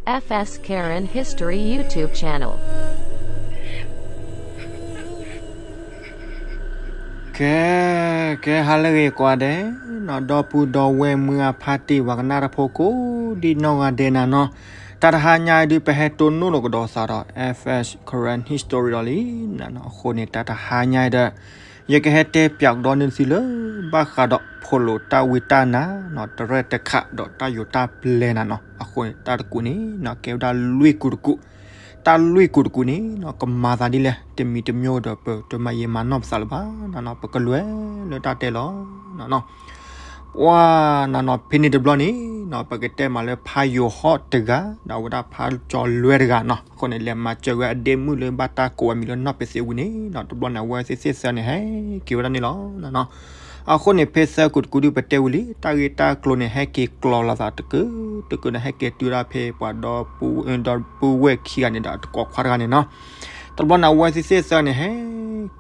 F S Karen History YouTube channel. ကဲ ကဲ ဟါလၢအဂ့ၤကိးဂၤဒဲးနီၤ, ဒီပုၢ်ဒီဝဲၢ်မုၢ်အဖါတံၢ် ပှၤကနၣ်တၢ်ဖိကိးဒံနီၢ်ဂၤဒဲးနၤနီၤ, တၢ်တဟါညါအံၤဒုး ပဟဲတိၢ်နီၣ်လိာ်ကဒီးသးဒီး F S Karen History ဒီးလံနၤနီၤ. အဃိန့ၣ် တၢ်တဟါညါအံၤဒီး ယကဟဲတဲပၠးကဒီးန့ၢ်သုလၢ ဘၣ်ဃးဒီးဖိၣ်လိာ်တၢ်ဝံတၢ်နါနီၤ, တရဲၣ်တခးဒီးတၢ်ယိၤတၢ်ပျဲနၤနီၤ. အဃိန့ၣ် တၢ်တကူးန့ၣ်နီၤ ကဲဝဲဒၣ်လွံၢ်ကူးတကူး, တၢ်လွံၢ်ကူးတကူးန့ၣ်နီၤ ကမၤသးဒ်လဲၣ် တမံၤတမံၤဒီး ပတမၤယံာ်မၤနီၢ်ပသးလၢၤဘၣ်နၤနီၤ. ပကလဲၤလၢတၢ်တဲလီၤနၤနီၤ. ပှၤနၤနီၤ ဖဲန့ၣ်တဘျီန့ၣ်နီၤ ပကတဲမးလၢဖါယိၤဟီၣ်တဂၤ ဒီးအဝဲဒၣ်ဖါကၠီၤလွဲတဂၤနီၤ. အဃိန့ၣ် လဲၤမၤစၢၤဝဲအဒ့မုၣ်လၢဘၣ်တၢ်ကိးဝဲမံၤလၢနီၢ်ပသ့ဝံၤန့ၣ်နီၤ တဘျီန့ၣ် အဝဲသ့ၣ်သ့ၣ်သၢန့ၣ် ဟဲက့ၤဝဲဒၣ်န့ၣ်လီၤနၤနီၤ. အဃိန့ၣ် ဖဲသၢကူးတကူးဒုး ပတဲဝံၤလံ တၢ်ဂ့ၢ်တၢ်ကျိၤန့ၣ် ဟဲက့ၤကျီၤလီၤသးတကူးတကူးန့ၣ် ဟဲက့ၤတုၤဒၣ်ဖဲပှၤဒီပုၢ်ဝဲၢ်ခံဂၤန့ၣ်ဒီး တကိးခွါတဂၤန့ၣ်နီၤ. တဘျီန့ၣ် အဝဲသ့ၣ်သ့ၣ်သၢန့ၣ် ဟဲ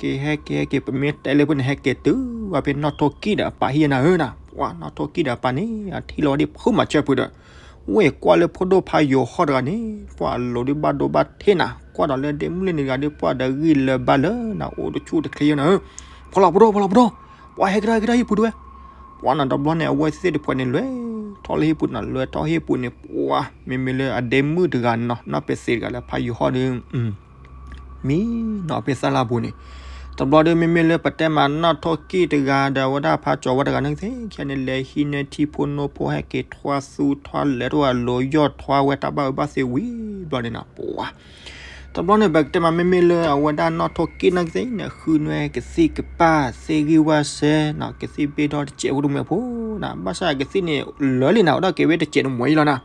က့ၤ ဟဲက့ၤ ဟဲက့ၤ ပမ့ၢ်တဲလၢဖဲန့ၣ် ဟဲက့ၤတုၤဝဲဖဲနီၣ်ထိၣ်ကံၣ်ဒီး အပၢ်ဟံၣ်နၤဧၢနၤ. ပှၤနီၣ်ထိၣ်ကံၣ်ဒီးအပၢ်န့ၣ် အထံၣ်လီၤဝဲဒၣ်ဖုမၤစၢၤဖုဒီး ဝ့ၢ်ကွၢ်လၢဖိဒိၣ်ဖါယိၤဟီၣ်တဂၤန့ၣ် ပှၤအလိၤဒုးဘၣ်ဒိဘၣ်ထံးနၤ, ကွၢ်ဒီးလၢဒ့မုၣ်လၢန့ၣ်တဂၤဒုး ပှၤဒီးဂံၢ်လၢၤဘၣ်လၢနၤ အိၣ်တဆူၣ်တချ့ယဲနၤဧၢ, ဖီလီၤပဒိၣ် ဖီလီၤပဒိၣ်, ပှၤဟဲကဒါကဒါဟံၣ်ပူၤတဝဲ. ပှၤနၤတဘျီန့ၣ် အဝဲသ့ၣ်တဖုန့ၣ် လဲၤထီၣ်လၢဟံၣ်ပူၤနၤ လဲၤထီၣ်ဟံၣ်ပူၤန့ၣ် ပှၤမ့မ့ၢ်လၢအဒ့မုၣ်တဂၤနီၤ နီၢ်ပသ့တဂၤလၢဖါယိၤဟီၣ်ဒုး မံနီၤဖဲသၣ်လၢ်ပူၤန့ၣ်, တဘျီဒုး မ့မ့ၢ်လၢပတဲမးနီၣ်ထိၣ်ကံၣ်တဂၤဒီး အဝဲဒၣ်ဖါကၠီၤဝဲတဂၤန့ၣ်သ့ၣ် ခဲန့ၣ် လဲၤဟံးန့ၢ်ထံဖိနိဖိ ဟဲက့ၤထွါသူထွါလဲၤထီၣ်အလိၤ ယီၢ်ထွါဝဲတၢ်ဘၣ်အၢဘၣ်သီဝံၤဘျီန့ၣ်နီၤ ပှၤ တဘျီန့ၣ် ပကတဲမး မ့မ့ၢ်လၢအဝဲဒၣ်နီၣ်ထိၣ်ကံၣ်န့ၣ်သ့ၣ်န့ၣ် ဃုန့ၢ်ကသံၣ်ကပၢ် သ့ၣ်ဂံၢ်ဝၢ်စဲနီၤ ကသံၣ်ဘ့ၣ်ထီၣ်တစဲးဖိတမုာ်ဖိနၤ, ဘၣ်ဆၣ်ကသံၣ်န့ၣ် လၢာ်လံနၤ အိၣ်ဒၣ်က့ၤဝဲတစဲးတမုာ်အံၤလီၤနၤ.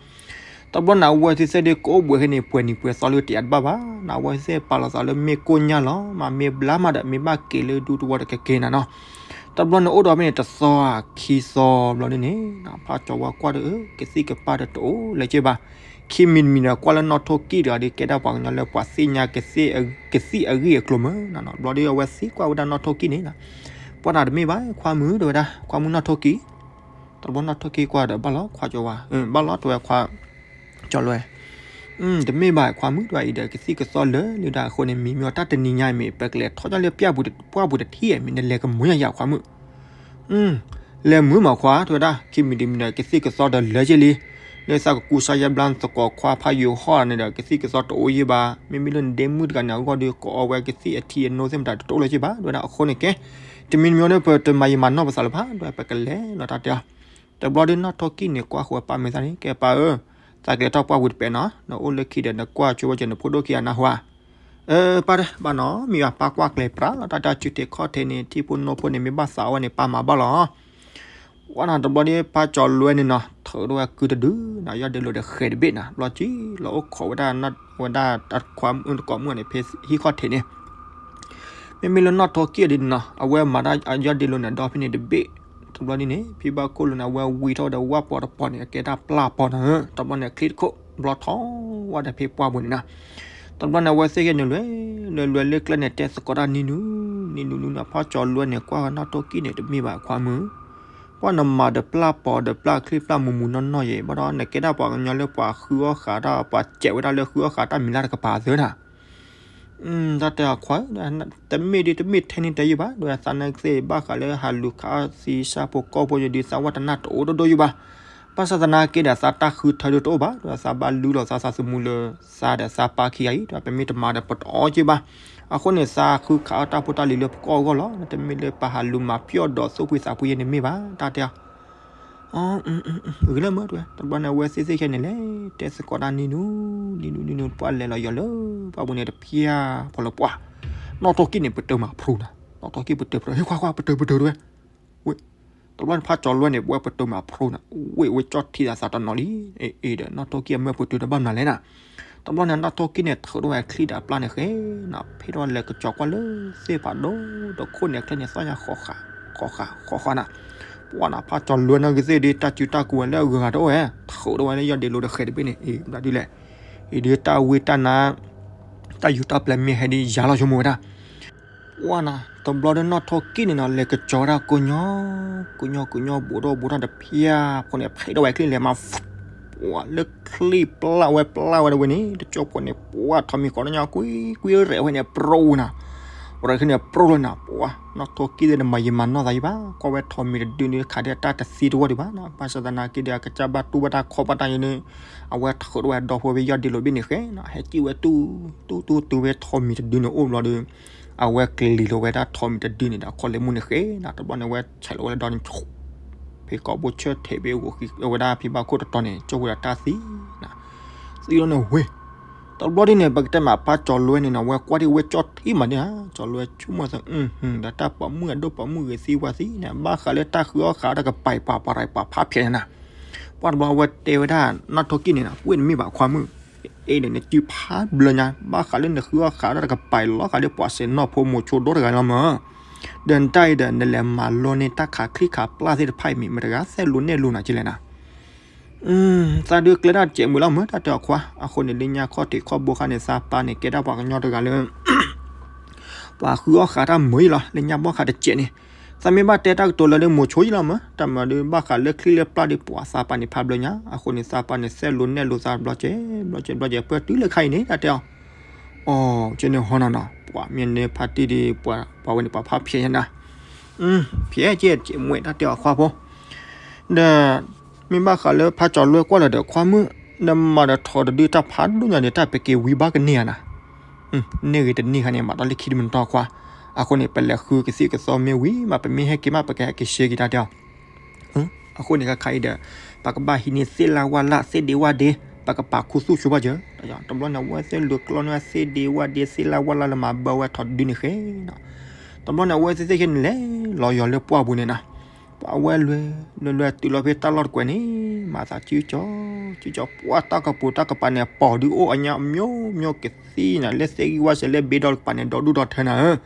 တဘျီန့ၣ် အဝဲသ့ၣ်သ့ၣ်ဒုးကအိၣ်ဘှံးခဲန့ၣ် ပှဲၤနံၤပှဲၤသီလၢတယးတဘၣ်ဘၣ်နၤ, အဝဲသ့ၣ်ပာ်လီၤသးလၢမ့ၢ်ကိၢ်ညါလီၤ မ့ၢ်ဘျါမးဒီး မ့ၢ်ဘၣ်က့ၤလၢဒူသဝီတကဲက့ၤနၤနီၤ. တဘျီန့ၣ် အိၣ်ဒီးဖဲန့ၣ် တသီဧါခံသီဘျီန့ၣ်န့ၣ် ဖါကၠီၤဝဲကွၢ်ဒီး ကသံၣ်ကပၢ်ဒီးတအိၣ်လၢၤက့ၤဘၣ်. ခံမံၤတမံၤဒီး ကွၢ်လၢနီၣ်ထိၣ်ကံၣ်တဂၤဒီး ကဲဒၣ်ပှၤကညီလၢပှၤသ့ၣ်ညါ ကသံၣ်အဂံၢ်အကျိၤမးနၤနီၤ. တဘျီဒုး အဝဲသံကွၢ်ဝဲဒၣ်နီၣ်ထိၣ်ကံၣ်န့ၣ်နၤ, ပှၤနၤတမ့ၢ်ဘၣ် ခွါမုၣ် တဲဝဲဒၣ် ခွါမုၣ်နီၣ်ထိၣ်ကံၣ်. တဘျီနီၣ်ထိၣ်ကံၣ်ကွၢ်ဒီး ဘၣ်လီၤခွါကၠီၤဝဲ, ဘၣ်လီၤ တဲဝဲခွါ ကၠီၤလွဲ, တမ့ၢ်ဘၣ်ခွါမုၣ် တဲဝဲအံၤဒီး ကသံၣ်ကသီလၢာ်လံဒၣ်အဃိန့ၣ် မံမံအီၤ တၢ်တနံၤညါအံၤမ့ၢ် ပကလဲၤထီၣ်ဒ်လၢပှၢ်ပူၤတထံၣ်အံၤမ့ၢ် နလဲၤကမုာ်ညါယၤခွါမုၣ်. လဲၤမုာ်မးခွါ တဲဝဲဒၣ် ခံမံၤတမံၤဒီး ကသံၣ်ကသီဒီးလၢာ်က့ၤလံ. လၢသးကကူစါယါဘျါသကိးခွါဖါယိၤဟီၣ်န့ၣ်ဒီး ကသံၣ်ကသီတအိၣ်ယဲၢ်ဘၣ်. မ့မ့ၢ်လၢနဒ့မုၣ်တဂၤန့ၣ်အဂီၢ်ဒီး ကအီဝဲကသံၣ်အထံအနိသ့ၣ်မတၤတအိၣ်လၢၤက့ၤဘၣ် တဲဝဲဒၣ်. အဃိန့ၣ်ကဲ တမံၤတမံၤဒီး ပတမၤယံာ်မၤနီၢ်ပသးလၢၤဘၣ် တဲဝဲ ပကလဲၤလီၤတၢ်တဲအီၤ. တဘျီဒုးနီၣ်ထိၣ်ကံၣ်န့ၣ် ကွၢ်ဃီၤပၢ်မဲာ်သၣ်န့ၣ် ကဲပၢ်ဧၢ, သးကလဲၤထီၣ်ပှၢ်ပူၤတပဲာ်နီၤ, နအိၣ်လၢခံဒီး နကွၢ်ဆိဝဲက့ၤနဖိဒိၣ်ခံဂၤနၢ်ဟူဧါ. အၢ ပၢ်တဲ ဘၣ်နီၤ မ့ၢ်ဘၣ်ပၢ်ကွၢ်ကျဲၤပြးလီၤ တၢ်တၢ်စုထံခီၣ်ထံးန့ၣ် ထံဖိနိဖိန့ၣ် မ့ၢ်ဘၣ်သးအီၣ်ဝဲန့ၣ် ပၢ်မၤဘၣ်လီၤ. ပှၤနၤတဘျီဒုး ဖါကၠီၤလွဲန့ၣ်နီၤ ထုးထီၣ်ဝဲကုတဒုနီၤ ယီၢ်ဒ့လိာ်ဒီးဃဲၤတဘ့ၣ်နၤ ဘျီကံလီၤအိၣ်ခိးဝဲဒၣ် ဝဲဒၣ်ခွါမုၣ်တကိးမုၣ်န့ၣ် ဖဲဟံၣ်ခီၣ်ထံးန့ၣ် မ့မ့ၢ်လၢနီၣ်ထိၣ်ကံၣ်ဒ်န့ၣ်နီၤ အဝဲမၤတၢ်ယီၢ်ဒ့လိာ်န့ၣ် ဒီဖဲန့ၣ်တဘ့ၣ်, တဘျီဒ်န့ၣ် ဖံဘၣ်ခိၣ်လိၤန့ၣ် အဝဲဝံထီၣ်ဝဲဒီးဝၣ်ပီတပီန့ၣ် အကဲတၢ်ပျၢ်ပီနၤဧၢ, တဘျီန့ၣ် ချံတခိၣ် ဘျီထီၣ်ဝဲဒီးဖဲပှၢ်ပူၤန့ၣ်နၤ, တဘျီန့ၣ် အဝဲသ့ၣ်ဂဲၤနုာ်လွဲၢ် လွဲၢ်လွဲၢ်လၢကျဲန့ၣ် တဲသကိးတၢ်နံၤနုာ် နံၤနုာ်နံၤနုာ် ဖါကၠီၤလွဲန့ၣ် ကွၢ်နီၣ်ထိၣ်ကံၣ်န့ၣ် တမ့ၢ်ဘၣ်ခွါမုၣ်, ပှၤနမၤဒီးပျၢ်ပီဒီးပျၢ်ချံပျၢ်မူးမူးနီၢ်နီၢ်ယဲၢ် ဘၣ်ဒီးနကဲဒၣ်ပှၤကညီလၢပှၤဃုအီၣ်ဃာ်တၢ် ပှၤစဲးဝဲဒၣ်လၢဃုအီၣ်ဃာ်တၢ်မံၤလၢ်တကပၤသၢနၤ တၢ်တဲအခွါဧၢ, တမ့ၢ်ဒ်တမ့ၢ်ထဲန့ၣ်တဲယုၢ်ဘၣ်, ဒီးသးနာ်က့သ့ၣ်ဘၣ်ဃးလၢဟးလူၤခးအီၣ်သံဆၣ်ဖိကီၢ်ဖိယဒုးသးဝၣ်တနၢ်တအိၣ်ဒိၣ်ဒိၣ်ယုၢ်ဘၣ်, ဘၣ်ဆၣ်သနာ်က့ဒီးသးတၢ်ဃုထၢဒုးတအိၣ်ဘၣ်, ဒီးသးဘၣ်လူလီၤသးသးသမူလၢ သးဒီးသးပၢ်ခံဂၤအံၤ ဒီးပမ့ၢ်တမၤဒီးပတအီၣ်က့ဘၣ်, အဃိန့ၣ် သးဃုခးအီၣ်တၢ်ဖိတၢ်လံၤလၢပကီၢ်အဂီၢ်လီၤ, တမ့ၢ်လၢပဟးလူၤမၤပျီၢ်ဒီးသိၣ်ဖှံသးဖှံယဲၢ်န့ၣ်မ့ၢ်ဘၣ်, တၢ်တဲအီၤ ဂ့ၤလၢမုၢ်တဝဲ တဘျီန့ၣ် အဝဲသ့ၣ်သ့ၣ်ခဲန့ၣ်လဲၣ် တဲသကိးတၢ်နံၤနုာ် နံၤနုာ်နံၤနုာ် ပှၢ်လဲၤလီၤယီၤလၢ ပှၢ်ပူၤန့ၣ်တဖျၢၣ်ဖီလီၤပှၢ်, နီၣ်ထိၣ်ကံၣ်န့ၣ် ပတုာ်မးဖျိနၤ, နီၣ်ထိၣ်ကံၣ်ပတုာ်ဖျိ ဟ့ၣ်ခွါခွါ ပတုာ်ပတုာ်တဝဲ, ဝ့ၢ်, တဘျီန့ၣ် ဖါကၠီၤလွဲန့ၣ် ပဝဲပတုာ်မးဖျိနၤ, ဝ့ၢ်ဝ့ၢ်ကၠီၣ်ထံသးသးတနီၤလံ, အ့ၣ်ဒီး နီၣ်ထိၣ်ကံၣ်အမၢပတုာ်တဘၣ်မနုၤလဲၣ်နၤ တဘျီန့ၣ် နီၣ်ထိၣ်ကံၣ်န့ၣ် ထုးထီၣ်ဝဲချံဒီးအပျၢ်န့ၣ်ဃဲ, နဖ့ထီၣ်လဲၤကစီၤကွၢ်လၢသ့ၣ်ဖးဒိၣ်တခိၣ်န့ၣ် အချဲန့ၣ် သီၣ်ညါဃီဃး, ဃီဃး, ဃီဃးနၤ, ပှၢ်နၤ ဖါကၠီၤလွဲနီၢ်ကသ့ၣ်ဒ် တၢ်စုတၢ်ကူဝဲလၢအဂုၤအဂၤတအိၣ်ဝဲ, ထုးထီၣ်ဝဲလၢယီၢ်ဒ့လိာ်ဒီးဃဲၤတဘ့ၣ်န့ၣ်, အ့ၣ် ဘျီဒ်လဲၣ်, အံၤဒ်တၢ်ဝံတၢ်နါ, တၢ်ယူၤတၢ်ပျဲမ့ၢ်ဟဲဒ်ယၤလီၤဆိကမိၣ်ဝဲဒၣ် ပှၢ်နၤ တဘျီဒီးနီၣ်ထိၣ်ကံၣ်န့ၣ်နီၤ လဲၤကစီၤဝဲဒၣ်ကိးညီ, ကိးညီကိးညီ ဘူးထီၣ်ဘူးထီၣ်တဖျၢၣ်ဖိန့ၣ် ဖ့ထီၣ်ဝဲချံလဲၤမး, ပှၤလၢချံပျၢ်ဝဲပျၢ်ဝဲတဝဲန့ၣ် တကၠိဖိန့ၣ် ပှၤထိးမံၤဃီတညီကွံကွံရဲၣ်ဝဲန့ၣ် ပြိနၤ, ရဲၣ်ခဲန့ၣ်ပြိလၢနၤ ပှၤ နီၣ်ထိၣ်ကံၢ်သ့ၣ်တမၤယံာ်မၤနီၢ်သးယံာ်ဘၣ် ကွၢ်ဝဲထိးမံၤတဒုန့ၣ် ခးဒ်တၢ်တသံတဝီဒံးဘၣ်နီၤ ဘၣ်ဆၣ်သနာ်က့ဒီး အကစၢ်ဘၣ်တူၢ်ဘၣ်တၢ်ခီၣ်ဘၣ်တၢ်ယံၤန့ၣ် အဝဲထုးထီၣ်ဝဲဒီဖိဝဲယီၢ်ဒ့လိာ်ဘ့ၣ်န့ၣ်ဃဲနီၤ ဟဲကံၣ်ဝဲတူၢ် တူၢ်တူၢ် တုၤဝဲထိးမံၤတဒုန့ၣ်အိၣ်ဘျီဒီး အဝဲကလံၤလီၤဝဲဒၣ်ထိးမံၤတဒုန့ၣ်ဒီး အခီၣ်လဲၤမူန့ၣ်ဃဲနီၤ တဘျီန့ၣ် အဝဲဆဲးလီၤဝဲလၢဒီန့ၣ် ဖဲကိာ်ဘိဆၢထံးဘ့ၣ်အဂီၢ်ဝဲဒၣ်ဖံဘၣ်ခိၣ်တတီၤန့ၣ် ကၠိဝဲဒီးတၢ်သံနီၤ သံလီၤန့ၣ်ဝ့ၢ် တဘျီဒ်န့ၣ် ပကတဲမးဖးကၠီၤလွဲန့ၣ်နီၤ အဝဲကွၢ်ဒ်ဝဲကၠီထံမးန့ၣ် ကၠီၤလွဲဆိကမိၣ်သး ဒီးတၢ်ပိာ်မုၣ်အဒိၣ် ပိာ်မုၣ်ဂ့ၤသံဝါသံန့ၣ် ဘၣ်ဃးလၢတၢ်ဃုအီၣ်ဃးတၢ်ကပၤပၤပၤရၤပၤဖးဖျဲးန့ၣ်နီၤ ပှၤတဘျီအဝဲတဲဝဲဒၣ် နီၣ်ထိၣ်ကံၢ်န့ၣ်နီၤ ပှ့ၢ်နမ့ၢ်ဘၣ်ခွါမုၣ် အဲၣ်ဒိးနစုဖးဘျၢညါ ဘၣ်ဃးလၢနဃုအီၣ်ဃးတၢ်တကပၤလီၤဃးလၢပှၤစဲးနီၢ်ဖိမိၤဆိဒိၣ်တဂၤလီၤမး ဒီးနတၢ်အံၤဒီး နလဲၤမၤလိန့ၢ်တၢ်ခးချံခးပျၢ်သ့ၣ်တဖၣ်အံၤမ့ၢ် မတၤတဂၤသဲးလိာ်နဲၣ်လိာ်နၤကလဲၣ်နၤ သးဒုးကျဲဒၣ်စဲးမုာ်လီၤမး တၢ်တဲအီၤခွါ အဃိန့ၣ် လၢညါခီၣ်ထံးခီၣ်ဘိခါန့ၣ် သးပၢ်န့ၣ် ကဲဒၣ်ပှၤကညီတဂၤလၢ ပှၤဃုအီၣ်ဃးတၢ်မုာ်အံၤလီၤ လၢညါဘီၣ်ဃးတစဲးန့ၣ် သးမ့ၢ်ဘၣ်တဲတၢ်ကတိၤလၢဒ်မိၤဆိယံလီၤမး တၢ်မၤဒုးဘၣ်ဃးလၢချံလၢပျၢ်ဒ်ပှၤသးပၢ်န့ၣ်ဖးဘျၢညါ အဃိန့ၣ် သးပၢ်န့ၣ် သဲးလိာ်နဲၣ်လိာ်သးဘျီကဲ ဘျီကဲ ဘျီကဲ ပှဲၤတုၤလၢခါအံၤန့ၣ် တၢ်တဲအီၤ အိ ကဲန့ၣ်ဟီနီၤနီၤ ပှၤမ့ၢ်န့ၢ်ဖါတံၢ်ဒီး ပှၤဝဲန့ၣ်ပှၤဖးဖျဲးညါနၤ ဖျဲးကဲကဲမွဲတၢ်တဲအီၤခွါဖိ ဒီး မ့ၢ်ဘၣ်ဃးလၢဖးကၠီၤလွဲၢ်ကွၢ်လၢၤဒီး ခွါမုၣ် နမၤဒီးထိးတဒုတၢ်ဖးဒိၣ်ညါန့ၣ် တၢ်ပက့ၤဝံဘၣ်ကန့ၢ်ဧါနၤ န့ၢ်ဂ့ၤတန့ၢ်ခါန့ၣ် မၤတၢ်လၢခံတမံၤတခါ အဃိန့ၣ် ပလဲၤဃုကသံၣ်ကသီမ့ၢ်ဝံၤမး ပမ့ၢ်ဟဲက့ၤမး ပကဟဲက့ၤရှဲက့ၤတၢ်တဲအီၤ အဃိန့ၣ် ခါခါအံၤဒီး ပကဘၣ်ဟံးန့ၢ်သ့ၣ်လၢဝၣ်လၢ် သ့ၣ်ဒ့ဝၣ်ဒ့ ပကပာ်ခူသူၣ်ဆိဘၣ်စၢၤ တဘျီန့ၣ် အဝဲသ့ၣ်လူၤကျီန့ၢ်ဝဲသ့ၣ်ဒ့ဝၣ်ဒ့ သ့ၣ်လၢဝၣ်လၢ်လၢမၤဘၢဝဲထိးတဒုန့ၣ်ဃဲနီၤ တဘျီန့ၣ် အဝဲသ့ၣ်သ့ၣ်ခဲန့ၣ်လဲၤလီၤယီၤလၢပှၢ်ပူၤန့ၣ်နီၤ ပှၤအဝဲလွဲ လွဲလွဲတုၤလီၤဖဲတၢ်လီၢ်တကွဲးန့ၣ် မၤသးစုကၠီ စုကၠီ ပှၢ်တၢ်ကပူၤတၢ်ကပၤန့ၣ် ပိာ်ဒုးအိၣ်အညါ မျိုးမျိုးကသံၣ်နၤ လၢသ့ၣ်ဂံၢ်ဝါစဲးလၢဘ့ဒီတကပၤန့ၣ် ဒီဒူၣ်ဒီထၢနၤဧၢ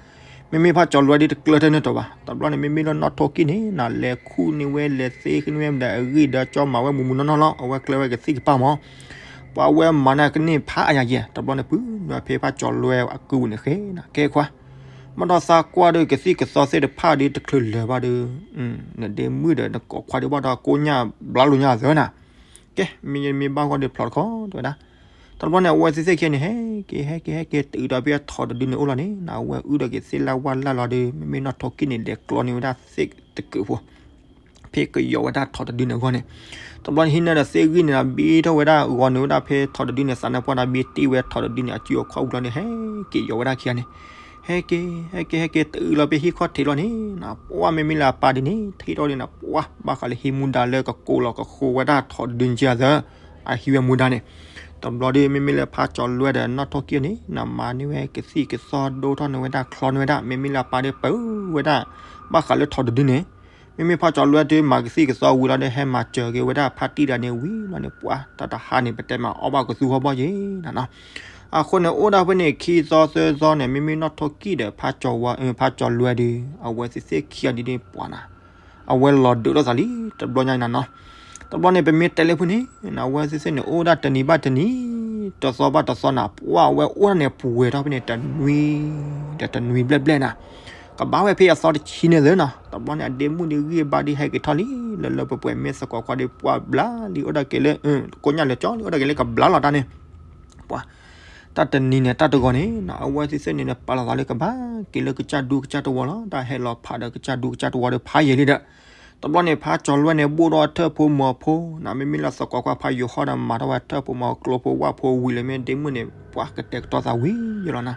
မ့မ့ၢ်ဖးကၠီၤလွဲဒ်တကျၢၤထဲန့ၣ်တီးဘၣ် တဘျီန့ၣ် မ့မ့ၢ်လၢနီၣ်ထိၣ်ကံၣ်န့ၣ်နၤ လဲၤခူၣ်န့ၢ်ဝဲ လဲၤသ့န့ၢ်ဝဲဒီးအဂံၢ်ဒီးကၠီ မၤဝဲမူးမူးနီၢ်နီၢ်လီၤ အဝဲကျၢၤဝဲကသံၣ်ကပၤမး ပှၤအဝဲမၤန့ၢ်ကန့ၢ်ဖးအါယၤယဲၢ် တဘျီန့ၣ် ပုၢ်နွဲဖဲဖးကၠီၤလွဲအကုၢ်ပူၤန့ၣ်ဃဲနၤ ကဲခွါ မ့ၢ်ဒီးသးကွၢ်ဒီးကသံၣ်ကသီသ့ၣ်တဖၣ်ဒီးတချုးလၢၤဘၣ်ဒီး နဒ့မုၣ်ဒီးနကိးခွါဒီးဘၣ်ဒီးကိးညၣ်ဘျါလိာ်ညါသၢနၤ ကဲ မ့ၢ်ယမ့ၢ်ဘၣ်ဂီၢ်ဒီးဖျိးတခီ တဲဝဲဒၣ် တဘျီန့ၣ် အဝဲသ့ၣ်သ့ၣ်ခဲန့ၣ် ဟဲက့ၤ ဟဲက့ၤ ဟဲက့ၤ တုၤဒီးဖဲအထိးတဒုန့ၣ်အိၣ်လီၤန့ၣ် နအဝဲအုၣ်ဒီးက့ၤသ့ၣ်လၢဝၣ်လၢ်လီၤဒီး မ့မ့ၢ်နီၣ်ထိၣ်ကံၣ်န့ၣ် လဲၤကျီန့ၢ်ဝဲဒၣ်သ့ၣ်တကုးဖိ ဖဲကယီၤဝဲဒၣ်ထိးတဒုန့ၣ်အဂီၢ်န့ၣ် တဘျီန့ၣ် ဟံးန့ၢ်ဒီးသ့ၣ်ဂံၢ်န့ၣ်ဒီး ဘ့ထီၣ်ဝဲဒၣ် ဂီၤန့ၢ်ဝဲဒၣ်ဖဲထိးတဒုန့ၣ် သးနါပှၢ်ဒီးဘ့တ့ၢ်ဝဲထိးတဒုန့ၣ် အစုအခီၣ်ဝံၤလီၤန့ၣ် ဟဲက့ၤယီၤဝဲဒၣ်ခံဂၤန့ၣ် ဟဲက့ၤ ဟဲက့ၤ ဟဲက့ၤ တုၤလီၤဖဲဟံၣ်ခီၣ်ထံးလီၤန့ၣ် ပှၢ်မ့မ့ၢ်လၢအပၢ်ဒ်န့ၣ် ထံၣ်ထီၣ်ဒ်န့ၣ် ပှၢ် ဘၣ်ဃးလၢဟံးမူဒါလၢကကိးလီၤကဃိဝဲဒၣ်ထိးတဒုကသၢ အဟံးဝဲမူဒါန့ၣ် တဘျီဒီး မ့မ့ၢ်လၢဖးကၠီၤလွဲဒီးနီၣ်ထိၣ်ကံၣ်န့ၣ် နမၤန့ၢ်ဝဲကသံၣ်ကသီဒိၣ်ထီၣ်န့ၢ်ဝဲဒၣ်ချီန့ၢ်ဝဲဒၣ် မ့မ့ၢ်လၢအပၢ်ဒီးပၢဝဲဒၣ် ဘၣ်ဃးလၢထိးတဒုန့ၣ် မ့မ့ၢ်ဖးကၠီၤလွဲတုၤမၤကသံၣ်ကသီဝံၤလီၤဒီး ဟဲမၤစၢၤက့ၤဝဲဒၣ်ဖါတံၢ်တဂၤန့ၣ်ဝံၤလီၤန့ၣ် ပှၢ် တၢ်တဟါန့ၣ် ပတဲမးအီၣ်ဘၣ်ကသူဟီၣ်ဘီၣ်ယဲၢ်နၤနီၤ အဃိန့ၣ် အိၣ်ဒၣ်ဖဲန့ၣ် ခံသီသၢသီန့ၣ် မ့မ့ၢ်နီၣ်ထိၣ်ကံၣ်ဒီး ဖးကၠီၤဝါ ဖးကၠီၤလွဲဒီး အဝဲသ့ၣ်သ့ၣ်ခံဂၤဒ်န့ၣ်ပှၢ်နၤ အဝဲလီၤဒုးလိာ်သးလံ တဘျီညါနၤနီၤ တဘျီန့ၣ် ပမ့ၢ်တဲလၢဖုန့ၣ် အဝဲသ့ၣ်သ့ၣ်န့ၣ် အိၣ်ဒၣ်တနံၤဘၣ်တနံၤ တသီဘၣ်တသီနၤ ပှၢ်အဝဲအိၣ်ဒၣ်န့ၣ် ပှဲၤထီၣ်ဖဲန့ၣ် တနွံ ဒီးတနွံဘျဲၣ်ဘျဲၣ်နၤ ကဘၣ်ဝဲဖဲအသီတဆံန့ၣ်သ့နီၤ တဘျီန့ၣ် အဒ့မုၣ်ဒ်ဂံၢ်ဘါဒ်ဟဲက့ၤထီၣ်လံ လၢလၢပှဲၤပှဲၤ မ့ၢ်သကိးခွါဒ်ပှၢ်ဘျါလံ အိၣ်ဒၣ်က့ၤလၢ ကိညၣ်လၢကၠီလံ အိၣ်ဒၣ်က့ၤလၢကဘျါလီၤတၢ်န့ၣ် ပှၢ် တၢ်တနံၤန့ၣ် တၢ်တဂီၤန့ၣ် အဝဲသ့ၣ်သ့ၣ်န့ၣ် ပာ်လီၤသးလၢကဘၣ်က့ၤလၢကစၢ်ဒူကစၢ်တဝီလီၤ တၢ်ဟဲလီၤဖးဒီးကစၢ်ဒူကစၢ်တဝီဒီးဖးယံာ်လံဒီး တဘျီန့ၣ် ဖးကၠီၤလွဲန့ၣ် ဘိၣ်ဒီးထၢၣ်ဖိမီၤဖိ မ့မ့ၢ်လၢသကိးခွါဖးယိၤဟီၣ်ဒီး မၤထီၣ်ဝဲထၢၣ်ဖိမီၤကျိဖိဝၣ်ဖိဝံၤလၢမ့ၢ်ဒ့မုၣ်န့ၣ် ပှၢ်ကတဲာ်ကတီၤသးဝံၤယဲၢ်လီၤနၤ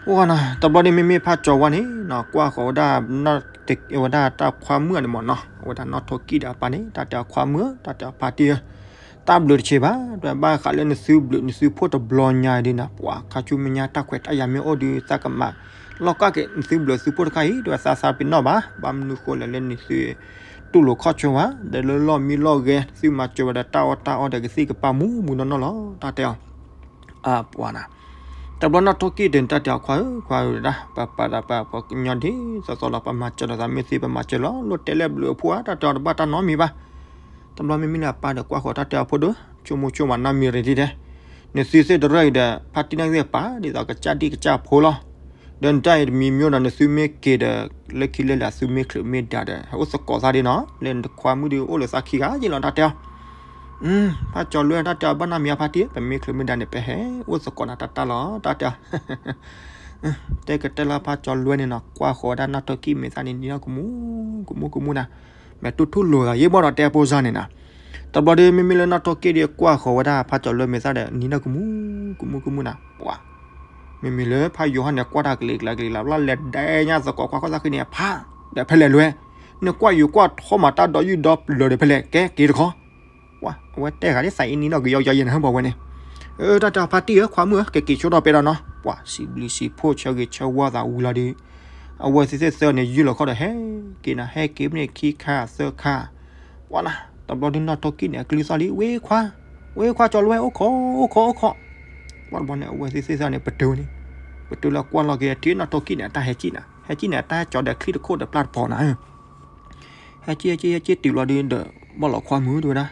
ပှၢ်နၤ တဘျီန့ၣ် မ့မ့ၢ်ဖးကၠီၤဝါန့ၣ် ကွၢ်ဃီၤဝဲဒၣ် ဝဲဒၣ်တၢ်ခွါမုၣ်န့ၣ်မ့ၢ်နီၤ အဝဲဒၣ်နီၣ်ထိၣ်ကံၣ်ဒီးအပၢ်န့ၣ် တၢ်တဲအခွါမုၣ် တၢ်တဲအဖါတံၢ်ဧၢ တၢ်ဘျုးတဆံးဘၣ် တဘၣ်ဃးလၢနသုဘျုးနသုဖှိၣ်တဘျီညါဒ်နၤ ပှၤခါဆူမဲာ်ညါတၢ်ခွဲးတၢ်ယာ်မ့ၢ်အိၣ်ဒီး သးကမၤလီၢ်ကၢ်က့ၤနသုဘျုးသုဖှိၣ်တခါအံၤ တဝဲသးသးပ့ၤနီၣ်ဘၣ် ဘၣ်မနုၤဃိလဲၣ်လၢနသု တူၢ်လိာ်ခီၣ်ဆၢဝဲ ဒီးလၢလီၢ်မံလီၢ်ဂဲၤ သုမၤစၢၤဝဲဒီးတၢ်အီၣ်တၢ်အီဒီးကသံၣ်ကပၤမူးမူးနီၢ်နီၢ်လီၤ တၢ်တဲအီၤ အပှၤနၤ တဘျီနီၣ်ထိၣ်ကံၣ်ဒုး တၢ်တဲအီၤခွါဧၢ ခွါဧၢဒၣ် ပပာ်ဒီးပပှၤကညီဒ်သိးသိးလီၤ ပမၤစၢၤဒီးသးမ့ၢ်သ့ ပမၤစၢၤလီၤ လိၣ်တဲလၢဘျုးအဖှိၣ်ဧါ တၢ်တဲအီၤတဘၣ်တၢ်နီတမံၤဘၣ် တဘျီမ့မ့ၢ်လၢအပၢ်ဒီးကွၢ်ဃီၤ တၢ်တဲအီၤဖိဒိၣ် ဆိကမိၣ်ဆိကမးနီတမံၤရံၣ်ဒ်တဲ နသုသ့ၣ်တရၢၢ်အံၤဒီး ဖါတံၢ်န့ၣ်သ့ၣ်ပာ် ဒ်သိးကစၢ်ဒံၣ်ကစၢ်ဖိလီၤ ဒီးနတၢ်အံၤတမံၤမ့ၢ်ဒီး နသုမ့ၢ်က့ၤဒီး လၢခံလၢလာ်သုမ့ၢ်ချုးမ့ၢ်ဒါဒီး ဟဲအိၣ်သကိးသးဒ်နီၤ လၢနတခွါမုၣ်ဒုးအိၣ်လၢသးခံဂၤယ့ၢ်လီၤ တၢ်တဲအီၤ ဖးကၠီၤလွဲၢ် တၢ်တဲအီၤဘၣ်နီတမံၤအဖါတံၢ် ပမ့ၢ်ချုးမ့ၢ်ဒါန့ၣ် ပဟဲအိၣ်သကိးနၤတၢ်တၢ်လီၤ တၢ်တဲအီၤ တဲကတဲလၢဖးကၠီၤလွဲၢ်န့ၣ်နီၤ ကွၢ်ဃီၤဝဲဒၣ်နီၢ်ထိၣ်ကံၢ်မ့ၢ်သၣ်န့ၣ် နံၤနီၢ်ကမူ ကမူကမူနၤ, မဲာ်တူၢ်ထူၣ်လိာ်သးယ့ၢ်ဘီၣ်ဒီးတဲဖိစၢ်န့ၣ်နၤ, တဘျီဒီး မ့မ့ၢ်လၢနီၢ်ထိၣ်ကံၢ်ဒီးကွၢ်ဃီၤဝဲဒၣ်ဖးကၠီၤလွဲၢ်မ့ၢ်သၣ်ဒီး နံၤနီၢ်ကမူ ကမူကမူနၤ, ပှၤ မ့မ့ၢ်လၢဖးယိၤဟီၣ်န့ၣ် ကွၢ်တၢ်ကလံၤကလံၤကလံၤလၢ်လၢ် လဲၤဒဲညါသကိးခွါခီၣ်သၣ်ဃံန့ၣ် ဖး ဒီးဖဲလဲၣ်လွဲၢ်, နကွၢ်ယိၤကွၢ်ထီၣ်မးတၢ်ဒီယုၢ်ဒီပျၢၤဒီးဖဲလဲၣ် ကဲက့ၤတခီ ပှၤ အဝဲတဲဂၤဒ်သးအံၤနံၤနီၢ်ကယီကယီယဲၢ်နဟၢဘၣ်ဝဲန့ၣ်, အၢ တၢ်တဲဖါတံၢ်ဧၢ ခွါမုၣ်ဧၢ ကက့ၤဆိထီၣ်ပဲဒီးနီၤ, ပှၤ စံးဘျုးစံးဖှိၣ်ဆၢဂ့ၤဆၢဝါသးဝံၤလီၤဒီး အဝဲသ့ၣ်သ့ၣ်သၢန့ၣ် ယုၢ်လီၤခီၣ်ဒီးဟဲက့ၤနၤ ဟဲက့ၤမ့ၢ်ခံခါသၢခါ, ပှၤနၤ တဘျီဒုးနီၢ်ထိၣ်ကံၢ်န့ၣ် အကလုၢ်သီၣ်လံ ဝ့ခွါ ဝ့ခွါကၠီၤလွဲၢ် အိၣ်ခိး အိၣ်ခိး အိၣ်ခိး, ပှၤတဘျီန့ၣ် အဝဲသ့ၣ်သ့ၣ်သၢန့ၣ် ပတုာ်န့ၣ် ပတုာ်လၢကွၢ်လီၤက့ၤထံနီၢ်ထိၣ်ကံၢ်န့ၣ် အတၢ်ဟဲကံၢ်နၤ ဟဲကံၢ်န့ၣ် အတၢ်ဟဲကၠီၤဒီးချံတခိၣ်ဒီးပျၢ်တပီၤနၤ ဟဲက့ၤ ဟဲက့ၤ ဟဲက့ၤတုၤလီၤဒုးဒီး ဘၣ်လီၤခွါမုၣ်တဲဝဲဒၣ်,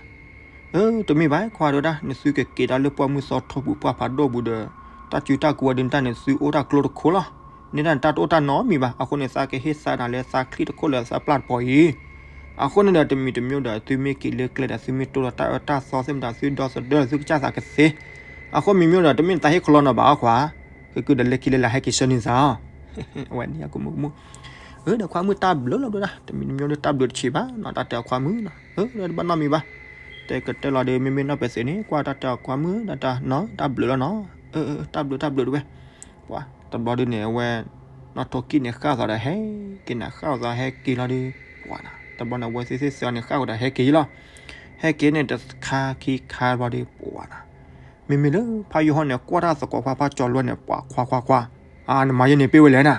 အၢ တမ့ၢ်ဘၣ်ခွါတဲဝဲဒၣ် နသုကက့ၤတၢ်လၢပှၢ်မုၢ်သီထိပူၤ ပှၢ်ဖးဒိၣ်ပူၤဒီး တၢ်စုတၢ်ကဝီၤဒုးတၢ်န့ၣ် သုအိၣ်တၢ်ကျိတခိၣ်လီၤ, န့ၣ်တၢ်န့ၣ် တၢ်တအိၣ်တၢ်နီတမံၤဘၣ်, အဃိန့ၣ် သးကဟ့ၣ်သးနၤလၢသးချံတခိၣ်လၢသးပျၢ်တပီၤအံၤ, အဃိန့ၣ်ဒီး တမံၤတမံၤဒီး သုမ့ၢ်က့ၤလၢကျဲဒီး သုမ့ၢ်တိၢ်လီၤတၢ်အၢတၢ်သီသ့ၣ်မတၤ သုဒီသဒၢသုကစၢ်သးကသ့, အဃိမ့မ့ၢ်ဒီး တမ့ၢ်သးဟ့ၣ်ခီလီၤနီၤဘၣ်ခွါ, ကကုာ်ဒီးလၢခံလၢလာ်ဟဲက့ၤဆၢန့ၢ်သး အဝဲန့ၣ်ကမူကမူ, အၢ ဒီးခွါမုၣ်တၢ်ဘျုးလီၤဘျုးဒၣ် တမံၤတမံၤဒီးတၢ်ဘျုးတဆံးဘၣ်နီၤ တၢ်တဲအခွါမုၣ်နီၤ, အၢ တဘၣ်နီတမံၤဘၣ်, တဲကတၢၢ်လီၤဒီး မ့မ့ၢ်နီၢ်ပဲာ်သ့ၣ်န့ၣ် ကွၢ်တၢ်တဲအခွါမုၣ် တၢ်တဲနီၤ တၢ်ဘျုးလီၤနီၤ, အၢ တၢ်ဘျုးတၢ်ဘျုးတဝဲ, ပှၤ တဘျီဒုးန့ၣ် အဝဲ နီၢ်ထိၣ်ကံၢ်န့ၣ် ဃၣ်သးဒီးဟဲက့ၤနၤ ဃၣ်သးဟဲက့ၤလီၤဒီး ပှၤနၤ တဘျီန့ၣ် အဝဲသ့ၣ်သ့ၣ်သၢန့ၣ် ဃၣ်ဃီၤဒီးဟဲက့ၤလီၤ, ဟဲက့ၤန့ၣ် တခါခံခါတဘျီဒီး ပှၤနၤ မ့မ့ၢ်လၢဖးယိၤဟီၣ်န့ၣ် ကွၢ်တၢ်သကိးခွါဖးကၠီၤလွဲၢ်န့ၣ် ပှၤခွါခွါခွါ, အါ နမၤယဲန့ၣ်ပ့ၢ်ဝဲလဲၣ်နၤ,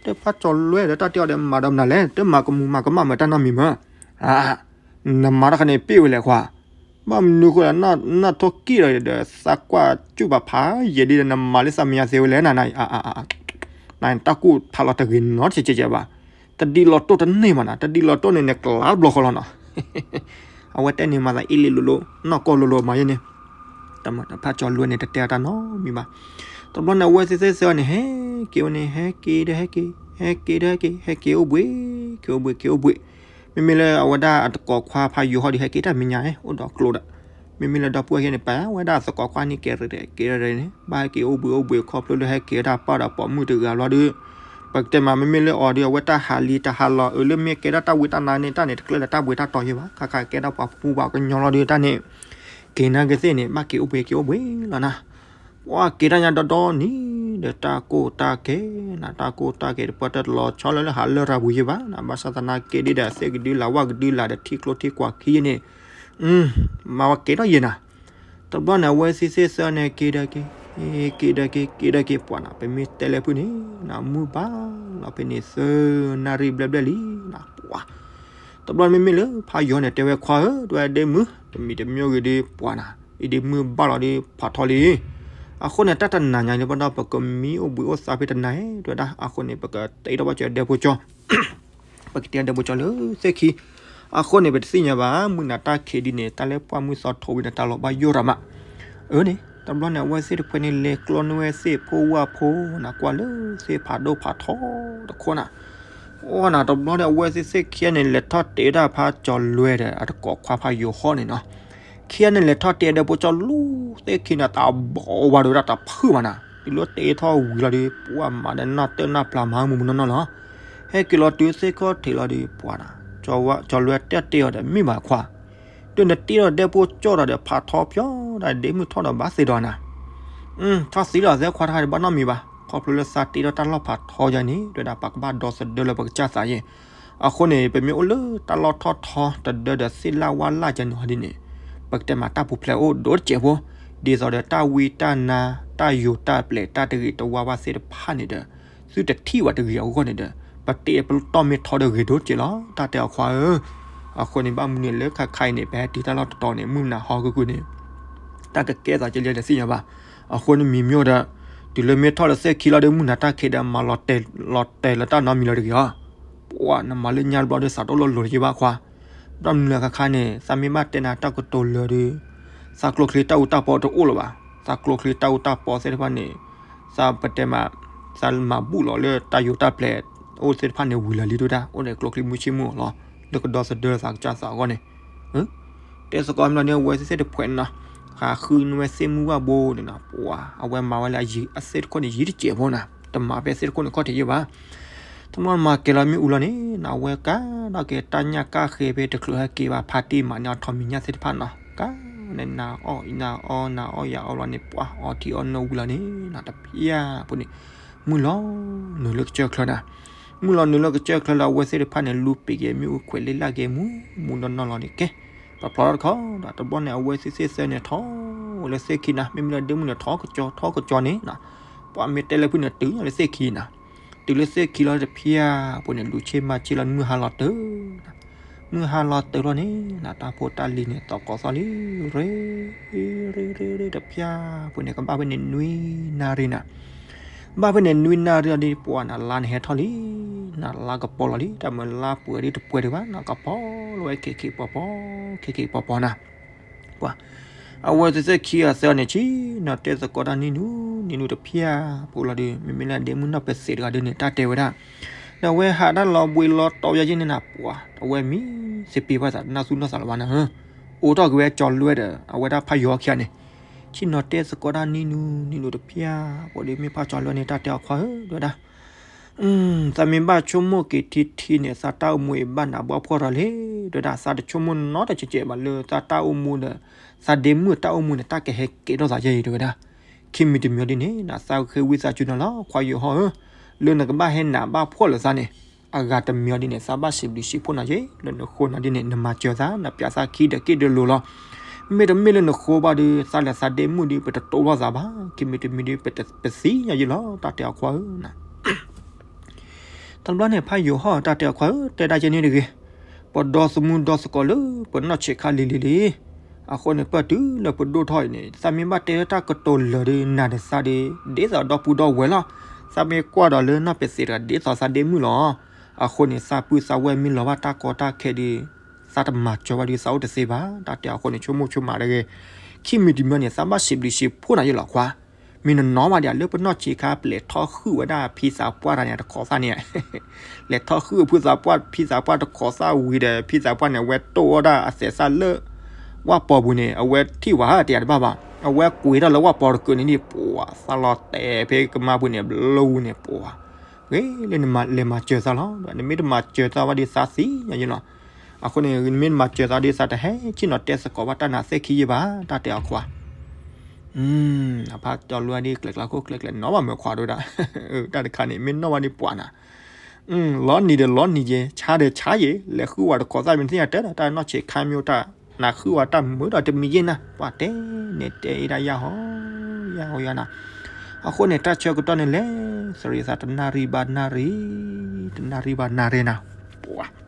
တဲဖးကၠီၤလွဲၢ်ဒီးတၢ်တဲအီၤဒီးမၤဒီးမနုၤလဲၣ် တမၤကမူၤမၤကမၣ်မးတၢ်နီတမံၤမး, အါ နမၤတၢ်ခါန့ၣ်ပ့ၢ်ဝဲလဲၣ်ခွါ, ဘၣ်မနုၤဃိလၢ နီၢ်ထိၣ်ကံၢ်ဒီး သးကွၢ်စူၣ်ဘၣ်ဖးယံာ်ဒ်ဒီး နမၤလၢသးမံၤညါသ့ဝဲလဲၣ်နၤ, နတၢ်ကူၣ်ဖးလီၤတဂ့ၤနီတစဲးစဲးဘၣ်, တဒ်လီၤတိၢ်တန့ၢ်မးနၤ, တဒ်လီၤတိၢ်န့ၣ် နကျါတဘျီဃီလီၤနီၤ အဝဲတဲန့ၣ်မၤသးအ့လ့လိၤလိၤ နီၢ်ကီၢ်လိၤလိၤမၤယဲန့ၣ်, တမၤဖးကၠီၤလွဲၢ်န့ၣ် တတဲအတၢ်နီတမံၤဘၣ်. တဘျီန့ၣ် အဝဲသ့ၣ်သ့ၣ်သၢန့ၣ် ဟဲက့ၤဝဲန့ၣ် ဟဲက့ၤဒီးဟဲက့ၤ, ဟဲက့ၤဒီးဟဲက့ၤ, ဟဲက့ၤအိၣ်ဘှံး, က့ၤအိၣ်ဘှံး, က့ၤအိၣ်ဘှံး. မ့မ့ၢ်လၢအဝဲဒၣ်အသကိးခွါဖးယိၤဟီၣ်ဒီး ဟဲက့ၤတၢ်မဲာ်ညါ အိၣ်ဒီးကျိဒီး, မ့မ့ၢ်လၢဒီပုၢ်ဝဲၢ်ခံဂၤန့ၣ် ပာ်ဝဲဒၣ်သကိးခွါန့ၣ် ကဲရဲၣ်ကဲရဲၣ်န့ၣ် ဘၣ်ဟဲက့ၤအိၣ်ဘှံးအိၣ်ဘှံး ခီဖျိလၢဟဲက့ၤဝဲဒၣ်ပၢ်ဒီးပိာ်မုၣ်တဂၤဘျီဒီး ပကတဲမး မ့မ့ၢ်လၢအီၤဒီး အဝဲတၢ်ဟးလံတၢ်ဟးလီၤ အၢ လၢမ့ၢ်ကဲဒၣ်တၢ်ဝံတၢ်နါန့ၣ် တၢ်န့ၣ် တကျဲလၢတၢ်ဘှံးတၢ်တီၤယဲဘၣ်. ခါခါကဲဒၣ်ပှၤဖှူပှၤကညီလီၤဒီး တၢ်န့ၣ် က့ၤနာ်က့ၤသ့ၣ်န့ၣ် ဘၣ်က့ၤအိၣ်ဘှံးက့ၤအိၣ်ဘှံးလီၤနၤ. ပှၤက့ၤတၢ်ညါဒီဒီနံၤဒီး တၢ်ကိၢ်တၢ်ဂီၤနၤ, တၢ်ကိၢ်တၢ်ဂီၤတပှၢ်တၢၢ်တလီၤဆီလၢလၢဟးလၢတၢ်ဘှံးယဲဘၣ်နၤ. ဘၣ်ဆၣ်သနာ်က့ဒ်ဒီး သ့ၣ်ကဒုလၢ်ဝၣ်ကဒုလၢ်ဒီး ထံကျိထံကွၢ်ခံန့ၣ် မၤဝဲက့ၤထီၣ်ယဲနၤ. တဘျီန့ၣ် အဝဲသ့ၣ်သ့ၣ်သၢန့ၣ် က့ၤဒီးက့ၤ, က့ၤဒီးက့ၤ, က့ၤဒီးက့ၤ ပှၤနၤ ပမ့ၢ်တဲလၢဖုၣ်န့ၣ် နမုၢ်ဘၣ်လီၤဖဲန့ၣ် သၢနၣ်ရံၣ်ဘျဲၣ်ဘျဲၣ်လံနၤ ပှၤ. တဘျီမ့မ့ၢ်လၢဖးယိၤန့ၣ် တဲဝဲခွါဧၢ တဲဝဲဒ့မုၣ် တမံၤတမံၤဂ့ၤဒီး ပှၤနၤ အံၤဒ့မုၣ်ဘၣ်လီၤဒီး ဖးထီလံ. အဃိန့ၣ် တၢ်တနၤညါန့ၣ် ဘၣ်ဒီး ပကမံအိၣ်ဘှံးအိၣ်သါဖဲတနၤဧိၤ တဲဝဲဒၣ်. အဃိန့ၣ် ပကတဲထီၣ်ဘၣ်စၢၤဒဲဖိကၠီ ပကတဲဒဲဖိကၠီလၢသ့ၣ်ခံ. အဃိန့ၣ် ပတသ့ၣ်ညါဘၣ် မုၢ်နၤတၢ်ခံးဒ်န့ၣ် တၢ်လၢပှၢ်မုၢ်သီထိဝံၤန့ၣ် တၢ်လီၤဘၣ်ယိၣ်ရၤမး. အၢန့ၣ် တဘျီန့ၣ် အဝဲသ့ၣ်တဖုန့ၣ် လဲၤကျီန့ၢ်ဝဲသ့ၣ်ဖိဝၣ်ဖိနၤ ကွၢ်လၢသ့ၣ်ဖးဒိၣ်ဖးထီတခီနၤ. အီနၤ တဘျီန့ၣ် အဝဲသ့ၣ်သ့ၣ်ခံဂၤန့ၣ် လဲၤထီၣ်တဲဒၣ်ဖးကၠီၤလွဲၢ်ဒီး အသကိးခွါဖးယိၤဟီၣ်န့ၣ်နီၤ. ခံဂၤန့ၣ် လဲၤထီၣ်တဲဒဲဖိကၠီလၢသ့ၣ်ခံန့ၣ် တၢ်ဘီဝါဒိၣ်ဒၣ်တၢ်ဖုၣ်ဘၣ်နၤ. တုၤလၢတဲထီၣ်ဝံၤလီၤဒီး ပှၤမၤဒီးနၢ်တၢၢ်နၢ်ပျၢၤမၤမုာ်မုာ်နီၢ်နီၢ်လီၤ. ဟဲက့ၤလီၤတုၤသ့ၣ်ခီၣ်ထံးလီၤဒီး ပှၤနၤ ကၠီၤလွဲၢ်တဲတ့ၢ်အီၤဒီး မ့ၢ်ဘၣ်ခွါ တုၤနတ့ထီၣ်ဒဲဖိကၠီဒီး ဖးထီဖျီဒီး ဒ့မုၣ်ထီၣ်ဒီးဘၣ်သ့ဒီးနၤ. ထီၣ်သံလီၤသဲခွါတခါန့ၣ် ဘၣ်နီတမံၤဘၣ်. ခီဖျိလၢသးတ့ထီၣ်တၢ်လီၢ်ဖးထီယါန့ၣ် တဲဝဲဒၣ် ပကဘၣ်ဒီသဒၢလၢပကစၢ်သးယဲ. အဃိန့ၣ် ပမ့ၢ်အိၣ်လၢတၢ်လီၢ်ထီၣ်ထီတဒၢဒီး သ့ၣ်လၣ်ဝါလၣ်ကဲန့ၣ်ဟီဒ်န့ၣ် ပကတဲမးတၢ်ပူၤဖျဲးအိၣ်ဒိၣ်တစဲးဖိ, ဒ်သိးဒီးတၢ်ဝံတၢ်နါ တၢ်ယိၤတၢ်ပျဲၤ တၢ်တဂ့ၤတဝါဘၣ်သ့ၣ်တဖၣ်န့ၣ်ဒီး သုတထံၣ်ဝဲတဂ့ၤအဂီၢ်န့ၣ်ဒီး ပတ့ပတီၢ်မ့ၢ်ထီဒီးဂ့ၤဒိၣ်တစဲးလီၤ တၢ်တဲအီၤခွါဧၢ. အဃိန့ၣ် ဘၣ်မနုၤလၢခါခါအံၤန့ၣ် ပဟဲတုၤတၢ်လီၢ်တတီၤန့ၣ် မုၢ်နၤဟီကကုာ်န့ၣ် တၢ်ကကဲသးကလဲၤတသ့ၣ်ညါဘၣ်. အဃိန့ၣ်မံၤမ့ၢ်ဒီး တုၤလၢမ့ၢ်ထီၣ်လၢသ့ၣ်ခံလီၤဒီး မုၢ်နၤတၢ်ခံးဒီး မၤလီၤတဲာ်လီၤတဲာ်လၢတၢ်နီတမံၤလီၤတဂ့ၤအီၤ. ပှၤနမၤလၢညါတဘျီဒီး သးတအိၣ်လီၤလိၤလၢၤဘၣ်ခွါ. ဘၣ်မနုၤလၢခါခါန့ၣ် သးမ့ၢ်ဘၣ်တဲနၤတၢ်ကတိၤလၢာ်ဒီး သးကျိချံတၢ်အူတၢ်ပီတအိၣ်လၢၤဘၣ်. သးကျိချံတၢ်အူတၢ်ပီသ့ၣ်တဖၣ်န့ၣ် သးပတဲမး သးမၤဘူၣ်လီၤလၢတၢ်ယိၤတၢ်ပျဲၤ အိၣ်သ့ၣ်တဖၣ်န့ၣ်ဝံၤလၢာ်လံ တဲဝဲဒၣ် အိၣ်ဒီးကျိချံမုၢ်ဆ့ၣ်မုၢ်အီၤလီၤ လၢကဒီသဒၢသးကစၢ်သးအဂီၢ်န့ၣ်. တဲသကိးမ့ၢ်လီၤန့ၣ် အဝဲသ့ၣ်သ့ၣ်တဖှဲးနီၤ, ဃးဃုန့ၢ်ဝဲသ့ၣ်မုၢ်ဘၣ်ဘိန့ၣ်နီၤ, ပှၤ အဝဲမၤဝဲလၢအသ့ၣ်တခိၣ်န့ၣ် ယံာ်တစဲးဖိနီၤ, တမၤဖဲသ့ၣ်တခိၣ်န့ၣ်ခီၣ်ထံးယဲၢ်ဘၣ်. တဘျီမၤကဲၤလီၤမ့ၣ်အူလီၤန့ၣ်နီၤ, အဝဲကးထီၣ်က့ၤတၢ်ညၣ်ကၢ်ဃဲဖဲတချုးဟဲက့ၤဘၣ် ဖါတံၢ်မၤန့ၢ်အီၤထိးမံၤညၣ်သ့ၣ်တဖၣ်နီၤ, ကးန့ၣ်နၤအီၣ်နၤအီနၤအီယၤအီလီၤန့ၣ် ပှၤအီထံအီနိဝံၤလီၤန့ၣ်နီၤ, တဖျၢၣ်ဖိန့ၣ် မုၢ်လီၤနုာ်လၢကစၢၢ်ချၢနၤ, မုၢ်လီၤနုာ်လၢကစၢၢ်ချၢလၢအဝဲသ့ၣ်တဖၣ်န့ၣ် လူပံာ်က့ၤမ့ၣ်အူခွဲးလ့လၢ်က့ၤမူမူနီၢ်နီၢ်လီၤန့ၣ် ကဲ ပဖျီထီၣ်တခီဒီး တဘျီန့ၣ် အဝဲသ့ၣ်သ့ၣ်သၢန့ၣ် ထီၣ်လၢသ့ၣ်ခံနၤ, မ့မ့ၢ်လၢဒ့မုၣ်န့ၣ် ထီၣ်ကစီၤထီၣ်ကစီၤန့ၣ်နီၤ, ပှၤမ့ၢ်တဲလၢဖုၣ်န့ၣ် တုၤလၢသ့ၣ်ခံနၤ, တုၤလၢသ့ၣ်ခံလီၤတဖျၢၣ်ဖိန့ၣ် လူၤဆ့မၤဆ့လီၤ မုၢ်ဟါလီၤတၢၤ မုၢ်ဟါလီၤတၢၤလီၤန့ၣ်နီၤ, တၢ်ဖိတၢ်လံၤန့ၣ် သီၣ်ကီးသီၣ်လံ ရ့ ရ့ ရ့ တဖျၢၣ်ဖိန့ၣ် ကဘၣ်ဖဲန့ၣ်နွံနၣ်ရံၣ်နၤ, ဘၣ်ဖဲန့ၣ်နွံနၣ်ရံၣ်အီၤဒ်ပှၤနၤ လါန့ၣ်ဟဲထီၣ်လံ, နၤလါကပီၤလီၤလံ, တၢ်မုၢ်လါပှဲၤဒ်တပှဲၤဒံးဘၣ်နီၤ, ကပီၤလီၤဝဲ ခဲက့ၤပီၤပီၤ ခဲက့ၤပီၤပီၤနၤ ပှၤ အဝဲသ့ၣ်သ့ၣ်ခံဂၤသၢဂၤန့ၣ် ဆ့ၣ်နီၤတဲသကိးတၢ်နံၣ်နူနံၣ်နူတဖျၢၣ်ဖိလီၤဒီး မ့မ့ၢ်လၢဒ့မုၣ်နီၢ်ပသံးတဂၤဒီးန့ၣ် တၢ်တဲဝဲဒၣ်, ဒီးအဝဲဟးတၢ်လီၤဘှံးလီၤတီၤယဲၢ်ယဲၢ်န့ၣ်နၤ ပှၤ အဝဲမံသ့ပ့ၤဘၣ်သး တနၢ်သူၣ်နီၢ်သးလၢၤဘၣ်နၤ, အိးထီၣ်က့ၤဝဲကၠီၤလွဲဒီး အဝဲဒၣ်ဖးယိၤဟီၣ်ခံဂၤန့ၣ်, ဆ့ၣ်နီၤတဲသကိးတၢ်နံၣ်နူနံၣ်နူတဖျၢၣ်ဖိဒီး မ့ၢ်ဖးကၠီၤလွဲန့ၣ် တၢ်တဲအီၤခွါဧၢ တဲဝဲဒၣ် သးမ့ၢ်ဘၣ်ဆိကမိၣ်က့ၤထံထံန့ၣ် သးတၢ်အိၣ်မူအံၤဘၣ်နးဘၣ်ဖှီၣ်ထီၣ်လံ, တဲဝဲဒၣ် သးတဆိကမိၣ်နီတစဲးစဲးဘၣ်လၢသးတၢ်အိၣ်မူဒီး သးဒ့မုၣ်တၢ်အိၣ်မူန့ၣ် တၢ်ကဟဲကဲထီၣ်သးယဲၢ်အံၤ တဲဝဲဒၣ်, ခံမံၤတမံၤအီၤဒ်န့ၣ် နသးဃ့ဝံသးစူၤနၤလီၤ ခွါယိၤဟီၣ်ဧၢ, လၢနကဘၣ်ဟဲနးဘၣ်ဖှီၣ်လၢၤသးန့ၣ် အဂၤတမံၤအီၤဒ်န့ၣ် သးဘၣ်စံးဘျုးစံးဖှိၣ်နၤယဲၢ်, လၢနဃိနၤဒ်န့ၣ် နမၤစၢၤသး နပျးသးခံဒီးက့ၣ်ဒီးလိၤလီၤ, မ့တမ့ၢ်လၢနဃိဘၣ်ဒီး သးလဲၤသးဒ့မုၣ်ဒီး ပတတိၢ်ဘၣ်သးဘၣ်, ခံမံၤတမံၤဒီး ပသံညါယဲၢ်လီၤ တၢ်တဲအီၤခွါဧၢ တဘျီန့ၣ် ဖးယိၤဟီၣ်တၢ်တဲအီၤခွါဧၢ တဲဒၣ်ယဲၢ်န့ၣ်တဂ့ၤ, ပဒီသးမုၢ်ဒီသကိးလၢပနီၢ်ဆံးခါလံၤလံၤလံၤ, အဃိန့ၣ် ပၢၢ်တုၤလၢပဒိၣ်ထီၣ်အံၤန့ၣ် သးမ့ၢ်ဘၣ်တဲလၢတၢ်ကတိၤလၢာ်ဒီး နၤဒီးသးဒီး ဒ်သိးဒီပုၢ်ဒီဝဲၢ်လီၤ, သးမ့ၢ်ကွၢ်ဒီးလၢနီၢ်ပသံးတဂၤ ဒ်သိးသးဒ့မုၣ်လီၤ, အဃိန့ၣ် သးပုၢ်သးဝဲၢ်မ့ၢ်လီၤဘၣ်တၢ်ကီတၢ်ခဲဒီး သးတမၤစၢၤဘၣ်ဒီး သးအိၣ်တသ့ဘၣ်, တၢ်တဲအီၤအဃိန့ၣ် ဆိကမိၣ်ဆိကမးတဂ့ၤ, ခံမံၤတမံၤန့ၣ် သးဘၣ်စံးဘျုးစံးဖှိၣ်နၤယဲၢ်လီၤခွါ မ့ၢ်နနီၢ်ဘၣ်ဒံး လၢပနီၢ်ဆံးခါ ပလဲၤထီၣ်ဟုၣ်ဝဲဒၣ်ဖံသးပှၢ်တဂၤန့ၣ် တခိးသၣ်န့ၣ်, လဲၤထီၣ်ဟုၣ်ဖုသးပှၢ် ဖံသးပှၢ်တခိးသၣ်ဝံၤဒီး ဖံသးပှၢ်န့ၣ် အဝဲတိၢ်အီၣ်ဒၣ်အသဲးသၣ်လၢ ဝၣ်ပီၤပူၤန့ၣ် အဝဲထံၣ်ဝဲတယၤတဘၣ်ဘၣ်, အဝဲကွံာ်ထီၣ်လၢဝၣ်ပီၤတကုာ်န့ၣ်ဒ်ပှၤ သးလီၤတဲာ်ဖဲကမါပူၤန့ၣ် ဘျီဝံၤန့ၣ်ပှၤ ဂ့ၤလၢနမၤစၢၤသးလီၤ, နမ့ၢ်တမၤစၢၤသးဘၣ်ဒီးသးသံညါယဲၢ်လီၤ, အဃိန့ၣ် နမ့ၢ်တမၤစၢၤသးဒီးသးတဟဲဆ့ၣ်နီၤတဲသကိးဘၣ်တၢ်နၤသ့ၣ်ခံယဲၢ်ဘၣ်, တၢ်တဲအီၤခွါ အဖါကၠီၤလွဲဒ်ကျဲၤကျါခိၣ်ကျဲၤကျဲၤနီၣ်ဘၣ်မုာ်ခွါဒိၣ်ဒၣ်, တၢ်တခါန့ၣ် မ့ၢ်နီၣ်ဘၣ်ဒ်ပှၤနၤ, လီၤနံၤဒီးလီၤနံၤယဲၢ် ဆါဒီးဆါယဲၢ် လဲၤဟုၣ်ဝဲတခိးသၣ်မ့ၢ်သ့ၣ်ညါတဲဒီး တၢ်နီၢ်ဆံးခါမ့ၢ်အိၣ်တၢ် နၤဟုၣ်ဝဲတၢ်မုာ်ဒီးတမံၤယဲၢ်နၤ ပှၤတဲန့ၣ်တဲအံၤဒၣ်ယၤဟီ ယၤဟီယၤနၤ, အဃိန့ၣ် တၢ်ဆၢကတီၢ်န့ၣ်လဲၤ သရံးသးတနၣ်ရံၣ်ဘၣ်နၣ်ရံၣ် တနၣ်ရံၣ်ဘၣ်နၣ်ရံၣ်နၤ, ပှၤ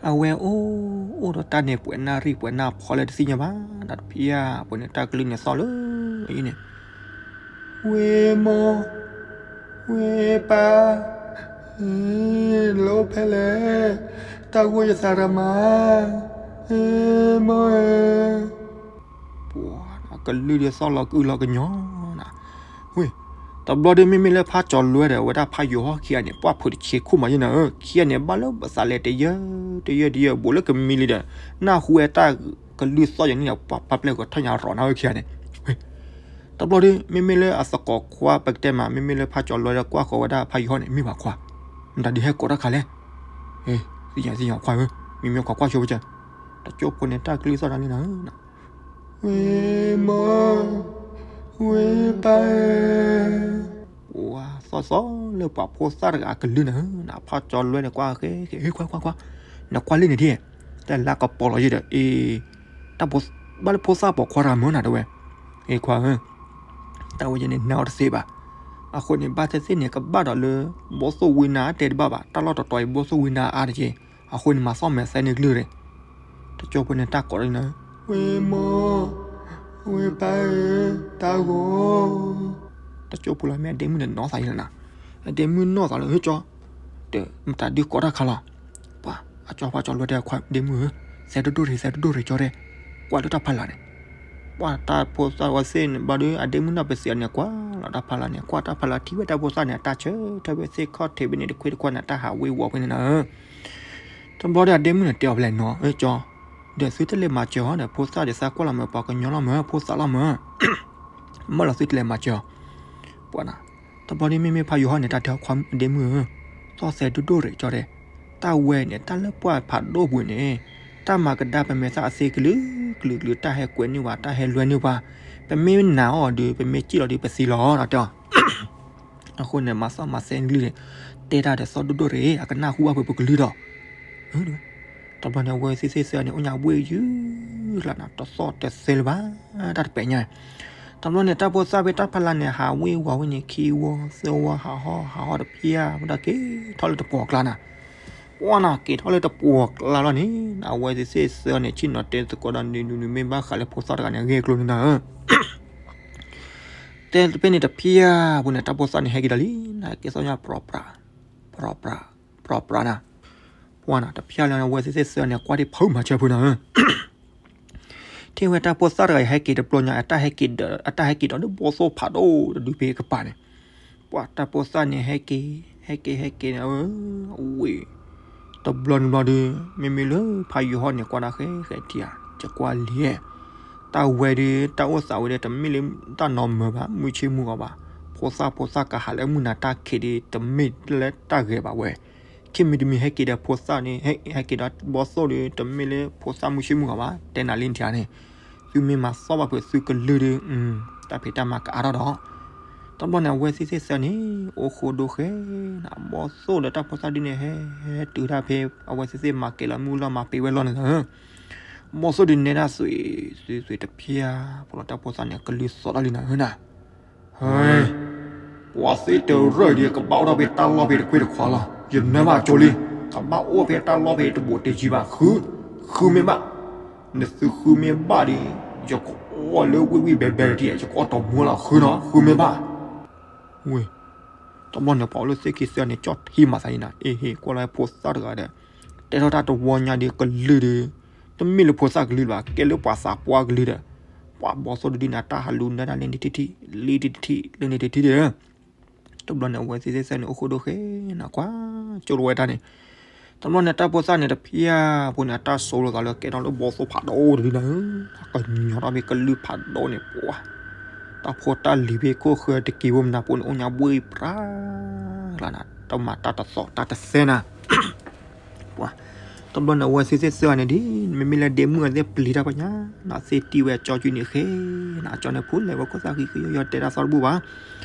အဝဲအိၣ် အိၣ်ဒီးတၢ်န့ၣ် ပှဲၤနၣ်ရံၣ်ပှဲၤနၣ်ဖီလၢတသ့ၣ်ညါဘၣ်, ဒီးတဖျၢၣ်ဖိန့ၣ် တၢ်ကလုၢ်န့ၣ်သီၣ်လၢအံၤန့ၣ်, ဝ့ၢ်မိၢ် ဝ့ၢ်ပၢ် လၢအိၣ်ဖဲလဲၣ်, တၢ်ဂိၢ်ယသးရမၤ, မိၢ်ဧၢ ပှၤကလုၢ်ဒ်သီၣ်လီၤကအုၣ်လီၤကညီနၤ, ဝ့ၢ် တဘျီဒီးမ့မ့ၢ်လၢဖါကၠီၤလွဲဒီး အဝဲဒၣ်ဖါယိၤဟီၣ်ခံဂၤန့ၣ် ပှၤဖိတဆ့ခိၣ်မးယဲၢ်နၤဧၢ, ခံဂၤန့ၣ် ဘၣ်လၢဘၣ်သးလဲၤတယၢတယၢတယၢ ဘူးလၢကမံလံဒီး နၢ်ဟူဝဲတၢ်ကလုၢ်သီၣ်ယဲၢ်န့ၣ်ဒီး ပှၤပာ်ပျဲၢ်ကထီၣ်ညါရီၤနၤဧၢခံဂၤန့ၣ်, ဝ့ၢ် တဘျီဒီး မ့မ့ၢ်လၢအသကိးခွါပကတဲမး မ့မ့ၢ်လၢဖါကၠီၤလွဲဒီးကွၢ်ဃီၤဝဲဒၣ်ဖါယိၤဟီၣ်န့ၣ် မ့ၢ်ဘၣ်ခွါ, မတၤဒုးဟဲကိးတၢ်ခါလဲၣ်, သ့ၣ်ညါသ့ၣ်ညါခွါဧၢ, မ့မ့ၢ်ခွါကွၢ်ဆိပက, တကၠိဖိန့ၣ် တၢ်ကလုၢ်သီၣ်တၢ်လံနၤဧၢ, ဝ့ၢ်မိၢ် ဝ့ၢ်ပၢ်ဧၢ, ပှၤသီၣ်သီၣ်လၢပှၤဖိသၣ်တဂၤအကလုၢ်နၤဧၢ, ဖါကၠီၤလွဲန့ၣ်ကွၢ်ဃဲဃဲ ဟ့ၣ်ခွါခွါခွါ, နကွၢ်လၢန့ၣ်ဒ်, တၢ်လၢကပီၤလီၤယဲၢ်ဒီး အ့ တၢ်ဘၣ်လၢဖိသၣ်ပိာ်ခွါတဂၤမၢနၤတဲဝဲ, ဟ့ၣ်ခွါဧၢ, တၢ်ဝဲယဲၢ်န့ၣ် နၢ်အီၤတသ့ဘၣ်, အဃိန့ၣ် ဘၣ်သ့ၣ်သ့ၣ်န့ၣ် ကဘၣ်ဒီးလၢ ဘီၣ်သိၣ်ဝံနၤအါတဲတဘၣ်ဘၣ်, တၢ်လီၢ်တတီၤအံၤ ဘီၣ်သိၣ်ဝံနၤအါတက့ၢ်, အဃိန့ၣ် မၤသီၣ်မဲာ်သဲန့ၢ်ကလုၢ်ရဲၣ်, တကၠိဖိန့ၣ်တၢ်ကိးဒ်နၤ, ဝ့ၢ်မိၢ် ဝ့ၢ်ပၢ်ဧၢ, တၢ်ဂိၢ် တကၠိဖိလီၤမ့ၢ်အဒ့မုၣ်န့ၣ်နီၢ်သးယဲၢ်လီၤနၤ, အဒ့မုၣ်နီၢ်သးလၢဟ့ၣ်ကၠီ, တမတၤဒုးကိးတၢ်ခါလီၤ, ပှၤအကၠီဖါကၠီၤလွဲတဲခွါဒ့မုၣ်ဧၢ, သဲဒိၣ်ဒိၣ်ရ့ၤ သဲဒိၣ်ဒိၣ်ရ့ၤကၠီတဲ, ကွၢ်လၢတၢ်ဖးလၢ်န့ၣ်, ပှၤတၢ်ဖိသၣ်ဝဲသ့ၣ်န့ၣ် ဘၣ်ဒီး အဒ့မုၣ်နီၢ်ပသံးန့ၣ် ကွၢ်လီၤတၢ်ဖးလၢ်န့ၣ် ကွၢ်တၢ်ဖးလၢ်ထံၣ်ဝဲတၢ်ဖိသၣ်န့ၣ် အတၢ်ဆၢထၢၣ်ဝဲသ့ၣ်ခီၣ်ထံးဝဲန့ၣ် တခွ့တခွါန့ၣ် တၢ်ဟးဝ့ၤဝီၤဖဲန့ၣ်နၤဧၢ, တဘျီဒီးအဒ့မုၣ်န့ၣ်တဲအီၤဖဲလဲၣ်နီၤ, အၢ ကၠီ ဒီးသုတလဲၤမၤစၢၤအီၤဒီး ဖိသၣ်ဒ်သးကွၢ်လီၤမၢ် ပှၤကညီလီၤမၢ် ဖိသၣ်လီၤမၢ် မၢလီၤသုတလဲၤမၤစၢၤအီၤ, ပှၤနၤ, တဘျီဒ်မ့မ့ၢ်ဖးယိၤဟီၣ်န့ၣ် တၢ်တဲခွါဒ့မုၣ်ဧၢ, သီၣ်သဲဒိၣ်ဒိၣ်ရ့ၣ်ကၠီဒဲး, တၢ်ဝဲန့ၣ် တၢ်လၢပှၢ်ဖးဒိၣ်ပူၤန့ၣ်, တၢ်မၤကဒါပမဲာ်သၣ်အသ့ကလုာ်ကလုာ်ကလုာ် တၢ်ဟဲကွဲးန့ၢ်ပှၤ တၢ်ဟဲလွဲန့ၢ်ပှၤ, ပမ့ၢ်နာ်အီၤဒီး ပမ့ၢ်စံၣ်လီၤဒီး ပသံလီၤ တဲအီၤ အဃိန့ၣ် မၤသီၣ်မၤသဲကလုၢ်န့ၣ်, တဲတၢ်ဒီးသီၣ်ဒိၣ်ဒိၣ်ရ့ၣ် အကနၢ်ဟူဘၣ်ဖဲပကလုၢ်ဒီး, တဘျီန့ၣ်အဝဲသ့ၣ်သ့ၣ်သၢန့ၣ် အိၣ်ညါဝ့ၢ်ယုၢ်လၢ်နၤ တသီၣ်တသဲလၢၤဘၣ် တၢ်တပဲာ်ညါ, တဘျီန့ၣ် တၢ်ဖိသၣ်ဖဲတၢ်ဖီလာ်န့ၣ် ဟးဝ့ၢ်ဝီၤဝဲန့ၣ် ခံဝီသၢဝီ ဟးဟီၣ်ဟးဟီၣ်တဖျၢၣ် ဝဲဒၣ်က့ၤထီၣ်လၢတပှီၢ်ကျါနၤ, ပှၤနၤ က့ၤထီၣ်လၢတပှီၢ်ကျါလီၤန့ၣ် အဝဲသ့ၣ်သ့ၣ်သၢန့ၣ် ဆ့ၣ်နီၤတဲသကိးဒီး နံၤနူနံၤမ့ၢ်ဘၣ်ဃးလၢဖိသၣ်တဂၤန့ၣ် ဂ့ၢ်ကျိၤန့ၣ်နၤဧၢ တဲဖဲန့ၣ်တဖျၢၣ်ဖိန့ၣ် တၢ်ဖိသၣ်န့ၣ် ဟဲက့ၤဒီးလံနၤ ကဲသီၣ်ညါ ပြီပြး, ပြီပြး, ပြီပြးနၤ, ပှၤနၤ တဖျၢၣ်လၢအဝဲသ့ၣ်သ့ၣ်သၢန့ၣ် ကွၢ်ဒံးဖုးမၤစၢၤဖုနၤဧၢ ထံၣ်ဝဲတၢ်ဖိသၣ်တဂၤအံၤ ဟဲက့ၤတဘျီညါ အတၢ်ဟဲက့ၤဒီး အတၢ်ဟဲက့ၤဒီးဒ်ဘီသိၣ်ဖးဒိၣ်တဒုဖဲကပၤန့ၣ်, ပှၤတၢ်ဖိသၣ်န့ၣ် ဟဲက့ၤ, ဟဲက့ၤ ဟဲက့ၤန့ၣ် အဝဲ တဘျီန့ၣ်ဘျီဒီး မ့မ့ၢ်လၢဖးယိၤဟီၣ်န့ၣ် ကွၢ်ဒၣ်ဃဲဃဲထံဧါ, ယကွၢ်လံဧါ, တၢ်ဝဲဒီး တၢ်အိၣ်သးဝဲဒီး တမ့ၢ်လၢတၢ်နီၢ်မၢဘၣ် မုၢ်ဆ့ၣ်မုၢ်ဂီၤဘၣ်, ဖိသၣ်ဖိသၣ်ကဟးလၢမုၢ်နၤတၢ်ခံးဒီး တမ့ၢ်လၢတၢ်ဂဲၤဘၣ်ဝဲ, ခံမံၤတမံၤဟဲက့ၤဒီးဖိသၣ်န့ၣ် ဟဲက့ၤဒီးဘီသိၣ်ဒီး တမ့ၢ်လၢဖိသၣ်မုၢ်ဆ့ၣ်မုၢ်ဂီၤဘၣ် တဲနၤလံထံဧါန့ၣ်, သုမ့ၢ်မၤသီၣ်ဘၣ်ဖုးသုကလုၢ်ဒီး တၢ်ဖံးတၢ်မၤကအါထီၣ်ဒီး, တဘျီန့ၣ် အဝဲသ့ၣ်သ့ၣ်သၢန့ၣ် အိၣ်ဃိဒိဃဲနၤ ဘီသိၣ်ဒီးတၢ်ဖိသၣ်ဒ်န့ၣ် ဟဲတုၤတၢ်ဖဲ အဝဲသ့ၣ်သ့ၣ်မၤကဲၤလီၤမုၢ်လီၤမၤပ့ၤဝဲလီၤန့ၣ်ဧၢ, ဘီသိၣ်ဒ်န့ၣ်ဒၣ်သွံၣ်သွံၣ်သွံၣ်တဖျၢၣ်ဖိလီၤ တၢ်ဖိသၣ်န့ၣ်ကလုၢ်သီၣ်တၢ်လံနၤဧၢနၤ, ဟဲ ပှၤသ့တရၢၢ်ဒီး ကဘၣ်အိၣ်ထီၣ်ဖဲတၢ်လီၢ်ဖဲတခွ့တခွါလီၤ ယနၢဘၣ်ကၠိလံ, ကဘၣ်အိၣ်ဖဲတၢ်လီၢ်ဖဲတဘူးတ့ၢ်ကံဘၣ် ဃု, ဃုမ့ၢ်ဘၣ်, နသုဃုမ့ၢ်ဘၣ်ဒီး ယကအီၣ်လၢဝံၣ်ဝံၣ်ဘဲဘဲတံၢ် ယကအီၣ်တီၤမူလီၤ ဃုနီၤ ဃုမ့ၢ်ဘၣ် ဝ့ၢ်, တဘျီန့ၣ် ပှၤအိၣ်လၢသ့ၣ်ခံသၢန့ၣ် ကၠီၣ်ထံမၤသးအံၤနၤ အ့ဟ့ၣ် ကွၢ်လီၤဖိသၣ်တဂၤဒီး တဲထီၣ်တၢ်တဝီညါဒီးကလုၢ်ဒီး တမ့ၢ်လၢဖိသၣ်ကလုၢ်လၢၤဘၣ် ကဲလၢပှၤသးပှၢ်ကလုၢ်ဒီး ပှၤဘီသိၣ်ဒုဒုနၤ တၢ်ဟးလူၤနၢတၢ်လၢန့ၣ်တထံၣ်ထံၣ် လံတထံၣ်ထံၣ် လၢန့ၣ်တထံၣ်ထံၣ်ဒီး တဘျီန့ၣ် အဝဲသ့ၣ်သ့ၣ်သၢန့ၣ် အိၣ်ဃိဒိဃဲနၤ ကွၢ်ကၠိလီၤဝဲတၢ်န့ၣ် တဘျီန့ၣ် တၢ်ဖိသၣ်န့ၣ်တဖျၢၣ်ဖိန့ၣ် အတၢ်ဆိးလိာ်သးလၢကဲထီၣ်လၢဘီသိၣ်ဖးဒိၣ်တဒုနၤဧၢ, ကညီထီၣ်ဖဲကလုၢ်ဖးဒိၣ်န့ၣ် ပှၤ တၢ်ဖိတၢ်လံၤဖဲခိၣ်ဃၢၤတက့ၤဖိမနၤဖိန့ၣ် အိၣ်ညါဘှ့ၣ်ပြးလၢနၤ တၢ်မၤတၢ်တသီၣ်တၢ်တသဲနၤ ပှၤ တဘျီန့ၣ် အဝဲသ့ၣ်သ့ၣ်သၢန့ၣ်ဒ် မ့မ့ၢ်လၢဒ့မုၣ်အသ့ၣ်ပျံၤတၢ်ပညါ နသ့ၣ်တံၢ်ဝဲအကၠီကၠူန့ၣ်ဃဲ နကၠီန့ၣ်ဖိလဲၤဝဲခိၣ်သၣ်ဃံဃံယီယီတဲတၢ်သီတဘူၣ်ဘၣ်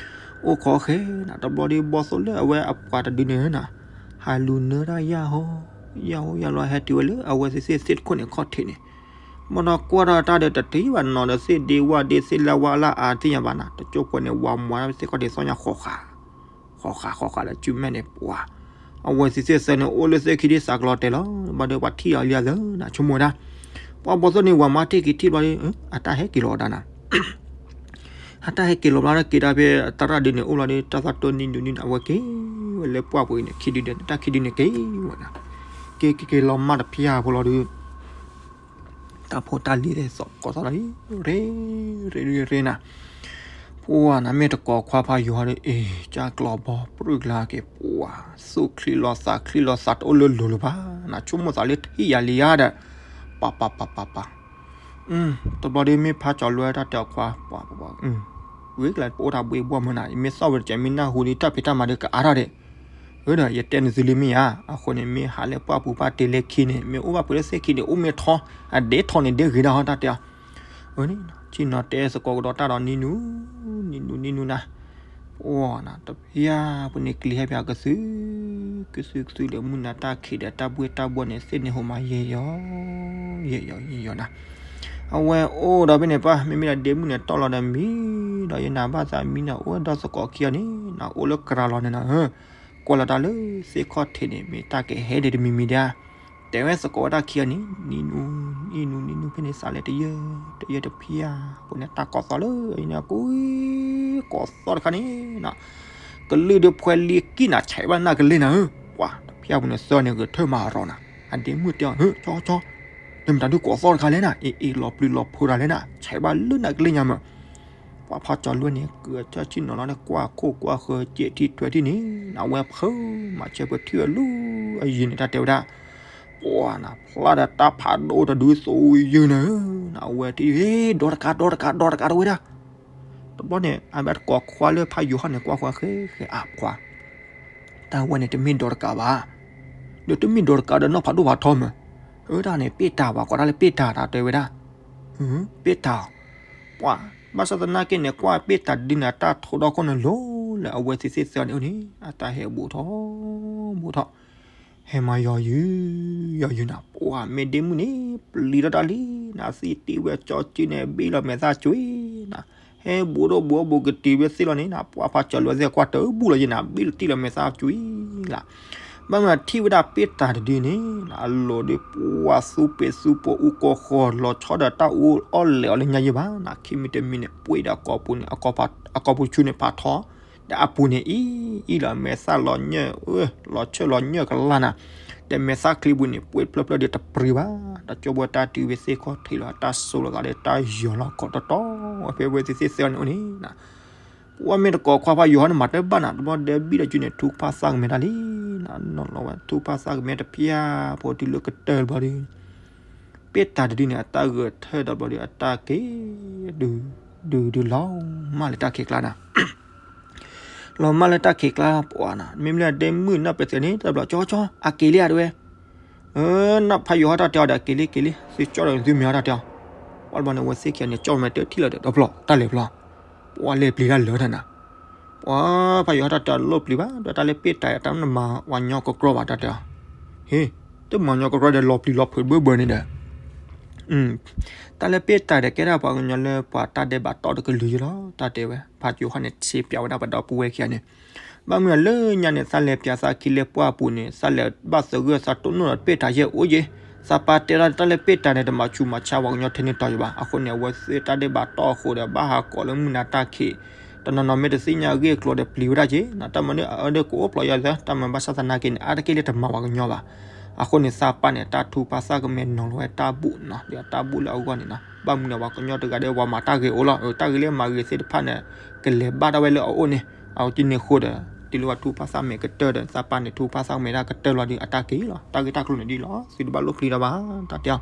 အိၣ်ခိးဃဲနၤ တဘျီဒီးဘီသိၣ်လၢအဝဲအပှၤတဒုန့ၣ်နၤ ဟးလူၤနၢတၢ်ယၢ်ဟီ ယၢ်ဟီယၢ်လီၤ ဟဲတုၤဝဲလၢအဝဲသ့ၣ်သ့ၣ်သ့ၣ်တခိၣ်န့ၣ်ခီၣ်ထံးန့ၣ် ဘၣ်ဒီးကွၢ်ထီၣ်တၢ်ဒီးတထံၣ်ဘၣ်နီၤဒီးသ့ၣ်ဒ့ဝၣ်ဒ့သ့ၣ်လၢဝါလၢအါသ့ၣ်ညါဘၣ်နၤ တကၠိဖိန့ၣ် ဝၤမွၤသ့ၣ်ခီၣ်ထံးသီၣ်ညါဃီဃာ် ဃီဃာ်ဃီဃာ်လၢစုမဲာ်န့ၣ် ပှၤ အဝဲသ့ၣ်သ့ၣ်သၢန့ၣ် အိၣ်လၢသ့ၣ်ခံဒ်သးကလီၤတဲာ်လီၤ ဘၣ်ဒီးပှၤထံၣ်အီၤလံအသၢနၤ ဆိကမိၣ်ဝဲဒၣ် ပှၤဘီသိၣ်န့ၣ် ဝၤမၤထံၣ်က့ၤထံၣ်ဘျီဒီး အတၢ်ဟဲက့ၤလီၤဝဲဒၣ်နၤ အတၢ်ဟဲက့ၤလီၤဘျီဒီးက့ၤဒၣ်ဖဲအသရၣ်ဒုန့ၣ် အိၣ်လီၤဒီး တၢ်သးတိၢ်နံၤဒုနံၤန့ၣ် အဝဲက့ၤဝဲလၢပှၢ်ပူၤအံၤန့ၣ် ခံဒုဒီး တၢ်ခံဒုန့ၣ်က့ၤဝဲနၤ က့ၤက့ၤက့ၤလီၤမၢ်တဖျၢၣ်ဖိလီၤဒီး တၢ်ဖိတၢ်လံၤသ့ၣ်သီၣ်ကိးသီၣ်လီၤ ရ့ ရ့ ရ့ ရ့နၤ ပှၤနၤ မ့ၢ်တကိးခွါဖးယိၤဟီဒီး အ့ၣ် ကၢ်ကျီဘီပြူၢ်ကျါက့ၤ ပှၤ သူၣ်ချံလီၤသးချံလီၤသးတအိၣ်လၢလိၤလၢၤဘၣ် နဆိကမိၣ်သးလၢထံၣ်ယၤလံဧါဒီး ပၢ်ပၢ်ပၢ်ပၢ်ပၢ် တဘျီဒီးမ့ၢ်ဖးကၠီၤလွဲတၢ်တဲအီၤခွါ ပှၤ ပှၤ ဝံၤကျါပအိၣ်တၢ်ဘှ့ဘှီမုၢ်နၤ ယမ့ၢ်သီၣ်ဝဲတကဲး မ့ၢ်နၢ်ဟူဒီးတၢ်ဖံးတၢ်မၤဒီးကအါထီၣ်ဒီး ဒီး ယတဲနသုလံမ့ၢ်ဧါ အဃိန့ၣ် မ့ၢ်ဟးလၢပှၢ်ပူၤဘၣ်တ့လၢခံန့ၣ် မ့ၢ်အိၣ်ဘၣ်ဖုးလၢသ့ၣ်ခံန့ၣ် အိၣ်မ့ၢ်ထီ အဒဲထီန့ၣ် ဒဲဂ့ၤဒၣ်ဟီတၢ်တဲအီၤ အန့ၣ် ဆ့ၣ်နီၤတဲသကိးကဒီးတၢ်ဒီးနံၤနူ နံၤနူ နံၤနူနၤ ပှၤနၤ တဖျၢၣ်ပူၤန့ၣ် ကျံၤဟဲဖဲအကသု ကသုကသုဒီးမုၢ်နၤတၢ်ခံးဒီးတၢ်ဘှ့ၣ်တၢ်ဘှီန့ၣ် သ့ၣ်န့ၣ်ဟိးမးယဲၢ်ယီၤ ယဲၢ်ယီၤ ယဲၢ်ယီၤနၤ အဝဲအိၣ်ဒီးဖဲန့ၣ်ပၢ် မ့မ့ၢ်ဒီးဒ့မုၣ်န့ၣ် တီၢ်လီၤဒီးမံ ဒီးယနၤဘၣ်သးမံနၤ အိၣ်ဝဲဒီးသကိးခံအီၤန့ၣ် နၤအိၣ်လၢကရၤလီၤန့ၣ်နၤ ကွၢ်လီၤတၢ်လၢသ့ၣ်ခီၣ်ထံးန့ၣ် မ့ၢ်တၢ်ကဟဲဒံးတမံၤမံၤဒၣ် တဲဝဲသကိးဝဲတၢ်ခံအီၤန့ၣ် နံၤနူ နံၤနူ နံၤနူ ဖဲန့ၣ်သးလဲတယၢၢ် တယၢၢ်တဖျၢၣ် ပှၤန့ၣ်တၢ်ကိးသီၣ်လၢ အံၤန့ၣ် ကိးသီၣ်တခါန့ၣ် ကလုၢ်ဒီးဖှဲလံကံၣ်နၤ ဆဲးဘၣ်နၢ်ကလ့ၢ်နၤဧၢ ပှၤတဖျၢၣ်ပူၤန့ၣ်သၢန့ၣ် ဂဲၤထၢၣ်မၤရီၤနၤ အဒ့မုၣ်တဲအီၤ ဟၢ ကၠီကၠီ တမ့ၢ်တၢ်ဒုးကိးသီၣ်တခါလဲၣ်နၤ အ့ၣ်အ့ၣ် လီၤပျုၤလီၤဖိတၢ်လဲၣ်နၤ ဆဲးဘၣ်လၢနၢ်ကလ့ၢ်ညါမး ပှၤဖးကၠီၤလွဲန့ၣ် ကုၤအဆၢဆ့ၣ်နီၤလီၤန့ၣ် ကွၢ်ခိၣ်ကွၢ်ဃၢၤ ကဲးထံၣ်ထွဲထံၣ်န့ၣ် အဝဲဖုးမၤဆၢပှဲၤထံၣ်ဝဲလူၤအယံၤန့ၣ် တၢ်တဲဝဲဒၣ် ပှၤနၤ ဖျါဒီးတၢ်ဖးဒိၣ်တဒုသိယုၢ်န့ၣ်, အဝဲထံၣ် ဟ့ ဒီတကး ဒီတကး ဒီတကးတဝဲဒၣ်. တဘျီန့ၣ် အဘၣ်တကိးခွါလၢဖးယိၤဟၣ်န့ၣ် ကွၢ်ဃီဃဲဃဲအါခွါ, တၢ်ဝဲန့ၣ် တမ့ၢ်ဒီတကးဘၣ်, ဒီးတမ့ၢ်ဒီတကးဒီးနီၢ်ဖးဒိၣ်ဖးထီမ့ၢ်, အတၢ်န့ၣ် ပ့ၣ်တၢ်ဘၣ် ကိးတၢ်လၢပ့ၣ်တၢ်တၢ်တဲဝဲဒၣ်, ပ့ၣ်တၢ်, ပှၤ ဘၣ်ဆၣ်သနာ်က့န့ၣ် ကွၢ်ပ့ၣ်တၢ်တဒုန့ၣ် အတၢ်ထီဒီခိၣ်န့ၣ်လိၤလၢအဝဲသ့ၣ်သ့ၣ်သၢန့ၣ်အိၣ်န့ၣ် အတၢ်ဟဲဘူးထီၣ်ဘူးထီၣ် ဟဲမၤယီၤယုၢ် ယီၤယုၢ်နၤ ပှၤမ့ၢ်ဒ့မုၣ်န့ၣ် ပျံၤထီၣ်တၢ်လံနၤ သံတံၢ်ဝဲကၠီကၠံန့ၣ် ဘ့ၣ်လီၤမဲာ်သၣ်ကွံနၤ, ဟဲဘူးထီၣ်ဘူးထီၣ်ဘူးကတံၤဝဲသ့ၣ်လီၤန့ၣ်နၤ ပှၤဖးကၠီၤလီၤသ့ၣ်ကွၢ်တဘူးလီၤယဲနၤ ဘ့ၣ်လီၤတံၢ်လီၤမဲာ်သၣ်ကွံလီၤ. ဘၣ်မနုၤထံၣ်ဝဲဒၣ်ပ့ၣ်တၢ်တဒုန့ၣ် အလိၤဒီးပှၤသူပ့ၤသူပိာ်အူကီၢ်ဃီၤ လီၤဆီဒီးတၢ်အူအီၣ်လဲၣ်အီၤလၢညါယဲဘၣ်နၤ ခံမံၤတမံၤန့ၣ် ပှ့ၤဒီးအကိာ်ပူၤန့ၣ် အကိာ်ပူၤဆူန့ၣ်ဖးထီ ဒီးအပူၤန့ၣ်အံၤအံၤလီၤ မဲာ်သၣ်လီၤညၢၣ် လီၤဆၢၣ်လီၤညၢၣ်ကလါနၤ, ဒီးမဲာ်သၣ်ချံပူၤန့ၣ် ပှ့ၤဖျၢၣ်ဖျၢၣ်ဒီးတပျံၤဘၣ်, ဒီးကၠိဘီတၢ်တုၤဝဲသ့ၣ်ခီၣ်ထံးလီၤ တၢ်ဆိၣ်လီၤသးဒီးတၢ်ယီၤလီၤကိးတီတီ ဝဲဖဲဝဲသ့ၣ်သ့ၣ်သၢန့ၣ်အိၣ်န့ၣ် ပှၤမ့ၢ်တကိးခွါဖးယိၤဟၣ်န့ၣ် မၤတဘၣ်နၤ တဘျီဒီးဘံၣ်ဒီးကုန့ၣ် ထူကဖၣ်သၣ်ကမဲာ်တၢ်လံနၤ, နီၢ်လီၤဝဲထူကဖၣ်သၣ်ကမဲာ်တဖျၢၣ်ဖိတုၤလၢကတၢၢ်တဘျီဒီး ပ့ၣ်တၢ်တဒုန့ၣ် အတၢ်ဂဲၤထၢၣ်ဒီးဘျီဒီး အတၢ်က့ၤ ဒုး ဒုး ဒုးလီၤမၢ်လၢတၢ်ခံးကျါနၤ, လီၤမၢ်လၢတၢ်ခံးကျါပှၤနၤ မ့မ့ၢ်လၢအဒ့မုၣ်နီၢ်ပသ့းန့ၣ် တဘျီကၠီကၠီ အက့ၤလံဧါတဝဲ, နီၢ်ဖးယိၤဟၣ်တၢ်တဲအီၤဒီး က့ၤလံက့ၤလံ သုကၠီဒီးသုမ့ၢ်အီၤတၢ်တဲအီၤ, ပှၤတဘျီန့ၣ် အဝဲသ့ၣ်ခံဂၤန့ၣ် ကၠီမဲာ်တၢၢ်ထံၣ်လီၤဒီး တဘျီ တၢ်လဲၤဘျီ ပှၤလဲၤပျံၤတၢ်လၢာ်တၢ်နၤ ပှၤဖးယိၤဟၣ်တၢ်တဲအီၤလိၣ်ပျံၤဘၣ် ဒီးတၢ်လၢပ့ၣ်တၢ်တၢ်နမၤဝဲညီကကြီဘၣ်တၢ်တဲအီၤ, ဟ့ တမၤညီကကြီဒီးလီၤပျံၤလီၤဖုးတဘၢဘၢန့ၣ်ဒီး တၢ်လၢပ့ၣ်တၢ်ဒီးကဲဒၣ်ပှၤကညီလၢပှၤတၢ်ဒဲးဘးတီၢ်တကလုာ်ယဲလီၤ တၢ်တဲဝဲ ဖးယိၤဟၣ်န့ၣ် ဆ့ပၠးဝဲဒၣ်ပဒီပုၢ်ဝဲၢ်ခံဂၤန့ၣ်, ဘၣ်မနုၤလၢညါန့ၣ် သးလဲၤပၠးသးခံလၢပှၢ်ပူၤန့ၣ် သးလဲၤဘၣ်သဂၢၢ်သးတိၢ်နီၣ်ဒီးပ့ၣ်တၢ်ယဲၢ်အိၣ်ယဲ, သးပၢ်တဲဒၣ်တၢ်လၢပ့ၣ်တၢ်န့ၣ် တမၤဆူးမၤဆါပှၤကညီထဲန့ၣ်တီၤယဲဘၣ်, အဃိန့ၣ် အဝဲသ့ၣ်တၢ်ဒဲးဘးတီၢ်အဃိဒီး ဘၣ်ဟးကိးလၢမုၢ်နၤတၢ်ခံး, တနီၤနီၤမ့ၢ်တသ့ၣ်ညါအဂ့ၢ်အကျိၤဒီးပျံၤဝဲဒၣ်က့ၤနၤ, တၢ်မၤန့ၣ်အအၢဒၢးကအိၣ်ဖျိးယၤသၢ တၢ်မၤဘၣ်ဆၣ်သနာ်က့န့ၣ် အါတက့ၢ်လၢတမၤပှၤကညီဘၣ် အဃိန့ၣ် သးပၢ်န့ၣ် တၢ်ထူပၢ်သၣ်ကမဲာ်နီၤလီၤဝဲတၢ်ဘူၣ်နီၤ ဒီးတၢ်ဘူၣ်လၢအဂီၢ်န့ၣ်နီၤ, ဘၣ်မနုၤဒီးပှၤကညီတဂၤဒီးပှၤမၤတၢ်ဂ့ၤအိၣ်လီၤ, တၢ်ဂ့ၤလၢမၤဂ့ၤသ့ၣ်တဖၣ်န့ၣ် ကလဲၤဘၣ်ဒၣ်ဝဲလၢအအိၣ်န့ၣ်, အဝဲတန့ၣ်ဃိဒီး တုၤလၢပှၤထူပၢ်သၣ်မဲာ်ကတၢၢ်ဒီး သးပၢ်န့ၣ်ထူပၢ်သၣ်ကမဲာ်ဒၣ်ကတၢၢ်လီၤဒီး အတၢ်က့ၤလီၤ, တၢ်ဂ့ၢ်တၢ်ကျိၤန့ၣ်ဒ်လီၤ, သုတဘၣ်လိၣ်ပျံၤတၢ်ဘၣ်, တၢ်တ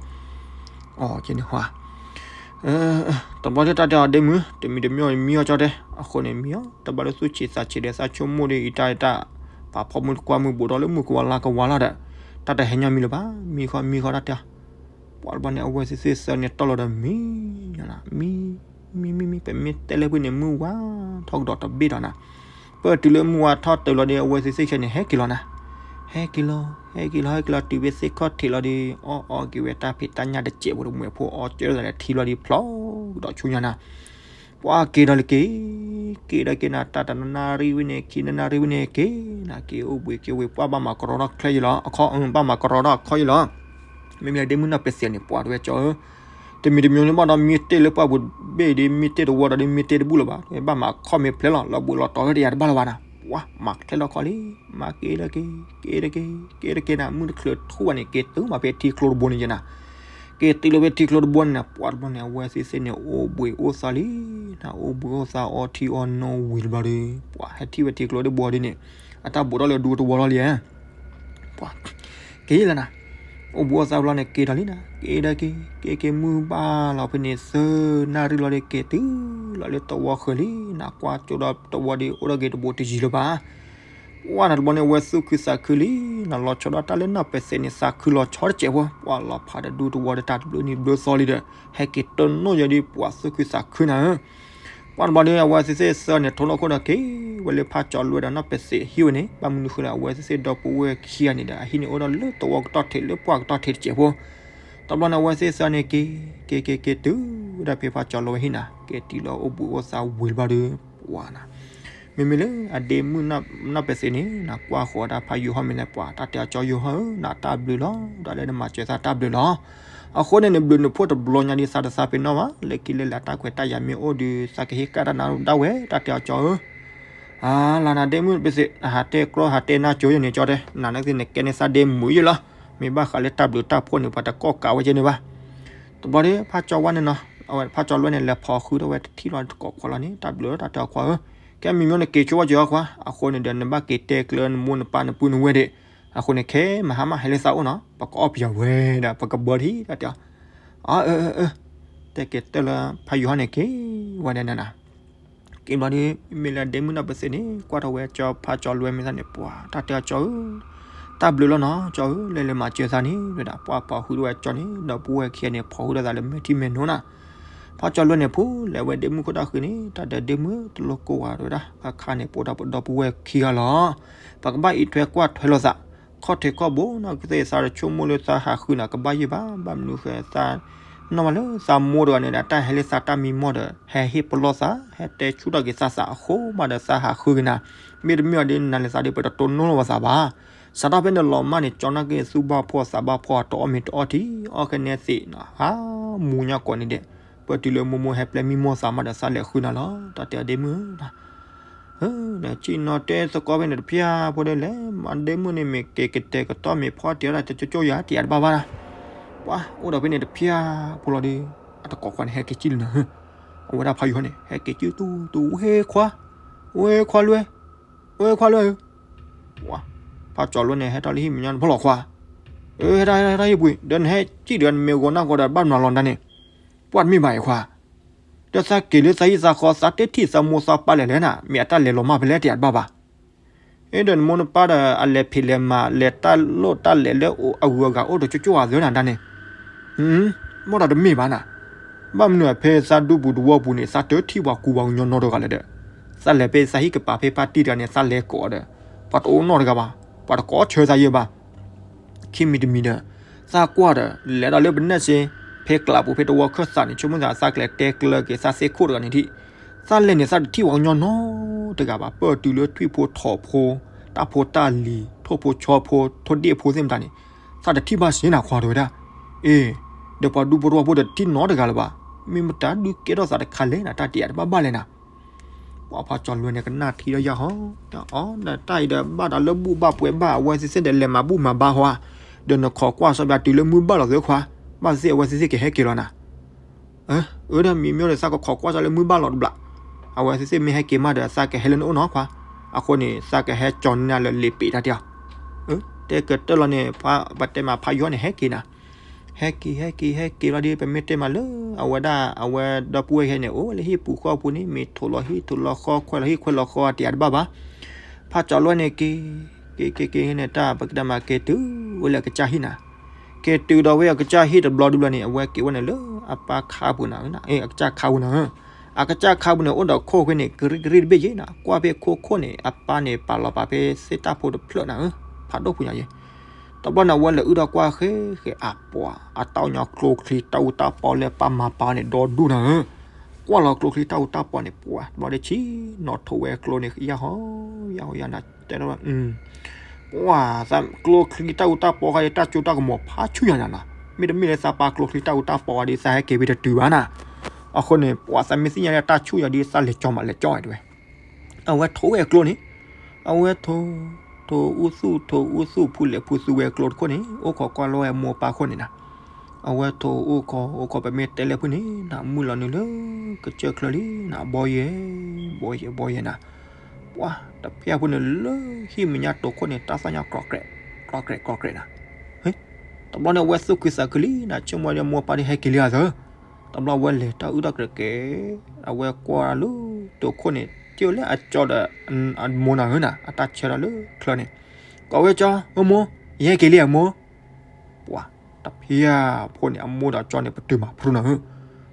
ဲအီၤ အန့ၣ်ဟါ တဘျီဒၣ်တၢ်တဲအီၤဒ့မုၣ် တမံၤတမံၤမံအီၤကၠီတဲ, အဃိန့ၣ်မံအီၤ တဘၣ်လၢသူၣ်ဆံးသးဆံးဒီး သးဆိကမိၣ်ဒီးအံၤတၢ်တၢ်, ပာ်ဖီမုၢ်တကွၢ်မုၢ်ဘူးဒီးလၢမုၢ်ကဝါလါကဝါလီၤဒီး, တၢ်တဟဲညီမံလၢၤဘၣ်, မံဃီမံဃီတၢ်တဲအီၤ, ပှၤတဘျီန့ၣ် အဝဲသ့ၣ်သ့ၣ်သၢန့ၣ်တီၢ်လီၤဒီးမံ, မံ, မံမံမံ ပမ့ၢ်တဲလၢဖုန့ၣ် မုၢ်ဝါထီၣ်ကဒီးတဘ့ၣ်ဒီးနၤ, ပတုၤလၢမုၢ်ဝါထီၣ်တုၤလီၤဒီး အဝဲသ့ၣ်သ့ၣ်ခဲန့ၣ် ဟဲက့ၤလီၤနၤ, ဟဲက့ၤလီၤ ဟဲက့ၤလီၤ ဟဲက့ၤလီၤ တုၤဝဲသ့ၣ်ခီၣ်ထံးလီၤဒီး အီၣ်အီက့ၤဝဲတၢ်ဖံးတၢ်ညၣ်တစဲးဖိတမှဲၤဖိ အီကၢဒီးထံလီၤဒီးဖျိးကဒီးဆူညါနၤ, ပှၤက့ၤဒီးလၢက့ၤ, က့ၤဒီးက့ၤနၤ တၢ်တနၣ်ရံၣ်ဝံၤန့ၣ် ခံနၣ်ရံၣ်ဝံၤန့ၣ်က့ၤနၤ က့ၤအိၣ်ဘှံးက့ၤဝံၤ ပှၤဘၣ်မၤကရီထီၣ်ချဲယလီၤ, အခီ ဘၣ်မၤကရီထီၣ်အခီယလီၤ, မ့မ့ၢ်ဒ့မုၣ်နီၢ်ပသဲးန့ၣ် ပှၤတဝဲကၠီဧၢ, တမံၤတမံၤန့ၣ်ဘၣ်ဒီးမ့ၢ်တ့ၢ်လၢပှၢ်ပူၤဘ့ၣ်ဒီး မ့ၢ်တ့ၢ်တဝီဒီး မ့ၢ်တ့ၢ်တဘူၣ်လၢၤဘၣ်, ဘၣ်မၤခီၣ်မ့ၢ်ဖျဲးလီၤ လီၤဘူးလီၤတီၤဝဲတယၤတဘၣ်လၢၤဘၣ်နၤ, ပှၤမၤချဲလီၤခီလံ, မၤက့ၤဒီးက့ၤ, က့ၤဒီးက့ၤ, က့ၤဒီးက့ၤနၤ မုၢ်တချုးထူၣ်ဘၣ်န့ၣ် က့ၤတုၤမးဖဲထံကျိတဘိန့ၣ်ယဲနၤ က့ၤတုၤလီၤဖဲထံကျိတဘိန့ၣ် ပှၤတဘျီန့ၣ် အဝဲသ့ၣ်သ့ၣ်န့ၣ် အိၣ်ဘှံးအိၣ်သါလံနၤ, အိၣ်ဘှံးအိၣ်သါအီထံအီနိဝံၤတဘျီဒီး ပှၤဟဲထံၣ်ဝဲထံကျိတဘိဒ်န့ၣ် အတၢ်ဘူးထီၣ်လၢဒူတဝီလီၤလံ, ပှၤက့ၤလီၤနၤ, အိၣ်ဘှံးအိၣ်သါတဘျီန့ၣ် က့ၤဒီးလံနၤ, က့ၤဒီးက့ၤ, က့ၤက့ၤမုၢ်ဘၣ်လီၤဖဲန့ၣ် သၢနၣ်ရံၣ်လီၤဒီး က့ၤတုၤလီၤလၢတဝီဃၢၤလံနၤ, ကွၢ်ကၠိဒီးတဝီဒီး အိၣ်ဒီးက့ၤတဘိတယံၤလၢၤဘၣ် ပှၤနၤတဘျီန့ၣ် အဝဲသူၣ်ခုသးခုလံနၤ, လီၤဆီဒၣ်တၢ်လၢနီၢ်ပသဲးန့ၣ် သးခုလီၤဆီတစဲးဖိ, ပှၤလီၤဖးဒီးဒူတဝီဒီး တၢ်တဘျုးနံၤဘျုးသီလံဒီး ဟဲက့ၤတနီၣ်ယဲဒီး ပှၤသူၣ်ခုသးခုနၤဧၢ, ပှၤတဘျီဒီး အဝဲသ့ၣ်သ့ၣ်သၢန့ၣ် ထိၣ်နီၣ်ခိၣ်ဒီးက့ၤ ဝဲလၢဖးကၠီၤလွဲဒီးနီၢ်ပသဲးဟံၣ်ဝဲန့ၣ်, ဘၣ်မနုၤဃိလၢ အဝဲသ့ၣ်သ့ၣ်ဒီပုၢ်ဝဲၢ်ခံဂၤန့ၣ်ဒီး အဟံၣ်န့ၣ်အိၣ်ဒီးလၢတဝီကတီၢ်ထံး လၢပှၢ်ကတီၢ်ထံးတစဲးဖိ တဘျီန့ၣ် အဝဲသ့ၣ်သၢန့ၣ်က့ၤ, က့ၤက့ၤက့ၤတုၤ ဝဲဒၣ်ဖဲဖးကၠီၤလွဲဟံၣ်နၤ, က့ၤတုၤလီၤအိၣ်ဘှံးအိၣ်သါဝံၤတဘျီဒီး ပှၤနၤ, မ့မ့ၢ်လၢအဒ့မုၣ်နီၢ်ပသဲးန့ၣ်နၤ ကွၢ်ဃီၤဒၣ်ဖးယိၤဟၣ်မ့ၢ်လဲၣ် ပှၤတၢ်တဲအီၤကၠီယိၤဟၣ်ဧၢ နၤတၢ်ဘျုးလီၤ, ဒီးလၢနမၤစၢၤသးတၢ်ဘျုးလီၤ, အဃိန့ၣ် နဘျုးနဖှိၣ်တဘျီညါဒ်သးတသးပ့ၤနီၣ်ဘၣ်, လၢခံလၢလၢတၢ်ခွဲးတၢ်ယာ်မ့ၢ်အိၣ်ဒီး သးကဟ့ၣ်ကဒါနၤဒၣ်ဝဲ တၢ်တဲအီၤကၠီဧၢ အလၤနၤဒ့မုၣ်ပသ့း ဟးတဲကြီဟးတဲနၢ်ကၠိယဲန့ၣ်ကၠီတဲ, နၤန့ၣ်သ့ၣ်န့ၣ်ကဲန့ၢ်သးဒ့မုၣ်ယဲလီၤ, မ့ၢ်ဘၣ်ဃးလၢတၢ်ဘျုးတၢ်ဖှိၣ်န့ၣ် ပှၤတကိးကးဝဲကဲန့ၣ်ဘၣ်. တဘျီဒီး ဖးကၠီဝါန့ၣ်နီၤ, အဝဲဖးကၠီလွဲန့ၣ် လဲၤဖီၣ်ဃုာ်ဒီးဝဲတထံၣ်လီၤတကိးခွါလီၤန့ၣ် တၢ်ဘျုးလီၤတၢ်တဲအီၤခွါဧၢ, ကဲမံၤမံၤန့ၣ်က့ၤဆိဝဲကၠီခွါ, အဃိန့ၣ်ဒီး နဘၣ်က့ၤတဲကျၢၤနမိၢ်နပၢ်နပုၢ်နဝဲၢ်ဒံး, အဃိန့ၣ် ခဲမဟါမးဟဲလၢသးအိၣ်နီၤ ပကအီၣ်ပယီၤဝဲဒီး ပကဘၢထံၣ်တၢ်တဲအီၤ, အၢ အၢ အၢ အၢ တဲက့ၤတၢၢ်လၢဖးယိၤဟီၣ်န့ၣ်က့ၤဝဲဒၣ်နၤနၤ က့ၤဘျီဒီး မ့ၢ်လၢဒ့မုၣ်ဒီးပသ့ၣ်န့ၣ် ကွၢ်ထီၣ်ဝဲကၠီဖးကၠီလွဲမ့ၢ်သးန့ၣ် ပှၤတၢ်တဲအီၤကၠီဧၢ, တၢ်ဘျုးလီၤနီၤ ကၠီဧၢ လဲၤလဲၤမၤစၢၤသးန့ၣ် ဝဲဒၣ်ပှၤပာ်ဃုာ်ဒီးဝဲကၠီန့ၣ် ဒီပုၢ်ဝဲၢ်ခံဂၤန့ၣ် ဖီၣ်ဃုာ်ဒီးသးလၢမဲာ်ထံမဲာ်နိနီၤ, ဖးကၠီလွဲန့ၣ် ဖိလဲၤဝဲဒ့မုၣ်ခိၣ်တၢ်ဃုာ်န့ၣ် တၢ်ဒဲးဒ့မုၣ်တလိၣ်ကိၢ်ဝဲတဝဲဒၣ် အခါန့ၣ် ပအိၣ်ဒီးပဒီပုၢ်ဝဲၢ်ခံဂၤလီၤ, ပကဘၣ်အံးထွဲကွၢ်ထွဲလိာ်သး ခီၣ်ထံးခီၣ်ဘိနီၤ ကသ့ၣ်သးတဆိကမိၣ်လၢသးဟးဃုနၤ ကဘၣ်ယံာ်ဘၣ် ဘၣ်မနုၤဃဲသး နီၣ်ဝဲလၢသးမိၢ်တဂၤန့ၣ်ဒီး တၢ်ဟဲလၢသးတၢ်မံမီၢ်ဒီး ဟဲဟ့ၣ်ပလီၢ်သး ဟဲတဲဆူၣ်ထီၣ်က့ၤသးသးအဃိမးဒီး သးဟးဃုက့ၤနၤ, မ့တမ့ၢ်အီၤဒီး နၤလၢသးဒီး ပတတိၢ်နီၣ်လိာ်ဘၣ်သးဘၣ်. စးထီၣ်ဖဲန့ၣ်လီၤမၢ်န့ၣ် ကၠီနာ်က့ၤသူၣ်ဘၣ်ဖှီၣ်သးဘၣ်ဖှီၣ် တအီၣ်မ့ၤတအီထံ အီၣ်ကနဲသ့ၣ်နီၤ ဟးမူညါကိးန့ၣ်ဒီး ပတုၤလၢမိၢ်မိၢ်ဟဲပျဲမံမီၢ်သးမးဒီး သးလဲၤဃုနၤလီၤ တၢ်တဲအီၤဒ့မုၣ် ဆ့ၣ်နီၤတဲသကိးဖဲန့ၣ်တဖျၢၣ်ဖိဒီးလဲၤ မၤဒ့မုၣ်န့ၣ်မ့ၢ်က့ၤကတဲာ်ကတီၤမ့ၢ်ဖီတံၢ်အီၣ်တၢ်ကၠိကၠိယၤတံၢ်အတဘၣ်ဘၣ်ဒၣ်, ပှၤအိၣ်ဒီးဖဲန့ၣ်တဖျၢၣ်ဖိလီၤဒီး အတကိးခွါန့ၣ် ဟဲက့ၤကံၣ်လံနၤ, အဝဲဒၣ်ဖးယိၤဟီၣ်န့ၣ် ဟဲက့ၤကံၣ်တူတူ ဝဲခွါ, ဝဲခွါလွဲ, ဝဲခွါလွဲဧၢ, ပှၤ ဖးကၠီလွဲန့ၣ် ဟဲထီၣ်လၢဟံၣ်မဲာ်ညါတဖီလီၤခွါ, အၢ ဟဲထီၣ်ဟဲထီၣ်ဟဲထီၣ်ဟံၣ်ပူၤ ဒီးနဟဲကံၣ်ဒီးနမ့ၢ်ဂီၤနၢ်ဂီၤဒီး ဘၣ်မနုၤလီၤနၤန့ၣ် ပှၤတမ့ၢ်ဘၣ်အံၤခွါ, ဒီးသးက့ၤလၢသးဟံၣ်သးဃီ သးတထံၣ်သးမိၢ်သးပၢ်လဲၣ်လဲၣ်နၤ မ့ၢ်အတၢ်လဲၤလီၤမၢ်ဖဲလဲၣ်တံၢ်အတဘၣ်ဘၣ်, အ့ ဒီးနမိၢ်နပၢ်ဒီး အလဲၤဖံးလဲၤမၤ လဲၤတၢ်လိၣ်တၢ်လဲၤလၢအဂုၤအဂၤအိၣ်တကၠိကၠိအသၢနၤဒၣ်န့ၣ်, မ့ၢ်ဒီးတမ့ၢ်ဘၣ်နၤ, ဘၣ်မနုၤအဖဲသးဒူပူၤသဝီပူၤန့ၣ် သးတထံၣ်ပှၤကူပှၤကညီနီတဂၤလၢၤဒီး, သးလဲၤဖဲသးဟံၣ်ကပၤဖဲဖါတံၢ်တဂၤန့ၣ် သးလဲၤကိးအီၤဒီး, ပှၤတအိၣ်နီတဂၤဘၣ်, ပှၤတကိးဆၢသးယဲဘၣ် ခံမံၤတမံၤဒီး, သးကွၢ်ဒီး လဲၤဒီးလၢပနဲၣ်စ့, ဖဲကျးပူၤဖဲတဝီခၢၣ်သးန့ၣ် ဆိကမိၣ်သးသးကလဲၤတဲကျၢၤက့ၤသးသ့ၣ်ခိၣ်တဂၤန့ၣ်ဒံး, သးလဲၤန့ၣ် သးတထံၣ်ပှၤကညီနီတဂၤဘၣ် ပတုၤလၢထွံၣ်ဖိထိးဖိ, တၢ်ဖိတၢ်လံၤ ထိၣ်ဖိဆီဖိ ထိၣ်ဒ့ၣ်ဖိသ့ၣ်မတၤန့ၣ်, သးတထံၣ်ဘၣ်စ့ၢ်နၤခွါတဝဲဒၣ်, အ့, ဒီးပှၤဒူဖိတဝီဖိဒီးတထံၣ်နီတဂၤလၢၤဘၣ်, မ့ၢ်မတၤဒုးကဲထီၣ်သးတခါလဲၣ်နၤ တၢ်တံၢ်အတဘၣ်ဘၣ်လဲၣ်နၤ ပှၤဖးကၠီလွဲန့ၣ် ကနၣ်ထံဒီးယၤဟီ, အီ ဒီးတၢ်အံၤဒီးဘၣ်ဒီးလၢဘူၣ်ဘၣ်ပှဲၤဘၣ် အဝဲသ့ၣ်သ့ၣ်ဒီးလဲၤမၤဘူၣ်မၤဘါဟီဧါ, ဒီးနခိးကွၢ်စီဘၣ်တုၤလၢမုၢ်ဘၣ်လီၤသၢခွါ, ဘၣ်သ့ၣ်သ့ၣ်အဝဲသ့ၣ်သ့ၣ်ကဟဲက့ၤလီၤနၤ, အၢ ဒီးမံမ့ၢ်ဒီးသးကခိးကွၢ်စီလၢမုၢ်ဘၣ်လီၤတဘျီ, အဝဲသ့ၣ်သ့ၣ်မ့ၢ်ဟဲက့ၤမးဒီး သးကဟဲလၢနအိၣ်နီၤခွါ, အဃိန့ၣ် သးကဟဲကၠီနၤလၢလ့ပ့ၤတၢ်တံၢ်အီၤ တဲကတၢၢ်လီၤန့ၣ် ပှၤပတဲမးဖးယီၤန့ၣ် ဟဲက့ၤနၤ, ဟဲက့ၤ ဟဲက့ၤ ဟဲက့ၤလီၤဒီး ပမ့ၢ်တဲမးလၢ အဝဲဒၣ် အဝဲဒီပုၢ်ဝဲၢ်ခဲန့ၣ် အိၣ်ဝဲလၢဟံၣ်ပူၤဃီပူၤန့ၣ် မ့ၢ်ထိးလီၤဟံၣ်ထိးလီၤဃီ ခွဲးလီၤဟံၣ်ခွဲးလီၤဃီ တံၢ်အတဘၣ်ဘၣ်, ဖးကၠီလွဲန့ၣ်က့ၤ က့ၤက့ၤက့ၤန့ၣ် တၢ်ပကတဲမးက့ၤတုၤဝဲလၢအကစၢ်ဟံၣ်နၤ, က့ၤတုၤဒီးဝဲအကစၢ်ဟံၣ်တဘျီဒုဘျီန့ၣ် အဝဲက့ၤဝဲန့ၣ်လၢအပၢ်ခါပူၤနၤ, အကစၢ်ခါပူၤနၤ, အကစၢ်ခါပူၤန့ၣ် အိၣ်ဒီးခိၣ်ဃ့န့ၣ် ကရံၣ်ကရံၣ်တဘ့ၣ်ယဲနၤ, ကွၢ်ဖဲခိၣ်ခိၣ်န့ၣ် အပၢ်န့ၣ် ပာ်လီၤပာ်ဖဲသ့ၣ်တၢ်ဖိတဖျၢၣ်နၤဧၢ, ဖးဒိၣ်ဖုညါယဲ, တဘျီန့ၣ် အဝဲလဲၤအုၣ်ဒီးကွၢ်ဃဲဃဲအပှၤ အတၢ်အိၣ်ညီကျိချံတၢ်အူတၢ်ပီလၢပၢ်မၤပာ်န့ၣ် ဒီဒူၣ်နၤဧၢ, ကွၢ်လီၤကျိချံတၢ်အူတၢ်ပီန့ၣ် ပှၤ တဘျီဒီးဆံးနီၤထိးဝဲကျိန့ၣ် ယၢ်ဟီ ယၢ်ဟီယၢ်နၤ တဲ ပှၤ ကျိချံတၢ်အူတၢ်ပီဃါဒီး တၢ်စိတၢ်ကမီၤဖးဆူၣ်ယၤနၤနီၤ, မ့တမ့ၢ်လၢသးပာ်ကျိချံတၢ်အူတၢ်ပီဃါဒီး သးဟဲက့ၤဝံၤတတုၤဘၣ်နၤ, အဃိန့ၣ် ပှၤသးမ့ၢ်သ့ၣ်ညါလၢတၢ်ဆူၣ်ယၤဒီး သးလဲၤကၠီမးလဲၤကၠီဝဲတဝဲ, အဝဲထိးဝဲအကျိန့ၣ်, အဝဲထိး ထိးအူသူၣ် ထိးအူသူၣ် ဖုလဲၤဖုသူဝဲအကျိတခိၣ်န့ၣ် အိၣ်ခိးကွၢ်လီၤဝဲအမိၢ်အပၢ်ခိၣ်န့ၣ်နၤ, အဝဲထိးအိၣ်ခိး အိၣ်ခိး ပမ့ၢ်တဲလၢဖုန့ၣ်နၤ မုၢ်လီၤနုာ်လၢကစၢၢ်ချၢလံနၤ ဘီယဲ ဘီယဲ ဘီယဲနၤ, ပှၤ တဖျၢၣ်ဖိန့ၣ်လၢဟံၣ်မဲာ်ညါတိာ်ခိၣ်န့ၣ် တၢ်သၣ်ညါ ကြီၣ်ကြဲး ကြီၣ်ကြဲး ကြီၣ်ကြဲးနၤ, တဘျီန့ၣ် အဝဲသူၣ်ခုသးခုလံနၤ ဆိကမိၣ်ဒီး မိၢ်ပၢ်ဒီးဟဲက့ၤလံဧါသၢ, တဘျီအဝဲလဲၤတၢ်အုၣ်တၢ်ကြဲးကဲ, အဝဲကွၢ်လၢတိာ်ခိၣ်န့ၣ် ထံၣ်ဝဲလၢအကၠီဒီး အမိၢ်နၤဧၢနၤ အတၢ်ဆၢထၢၣ်လၢချၢန့ၣ်, ကိးဝဲကၠီ အမိၢ် ယဟဲက့ၤလံဧါမိၢ်, ပှၤ တဖျၢၣ်ဖိန့ၣ် အမိၢ်ဒီးကၠီန့ၣ် ပတုာ်မးဖုနၤဧၢ,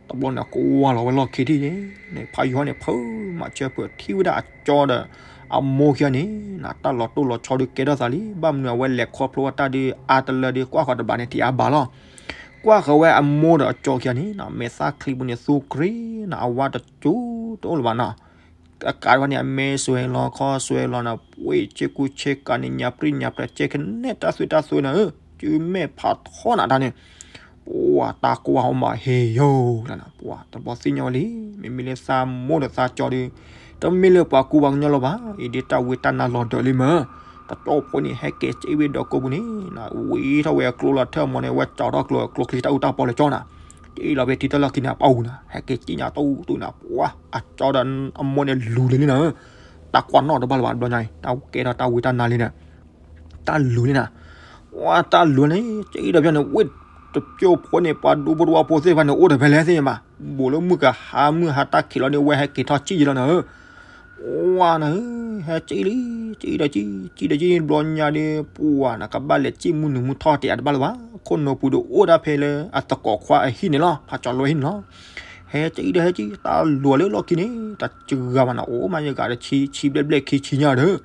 တဘျီန့ၣ် ကွၢ်လီၤဝဲလီၢ်ခံထံၣ်န့ၣ် ဖးယီၤန့ၣ် ဖုးမၤစၢၤပၢၢ်ထံၣ်ဝဲဒၣ်အကၠီဒီး အမိၢ်ခံဂၤန့ၣ်နၤ တၢ်လီၤတိၢ်လီၤဆီဒုးကဲထီၣ်သးလံ ဘၣ်မနုၤအဝဲလဲၤခီဖျိအတၢ်ဒုးအါတလၢဒုးကွၢ်ဃီၤတဘျီန့ၣ် တံၢ်အါဘၣ်လီၤ, ကွၢ်ဃီၤဝဲအမိၢ်ဒီးအကၠီခံဂၤန့ၣ်နၤ မဲာ်သၣ်ချံပူၤန့ၣ် သူကြ့နၤ အဝါတကၠိတအိၣ်လၢၤဘၣ်နၤ အကးတဖၣ်န့ၣ် အမဲာ်စွဲလီၤခီစွဲလီၤနၤ ပှ့ၢ်ဆ့ကူဆ့ကၤန့ၣ် ညါပြံၢ်ညါပြးကဲကနဲၣ်တၢ်သွံၣ်တၢ်သွဲနၤဧၢ, စုမဲာ်ဖးထီနၤတၢ်န့ၣ်, ပှၤတၢ်ကွၢ်ဟီမးဟ့ၣ်ယိာ်လၢနၤ ပှၤတဘျီသ့ၣ်ညါဝဲလံ, မ့မ့ၢ်လၢသးမိၢ်ဒီးသးကၠီဒီး, တမ့ၢ်လၢပှၤကူပှၤကညီလၢၤဘၣ်, အံၤဒ်တၢ်ဝံတၢ်နါလီၤဒၢးလံမၢ်, တတီဖိန့ၣ် ဟဲက့ၤစ့ဝံဒီးကိးပူၤန့ၣ်, ဝံထီၣ်ဝဲအကျိလီၤထၢၣ်မီၤန့ၣ် ဝဲကၠီထီၣ်ကျိ ကျိချံတၢ်အူတၢ်ပီလၢကၠီနၤ တ့လီၤဖဲထံတၢ်လီၢ်ခံန့ၣ် အပၢ်အူနၤ ဟဲက့ၤကံၣ်ညါတၢ်အူတူၢ်နၤ ပှၤ အကၠီဒီးအမိၢ်န့ၣ်လူၤလံလံနၤဧၢ, တၢ်ကွၢ်နီၣ်တဘၣ်လၢၤဘၣ်တဘျီညါအံၤ တၢ်ကဲထီၣ်တၢ်ဝံတၢ်နါလံန့ၣ်, တ တၢ်လူၤန့ၣ်နၤ, ဝဲတၢ်လူၤန့ၣ် ကၠံဒီးပျီန့ၣ် ဝ့ၢ်တပျိဖိန့ၣ် ပှၤဒူဖိတဝီဖိသ့ၣ်တဖၣ်န့ၣ် အိၣ်တဖဲလဲၣ်သ့ၣ်ညါဘၣ်, ဘူးလၢမုၢ်ကဟါမုၢ်ဟါတၢ်ခံးလီၤန့ၣ် ဝဲဟဲက့ၤထီၣ်ကၠံယလီၤနၤဧၢ, ဝါနၤဧၢ, ဟဲကၠံလံ, ကၠံဒီးကၠံ, ကၠံဒီးကၠံ ဘျီညါဒီး ပှၤနၤ ကဘၣ်လဲၤကၠံမုၢ်နုာ်မုၢ်ထီၣ်တယၤတဘၣ်လၢၤဘၣ်, ခိၣ်နူာ်ပူၤဒီးအိၣ်ဒၣ်ဖဲလၢအသကိးခွါအဟံၣ်န့ၣ်လီၤ, ဖးကၠီၤလွဲဟံၣ်န့ၣ်လီၤ, ဟဲကၠံဒီးဟဲကၠံ တၢ်လူၤလၢလီၢ်ခံန့ၣ် တၢ်စှၤဂၤဘၣ်နၤ အိၣ်မးယဂၤဒီးဆံဆံဘျဲၣ်ဘျဲၣ်ခံဆံညါဒီး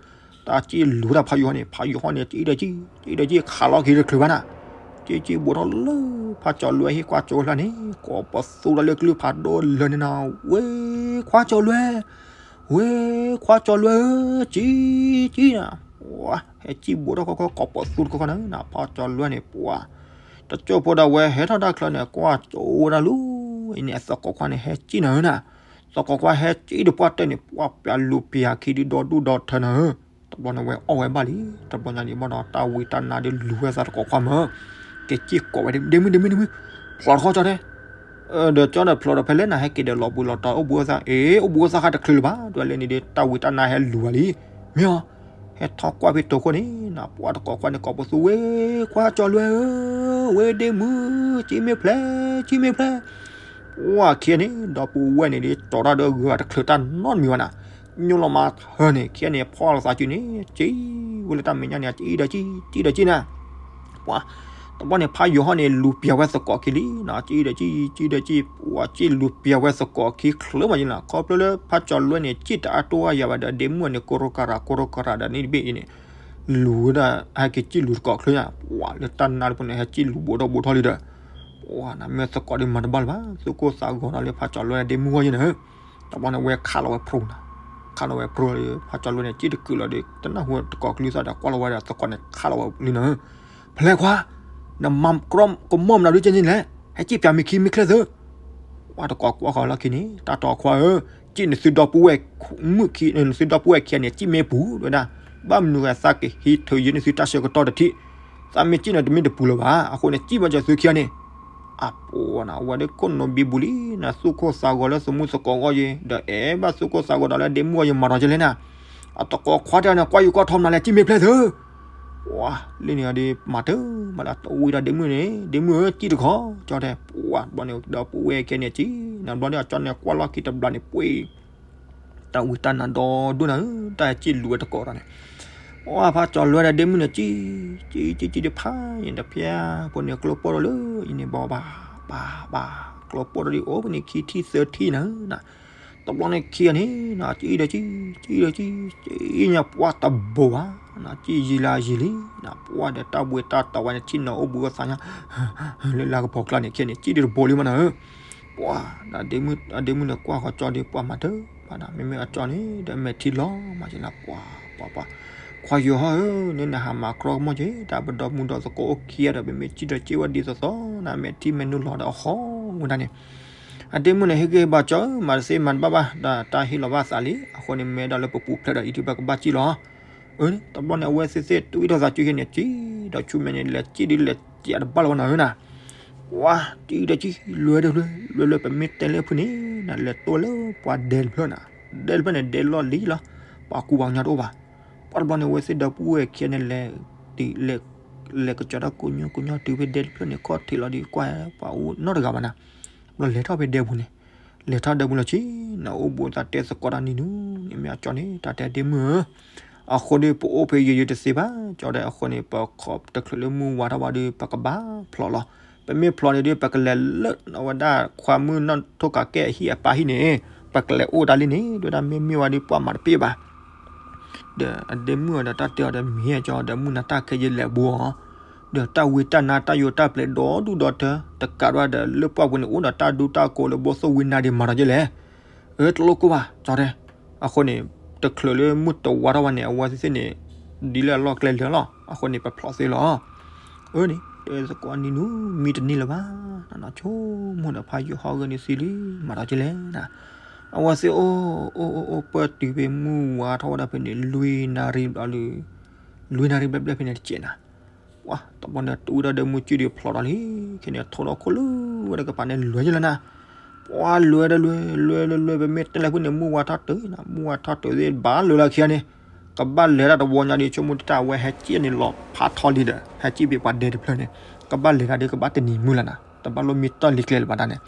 တၢ်ကၠံလူၤတၢ်ဖးယိၤဟီန့ၣ် ဖးယိၤဟီန့ၣ် ကၠံဒီးကၠံ, ကၠံဒီးကၠံ ခးလီၤက့ၤတချုးဘၣ်နၤ, ကၠံကၠံဘူးထီၣ်လၢ ဖးကၠီၤလွဲဟံၣ်ကွၢ်ကၠိလၢ်န့ၣ် ကိးပသူတၢ်လၢကလုၢ်ဖးဒိၣ်လၢန့ၣ်နၤ, ဝ့ၢ်ခွါကၠီၤလွဲ, ဝ့ၢ်ခွါကၠီၤလွဲဧၢ, ကၠံ, ကၠံနၤ, ဝါ ဟဲကၠံဘူးထီၣ်ခီခီ ကိးပသူတခီခီနၤ နၤ ဖးကၠီၤလွဲန့ၣ် ပှၤ တကၠိၢ်ဖိဒီးဝဲဟဲထီၣ်တၢ်ချၢန့ၣ် ကွၢ်ကၠိဝဲဒၣ်လီၤ, အံၤန့ၣ် အသကိးခွါန့ၣ် ဟဲကၠံနၤဧၢနၤ, သကိးခွါဟဲကၠံဒီးပှၢ်တဲာ်န့ၣ် ပှၢ်ပျးလူၤပျးခံဒီးဒီဒူၣ်ဒီထၢနၤဧၢ, တဘျီန့ၣ်ဝဲအီၣ်ဝဲဘၣ်လံ, တဘျီညါန့ၣ်ဘၣ်ဒီး တၢ်ဝံတၢ်နါဒီးလူၤဝဲသးသကိးခွါမၢ်, က့ၤကၠံကိးဝဲ ဒ့မုၣ် ဒ့မုၣ် ဒ့မုၣ်, ဖျိးတခီကၠီတဲ ဒီးကၠီဒီးဖျိးဒီးဖဲလဲၣ်နၤ ဟဲက့ၤဒီးလီၤဘှံးလီၤတီၤအိၣ်ဘှံးအိၣ်သါ, အ့ အိၣ်ဘှံးအိၣ်သါဃါတချုးလၢၤဘၣ်, ဒ်လဲၣ်န့ၣ်ဒီး တၢ်ဝံတၢ်နါဟဲလူၤဝဲလံ, မ့ၢ်အီၤ, ဟဲထီၣ်ကွၢ်ဖဲတိၤခိၣ်န့ၣ် နၤ ပှၤသကိးခွါန့ၣ် ကိးပသူ ဝ့ၢ်ခွါကၠီၤလွဲဧၢ, ဝ့ၢ်ဒ့မုၣ်, ကၠံမ့ၢ်ဖျဲး, ကၠံမ့ၢ်ဖျဲး, ပှၤခံဂၤန့ၣ် ဒီပုၢ်ဝဲၢ်န့ၣ်ဒီး ကၠီထီၣ်ဒီးဂုၤဂၤတချုးတၢ်နီတမံၤဘၣ်နၤ, ညိလီၤမးထၢန့ၣ် ခံဂၤန့ၣ် ဖီၣ်လီၤသးစုန့ၣ် ကၠံဝဲလၢတၢ်မဲာ်ညါန့ၣ် ကၠံဒီးကၠံ, ကၠံဒီးကၠံနၤ ပှၤ တဘျီန့ၣ် ဖးယိၤဟီန့ၣ် လူၤပျးဝဲသကိးခံလံနၤ, ကၠံဒီးကၠံ, ကၠံဒီးကၠံ, ပှၤကၠံလူၤပျးဝဲသကိးခံချၢမးယလီၤ, ခီဖျိလၢဖးကၠီၤလွဲန့ၣ် ကၠံတအါတိၢ်အါယၤဘၣ်ဒီး ဒ့မုၣ်အီၤန့ၣ် ကိရိကရၤ ကိရိကရၤဒီးန့ၣ်တဘ့ၣ်အံၤန့ၣ် လူၤဝဲဒၣ် ဟဲက့ၤကၠံလူၤသကိးချၢညါ, ပှၤလၢတၢ်နါတပူၤန့ၣ် ဟဲကၠံလူၤဘူးထီၣ်ဘူးထီၣ်လံဒီး ပှၤနၤ မ့ၢ်သကိးဒီးမၤတဘၣ်လၢၤဘၣ်, သူၣ်ကိၢ်သးဂီၤဒီးလၢဖးကၠီၤလွဲဒ့မုၣ်ဂီၢ်ယဲန့ၣ် တဘျီန့ၣ် ဝဲခးလီၤဝဲဖြိနၤ, ခးလီၤဝဲဖြိဒီး ဖးကၠီၤလွဲန့ၣ် ကၠံတကုာ်လီၤဒီး တနၢ်ဟူသကိးကလုၢ်သးဒီး ကွၢ်လီၤဝဲဒီးသကိးန့ၣ် ခးလီၤဝဲလံနၤဧၢ, ဖဲလဲၣ်ခွါ, နမၤကြီကမီၣ်မနုၤဒ်ကဲန့ၣ်လဲၣ်, ဟဲကၠံပျးမ့ၢ်ခံမ့ၢ်ချ့သု ပှၤသကိးကွၢ်ဃီၤလီၢ်ခံန့ၣ် တၢ်တီခွါဧၢ, ကၠံနသုဒီပုၢ်ဝဲၢ်မုၣ်ခံ, နသုဒီပုၢ်ဝဲၢ်ခံဂၤန့ၣ် ကၠံမ့ၢ်ပူၤ တဲဝဲဒၣ်, ဘၣ်မနုၤဂၤသးကဟံးထုးယဲနသုတၢ်ဆၢကတီၢ်တထံၣ်, သးမ့ၢ်ကၠံန့ၣ်တမ့ၢ်တပူၤလၢၤဘၣ်, အဃိန့ၣ် ကၠံဘၣ်စၢၤသုခံဂၤန့ၣ် အပူၤနၤ အဝဲဒၣ်ခိၣ်နူာ်ဘံဘူလံနၤ, သူၣ်ကိၢ်သးဂီၤလၢသမူသကိးဂီၢ်ယဲ, ဒီးအဲၣ်ဘၣ်သူၣ်ကိၢ်သးဂီၤဒီးလၢဒ့မုၣ်ဂီၢ်ယဲ မၤဒီးကဲလဲၣ်နၤ, အသကိးခွါတဲန့ၣ် ကွၢ်ယူၤကွၢ်ထီမနုၤလဲၣ် ကၠံမ့ၢ်ဖျဲးသု ပှၤလၢန့ၣ်ဒီး မၤတၢ်မၤလၢတဝံၤဒီးဒ့မုၣ်န့ၣ်, ဒ့မုၣ်ဧၢ ကၠံတခီ, ကၠီတဲ, ပှၤဘျီန့ၣ်ဒီပုၢ်ဝဲၢ်ခံဂၤန့ၣ်ကၠံ, နဘျီန့ၣ်အကၠီန့ၣ် ကွၢ်လီၢ်ခံတဘျီန့ၣ် ပှ့ၤ တၢ်ဝံတၢ်နါဒီဒူၣ်နၤဧၢ, တၢ်ဟဲကၠံလူၤဝဲသကိးဒီးန့ၣ်, ပှၤဖးကၠီၤလွဲဒီးဒ့မုၣ်န့ၣ် ကၠံ, ကၠံ, ကၠံ, ကၠံတဖၣ်အံၤတဖၣ်, ဖိန့ၣ်ကျိပိၢ်ဒီးလၢအံၤန့ၣ် ဘၣ်ဘၣ်, ဘၣ်ဘၣ်, ကျိပိၢ်ဒီးဒ်အိၣ်ဖဲန့ၣ်ခံထံၣ်သၢထံၣ်နၤဧၢ, တဘျီန့ၣ်ခံဂၤန့ၣ်နၤ ကၠံဒီးကၠံ, ကၠံဒီးကၠံ, ကၠံညါပှၤတဘိးဘၣ်, နၤကၠံယံာ်လၢယံာ်လံ, နၤပှၤဒီးတၢ်ဘှံးတၢ်တီၤဝဲန့ၣ် ထံၣ်နၤအိၣ်ဘှံးအိၣ်သါညါ လၢလၢကဖီကျါန့ၣ် ခံဂၤန့ၣ် ကၠံဒုးတဘိးလံမးနၤဧၢ, ပှၤ ဒ့မုၣ်န့ၣ်ကွၢ်ဃီၤကၠီဒီး ပှၤမၤတၢ်မၤတၢ်မးနၤ, မ့မ့ၢ်အကၠီန့ၣ် ဒီးမဲာ်ထံလီၤမးက့နၤ, ပှၤ ပှၤ ပှၤ ခွါယိၤဟီၣ်ဧၢ, န့ၣ်နဟးမၤကြီကမီၣ်က့ၤ တၢ်ပဒီမုၢ်ဒီသကိးအိၣ်ခံဂၤဒီး ပမ့ၢ်ကၠံဒီးကၠံဝဲဒ်သိးသိးနၤ မဲာ်ထံမဲာ်နိလီၤဒီးအဟီၣ်ဝဲဒၣ်န့ၣ်, အဒ့မုၣ်န့ၣ် ဟ့ၣ်ဂံၢ်ဟ့ၣ်ဘါကၠီဧၢ, မၤတသ့မၤတဘၣ်ဘၣ်, ဒီးတၢ်ဟ့ၣ်လီၤဘၣ်သးလံ, အဃိန့ၣ် မ့ၢ်အဲၣ်ဒိးလၢပပူၤဖျဲးဒီးအံၤဒုး ပကဘၣ်ကၠံလီၤ အၢ တဘျီန့ၣ် အဝဲသ့ၣ်သ့ၣ်တူၢ်အံၣ်ထီၣ်သးစုဟံၣ်န့ၣ် ကၠံဒီးဆူမဲာ်န့ၣ် လဲၤကၠံဒုးလဲၤကၠံတဘၣ်လၢၤဘၣ်နၤဧၢနၤ, ပှၤ ကၠံဒီးကၠံ လွဲဒီးလွဲ လွဲလွဲ ပမ့ၢ်တဲလၢဖုန့ၣ် နလဲၤတိၢ်လၢပှၤဒဲတဖျၢၣ်နၤ, ဒဲတဖျၢၣ်န့ၣ် ဒဲလီၢ်လံလီၤ, ပှၤကူပှၤကညီတအိၣ်ဘၣ်, ပှၤတဘျီန့ၣ် အဝဲသ့ၣ်ဒီပုၢ်ဝဲၢ်ခံဂၤန့ၣ် လဲၤ လဲၤကစၢ်တၢ်ကိးညိကိးညီတုၤဖဲဒဲတဖျၢၣ်န့ၣ် ခီၣ်ထံးလီၤဒီး ကွၢ်ပှၤအိၣ်နီတဂၤဘၣ်နၤ, ဘျီလဲၤထီၣ်ဖဲဒဲပူၤန့ၣ်, လဲၤထီၣ်ဒဲပူၤလီၤဆံ, နအိၣ်ဘူးသးတဲသကိးတၢ်နံၤနုၤန့ၣ် မ့ၢ်အကၠီန့ၣ် တၢ်တဲဒ့မုၣ်ဧၢ, အဃိဒီး ပအိၣ်ဖဲယံာ်ယံာ်တသ့ဘၣ်, ကၠီဒီး အဃိန့ၣ် ပခိးတချုးလၢမုၢ်ဝါထီၣ်ဘၣ်ဒီး ပကဘၣ်ဖျိးလီၤ, ပမ့ၢ်ဖျိးန့ၣ်ဒီး ပကလဲၤလၢနဝဲဒၣ်ခွါမုၣ်နီၢ်ထိၣ်ကးကဲအဟံၣ်အပၢ်ဟံၣ်န့ၣ်, ပကလဲၤအိၣ်တၢ်လံန့ၣ် ဒ်ဝဲဒၣ်မ့မ့ၢ်ဝဲဒီး ပှၤမၤတပ့ၢ်ဘၣ် ဒီးအဒ့မုၣ်အီၤဒီးတၢ်တဲအီၤဒီး မ့ၢ်ကၠီဒီးမုၢ်နၤတၢ်ခဲယလဲၤဘူးအီၤ, ဒီးတၢ်ဝံတၢ်နါတၢ်ယိာ်တၢ်ပျဲၤဒီဒူၣ်ဒီထၢ, တကးဒံးဒီးလၢပှၢ်ပူၤန့ၣ် အိၣ်ဒီးတၢ်ဒူတၢ်ကိးလၢဘီၣ်သိၣ်ဝံနါဒံးမၤဒီးကဲလဲၣ်, အၢ တလိၣ်ကိၢ်ဘၣ် ကၠီတဲ, အဃိန့ၣ် တချုးလၢမုၢ်တဝါထီၣ်ဘၣ်န့ၣ် အဝဲသ့ၣ်သ့ၣ်န့ၣ် ဒ်လၢအလီၢ်ကျဲလၢာ်လီၤ, အဃိန့ၣ် ပဖျိးသ့လီၤ အၢန့ၣ် တဲသကိးနံၤနုၤ မံတန့ၢ်လၢၤဘၣ်, နဆိကမိၣ်ဒီးဖးယိၤဟီၣ်ဂ့ၢ်န့ၣ်သံလံ, မၤဒီးကဲလဲၣ်နၤ, အဝဲသ့ၣ်အိၣ် အိၣ် အိၣ် အိၣ်ပၢၢ်တုၤဖဲမုၢ်ဝါထီၣ်ဝဲဒၣ်ဖဲန့ၣ် လွံၢ်နၣ်ရံၣ်ဘျီ လွံၢ်နၣ်ရံၣ်ဘျဲၣ်ဘျဲၣ်ဖဲန့ၣ်တစဲးနၤ, ပှၤတဘျီန့ၣ် တူၢ်ဝဲဒၣ်ဒီးမုၢ်ကၠံၣ်ဒံးဖျိးဒီးလံ, ခဲန့ၣ် ထိၣ်ဒီးခိၣ်လၢဝဲဒၣ်ကပၤန့ၣ်လွဲၢ်ယလၢနၤ, ပှၤလွဲၢ်ဒီးလွဲၢ် လွဲၢ်လွဲၢ်လွဲၢ် ပမ့ၢ်တဲလၢဖုန့ၣ် မုၢ်ဝါထီၣ်တုၤနၤ, မုၢ်ဝါထီၣ်တုၤသ့ၣ်ဘၣ်လၢလၢခံဂၤန့ၣ်, ခ ပဘၣ်လဲၤတၢ်တဝီညါဒီး ဆိကမိၣ်တၢ်အဝဲဟဲက့ၣ်န့ၣ်လီၤဖးထီလံဒီး ဟဲက့ၣ်ဘ့ၣ်ပှၤဒဲတဖျၢၣ်န့ၣ် ကဘၣ်လဲၤတၢ်ဒီးကဘၣ်တနံၤမုၢ်လၢ်နၤ တဘၣ်လိၣ်မံတီၢ်လံကျဲလၢၤဘၣ်တၢ်န့ၣ်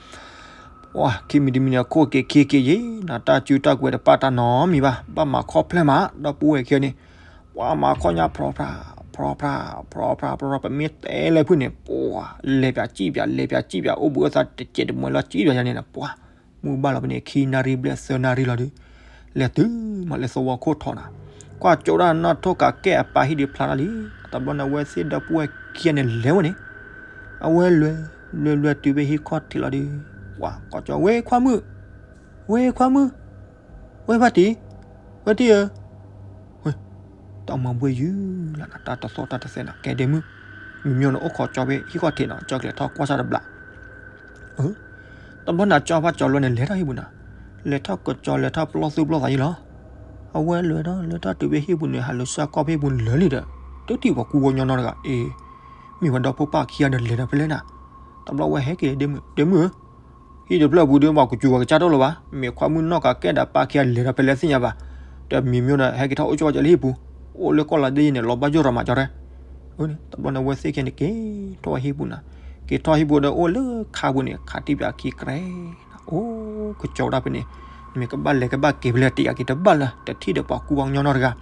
ပှၤ ခံမံၤတမံၤန့ၣ် အခိၣ်က့ၤခံက့ၤယံၤနၤ တၢ်စုတၢ်ကွဲးတပာ်တၢ်နီတမံၤဘၣ် ဘၣ်မၤခီၣ်ဖျဲၣ်မး ဒီပုၢ်ဝဲၢ်ခံဂၤန့ၣ် ပှၤမၤခီၣ်ညါ ဖြီဖြါ ဖြီဖြါ ဖြီဖြါ ဖြီဖြါ ပမ့ၢ်တဲလဲၣ်ဖုၣ်န့ၣ် ပှၤ လဲၤပၠးကံၣ်ပၠး လဲၤပၠးကံၣ်ပၠး အိၣ်ဘှံးအိၣ်သါတစဲးတမှဲၤလီၤ ကံၣ်ပၠးယၤန့ၣ်နၤ ပှၤ မုၢ်ဘၣ်လီၤဖဲန့ၣ် ခံနၣ်ရံၣ်ဘျဲၣ်သၢနၣ်ရံၣ်လီၤဒီး လဲၤတုၤမးလၢသဝီခိၣ်ထီၣ်နၤ ကွၢ်ကၠိဒၣ်နီၢ်ထိၣ်ကးကဲၣ်အပၢ်ဟံၣ်ဒုးဖျါထီၣ်လံ တဘျီန့ၣ် အဝဲသ့ၣ်ဒီပုၢ်ဝဲၢ်ခံဂၤန့ၣ်လဲၤဝဲန့ၣ် အဝဲလဲၤ လဲၤ လဲၤတုၤဖဲဟံၣ်ခီၣ်ထံးလီၤဒီး ပှၤ ကိးကၠီ ဝဲခွါမုၣ် ဝဲခွါမုၣ် ဝဲဖါတံၢ် ဝဲတံၢ်ဧၢ ဝဲ တၢ်မၤဘှဲယုၢ်လီၤနၤ တၢ်တသီၣ်တၢ်တသဲးနၤ ကဲဒ့မုၣ် မုၢ်မ့ၢ်န့ၣ်အိၣ်ခိးကၠီဖဲဟံၣ်ခီၣ်ထံးနၤ ကၠီကလဲၤထီၣ်ကွၢ်ဆၣ်တဘျီ တဘျီန့ၣ် ကၠီဖါကၠီလွဲန့ၣ် လဲၤထီၣ်ဟံၣ်ပူၤနၤ လဲၤထီၣ်ကၠီလဲၤထီၣ်ပလီၢ်သူၣ်ပလီၢ်သးယံၤလီၤ အဝဲလဲၤဒီး လဲၤထီၣ်တုၤဖဲဟံၣ်ပူၤန့ၣ် ဟးလူၤစၢ်ကီၢ်ဖဲဟံၣ်ပူၤလၢာ်လံဒီး တထံၣ်ပှၤကူဝီညီနီတဂၤ အ့ မ့ၢ်ပှၤဒီဖိပၢ်ခံဂၤဒီးလဲၤဒီးဖဲလဲၣ်နၤ တဘျီဝဲဟဲက့ၤဒ့မုၣ် ဒ့မုၣ်ဧၢ ဟံၣ်တဖျၢၣ်ပူၤဒီး ပှၤကူဝီကစၢ်တအိၣ်လၢၤဘၣ် မ့ၢ်ခွါမုၣ်နီၢ်ကးကဲၣ်ဒီးပၢ်ခံဂၤလဲၤဒီးဖဲလဲၣ်သ့ၣ်ညါဘၣ် တမံၤမ့ၢ်ဒီး ဟဲက့ၤထီၣ်အိၣ်ကၠိဘၣ်ကၠီလၢဟံၣ်ပူၤ အိၣ်လၢကီၢ်လီၤဒ့ယဲန့ၣ် လီၤဘၣ်ယိၣ်ရၤမးကၠီရဲ တဘျီန့ၣ် အဝဲသ့ၣ်ခံဂၤန့ၣ်က့ၤထီၣ်ဝဲဟံၣ်ပူၤနၤ က့ၤထီၣ်ဟံၣ်ပူၤဒီးအိၣ်လၢခါပူၤန့ၣ် ခးတံၢ်ပၠးခံကြဲး အိၣ်ကၠီဒၣ်ဖဲန့ၣ် မ့ၢ်ကဘၣ်လဲၤကဘၣ်က့ၤဖဲလဲၣ်တယာ်က့ၤတဘၣ်လၢၤ တထံၣ်ဒီးပှၤကူဝီညီနီတဂၤ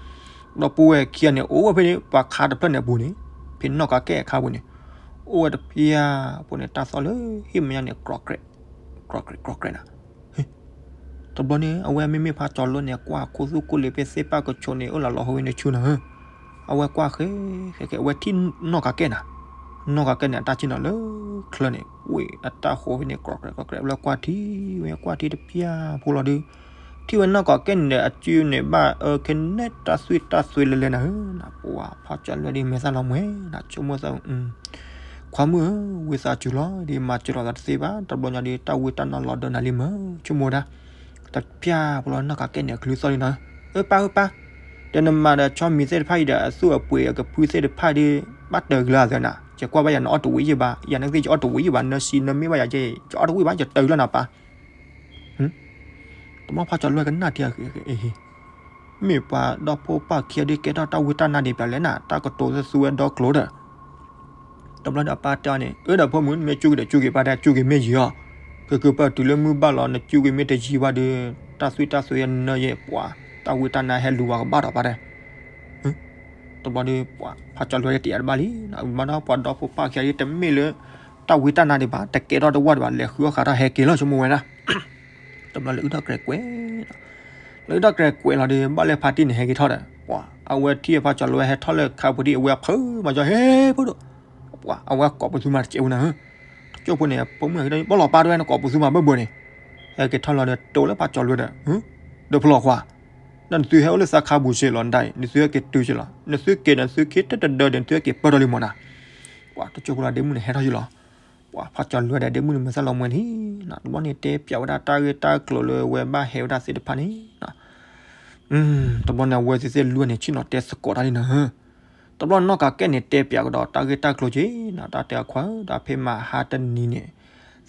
ဒီပုၢ်ဝဲၢ်ခံဂၤန့ၣ် အိၣ်ဝဲဖဲန့ၣ် ပှၤခါတဖျၢၣ်န့ၣ်အပူၤန့ၣ် ဖဲနီၢ်ကးကဲၣ်အခါပူၤန့ၣ် အိၣ်ဝဲတဖျၢၣ်ပူၤန့ၣ် တၢ်သီၣ်လၢဟံၣ်မဲာ်ညါန့ၣ် ကြီးကြဲး ကြီးကြဲးနၤ တဘျီန့ၣ် အဝဲမ့မ့ၢ်ဖါကၠီလွဲန့ၣ် ကွၢ်ခိၣ်သူၣ်ခိၣ်လ့ၤဖဲသ့ၣ်ပၢ်ကဆိးန့ၣ် အိၣ်လီၤလီၤဟိဝဲန့ၣ်ဆူနၤဧၢ အဝဲကွၢ်ဃဲ ဃဲ ဃဲ အဝဲထံၣ်နီၢ်ကးကဲၣ်နၤ နီၢ်ကးကဲၣ်န့ၣ် အတၢ်ဆ့ၣ်နီၤလၢချၢန့ၣ် ဝ့ၢ်အတၢ်ဃိးဖဲန့ၣ် ကြီးကြဲး ကြီးကြဲး အဝဲကွၢ်ထံဝဲ ကွၢ်ထံတဖျၢၣ်ဖိလီၤဒီး ထံၣ်ဝဲနီၢ်ကးကဲၣ်န့ၣ်ဒီး အစုန့ၣ်ဘၣ်အၢ ခဲနဲတၢ်သွံၣ်တၢ်သွဲလဲၤလဲၤနၤဧၢ နပှၤဖါကၠီလွဲဒီး မဲာ်သၣ်လီၤမှဲၤနၤ ဆိကမိၣ်သး ခွါမုၣ်ဧၢ ဝံသးစူၤလီၤ ဒ်မၤစၢၤလီၤသးတသ့ဘၣ် တဘျီညါဒီး တၢ်ဝံတၢ်နါလီၤဒီးနၤလံမၢ် ဆိကမိၣ်ဝဲဒၣ် တဖျၢၣ်ဖိလီၤ နီၢ်ကးကဲၣ်န့ၣ် အကလုၢ်သီၣ်လံနၤ အၢ ပၢ်ဧၢပၢ် ဒီးနမၤဒီးဆီမံၤသ့ၣ်တဖၣ်အံၤဒီး အသူၣ်အပှ့ၤအကဖုသ့ၣ်တဖၣ်ဒီး ဘၣ်တၢ်ကလၢအသးနၤ ယကွၢ်ဘၣ်ယၤနအီၣ်တဝံၤယံၣ်ဘၣ် ယၤနကသ့ၣ်ယအီၣ်တဝံၤယံၣ်ဘၣ် နစံးနမ့ၢ်ဘၣ်ယၤ ယအီၣ်တဝံၤဘၣ် ယတၢ်ကလၢနၤပၢ် တဘျီဖါကၠီလွဲကနၣ်ထံအဂ့ၤ မ့ၢ်ပှၤဒီဖိပၢ်ခံဂၤဒုးကဲထီၣ်တၢ်ဝံတၢ်နါဒံးပျးလဲၣ်နၤ တၢ်ကတိၤသသူဝဲဒီကျိၤဒီး တဘျီဒီးအပၢ်တဲအီၤန့ၣ် အၢ ဒီးဖိမုၣ် နမ့ၢ်စူးက့ၤဒီးစူးက့ၤ ပၢ်တဲ စူးက့ၤမ့ၢ်ယံၤအီၤ ကကပၢၢ်တုၤလၢမုၢ်ဘၣ်လီၤ နစူးက့ၤမ့ၢ်တယံၤဘၣ်ဒီး တၢ်သွံၣ်တၢ်သွဲနၢယဲၢ်ပှၤ တၢ်ဝံတၢ်နါဟဲလူၤဝဲကဘၣ်ဒီးပၢ်တဲ တဘျီဒီး ပှၤဖါကၠီလွဲတယာ်တဘၣ်လံ ဘၣ်ဒီးပှၤဒီဖိပၢ်ခံဂၤဒုးတမ့ၢ်လၢ တၢ်ဝံတၢ်နါဒံးဘၣ် တကဲထီၣ်တဝၢ်ဒံးဘၣ် လဲၤဃုအီၣ်ဃးထီၣ်ဟဲက့ၤလီၤ ဆိကမိၣ်ဝဲဒၣ် တဘျီလဲၤအုၣ်ထီၣ်ကြဲးကွဲး လဲၤအုၣ်ထီၣ်ကြဲးကွဲးလီၤဒီး ဘၣ်လၢဖါတံၢ်န့ၣ်ဟဲက့ၤထီၣ်ဒီး ပှၤ အဝဲထံၣ်ဖါကၠီလွဲဟဲထီၣ်လၢခါပူၤဒံး အဝဲအဖုမၤကၠီဟဲဖိဒိၣ် ပှၤ အဝဲကိးပသူမၤတစဲးဝဲနၤဧၢ တကၠိၢ်ဖိန့ၣ် ပိာ်မုၣ်ဟဲက့ၤထီၣ် ဘၣ်လီၤပၢ်တဝဲနကိးပသူမၤဘၢၣ်ဘၢၣ်န့ၣ် ဟဲက့ၤထီၣ်လီၤဒီး တိၤလၢဖါကၠီလွဲဒီး ဒီးဖျီခွါ ဒီးနသုဟဲအိၣ်လၢသးခါပူၤစ့ၢ်လီၤ နဒၣ်အံၤ နသုဟဲက့ၤတုၤစ့ၢ်လီၤ နသုက့ၤဒီးနသုက့ၤတတဒၢဒီး နသုဟဲက့ၤပၢၢ်ထီၣ်လံမၢ်နၤ ပှၤတကၠိၢ်ဖိလၢဒ့မုၣ်န့ၣ်ဟဲထီၣ်ယံၤလီၤ ပှၤဖါကၠီလွဲဒီးဒ့မုၣ်န့ၣ်မဲာ်သၣ်လီၤမှဲၤလံ တဘျီန့ၣ်တဲပျးဝဲဒၣ်တၢ်ဂ့ၢ်တၢ်ကျိၤလၢအဝဲဘၣ်ဟဲဝဲဒၣ်သ့ၣ်တဖၣ်န့ၣ် တဘျီန့ၣ် အဝဲသ့ၣ်သ့ၣ်လွဲၢ်န့ၣ် ဆ့ၣ်နီၤတဲသကိးတၢ်လံနၤ တဘျီနီၢ်ကးကဲၣ်န့ၣ် တဲပျးကဒီးတၢ်ဂ့ၢ်တၢ်ကျိၤက့ၤနၤ တၢ်တဲအခွါဧၢ ဒီးဖဲမဟါတနံၤန့ၣ်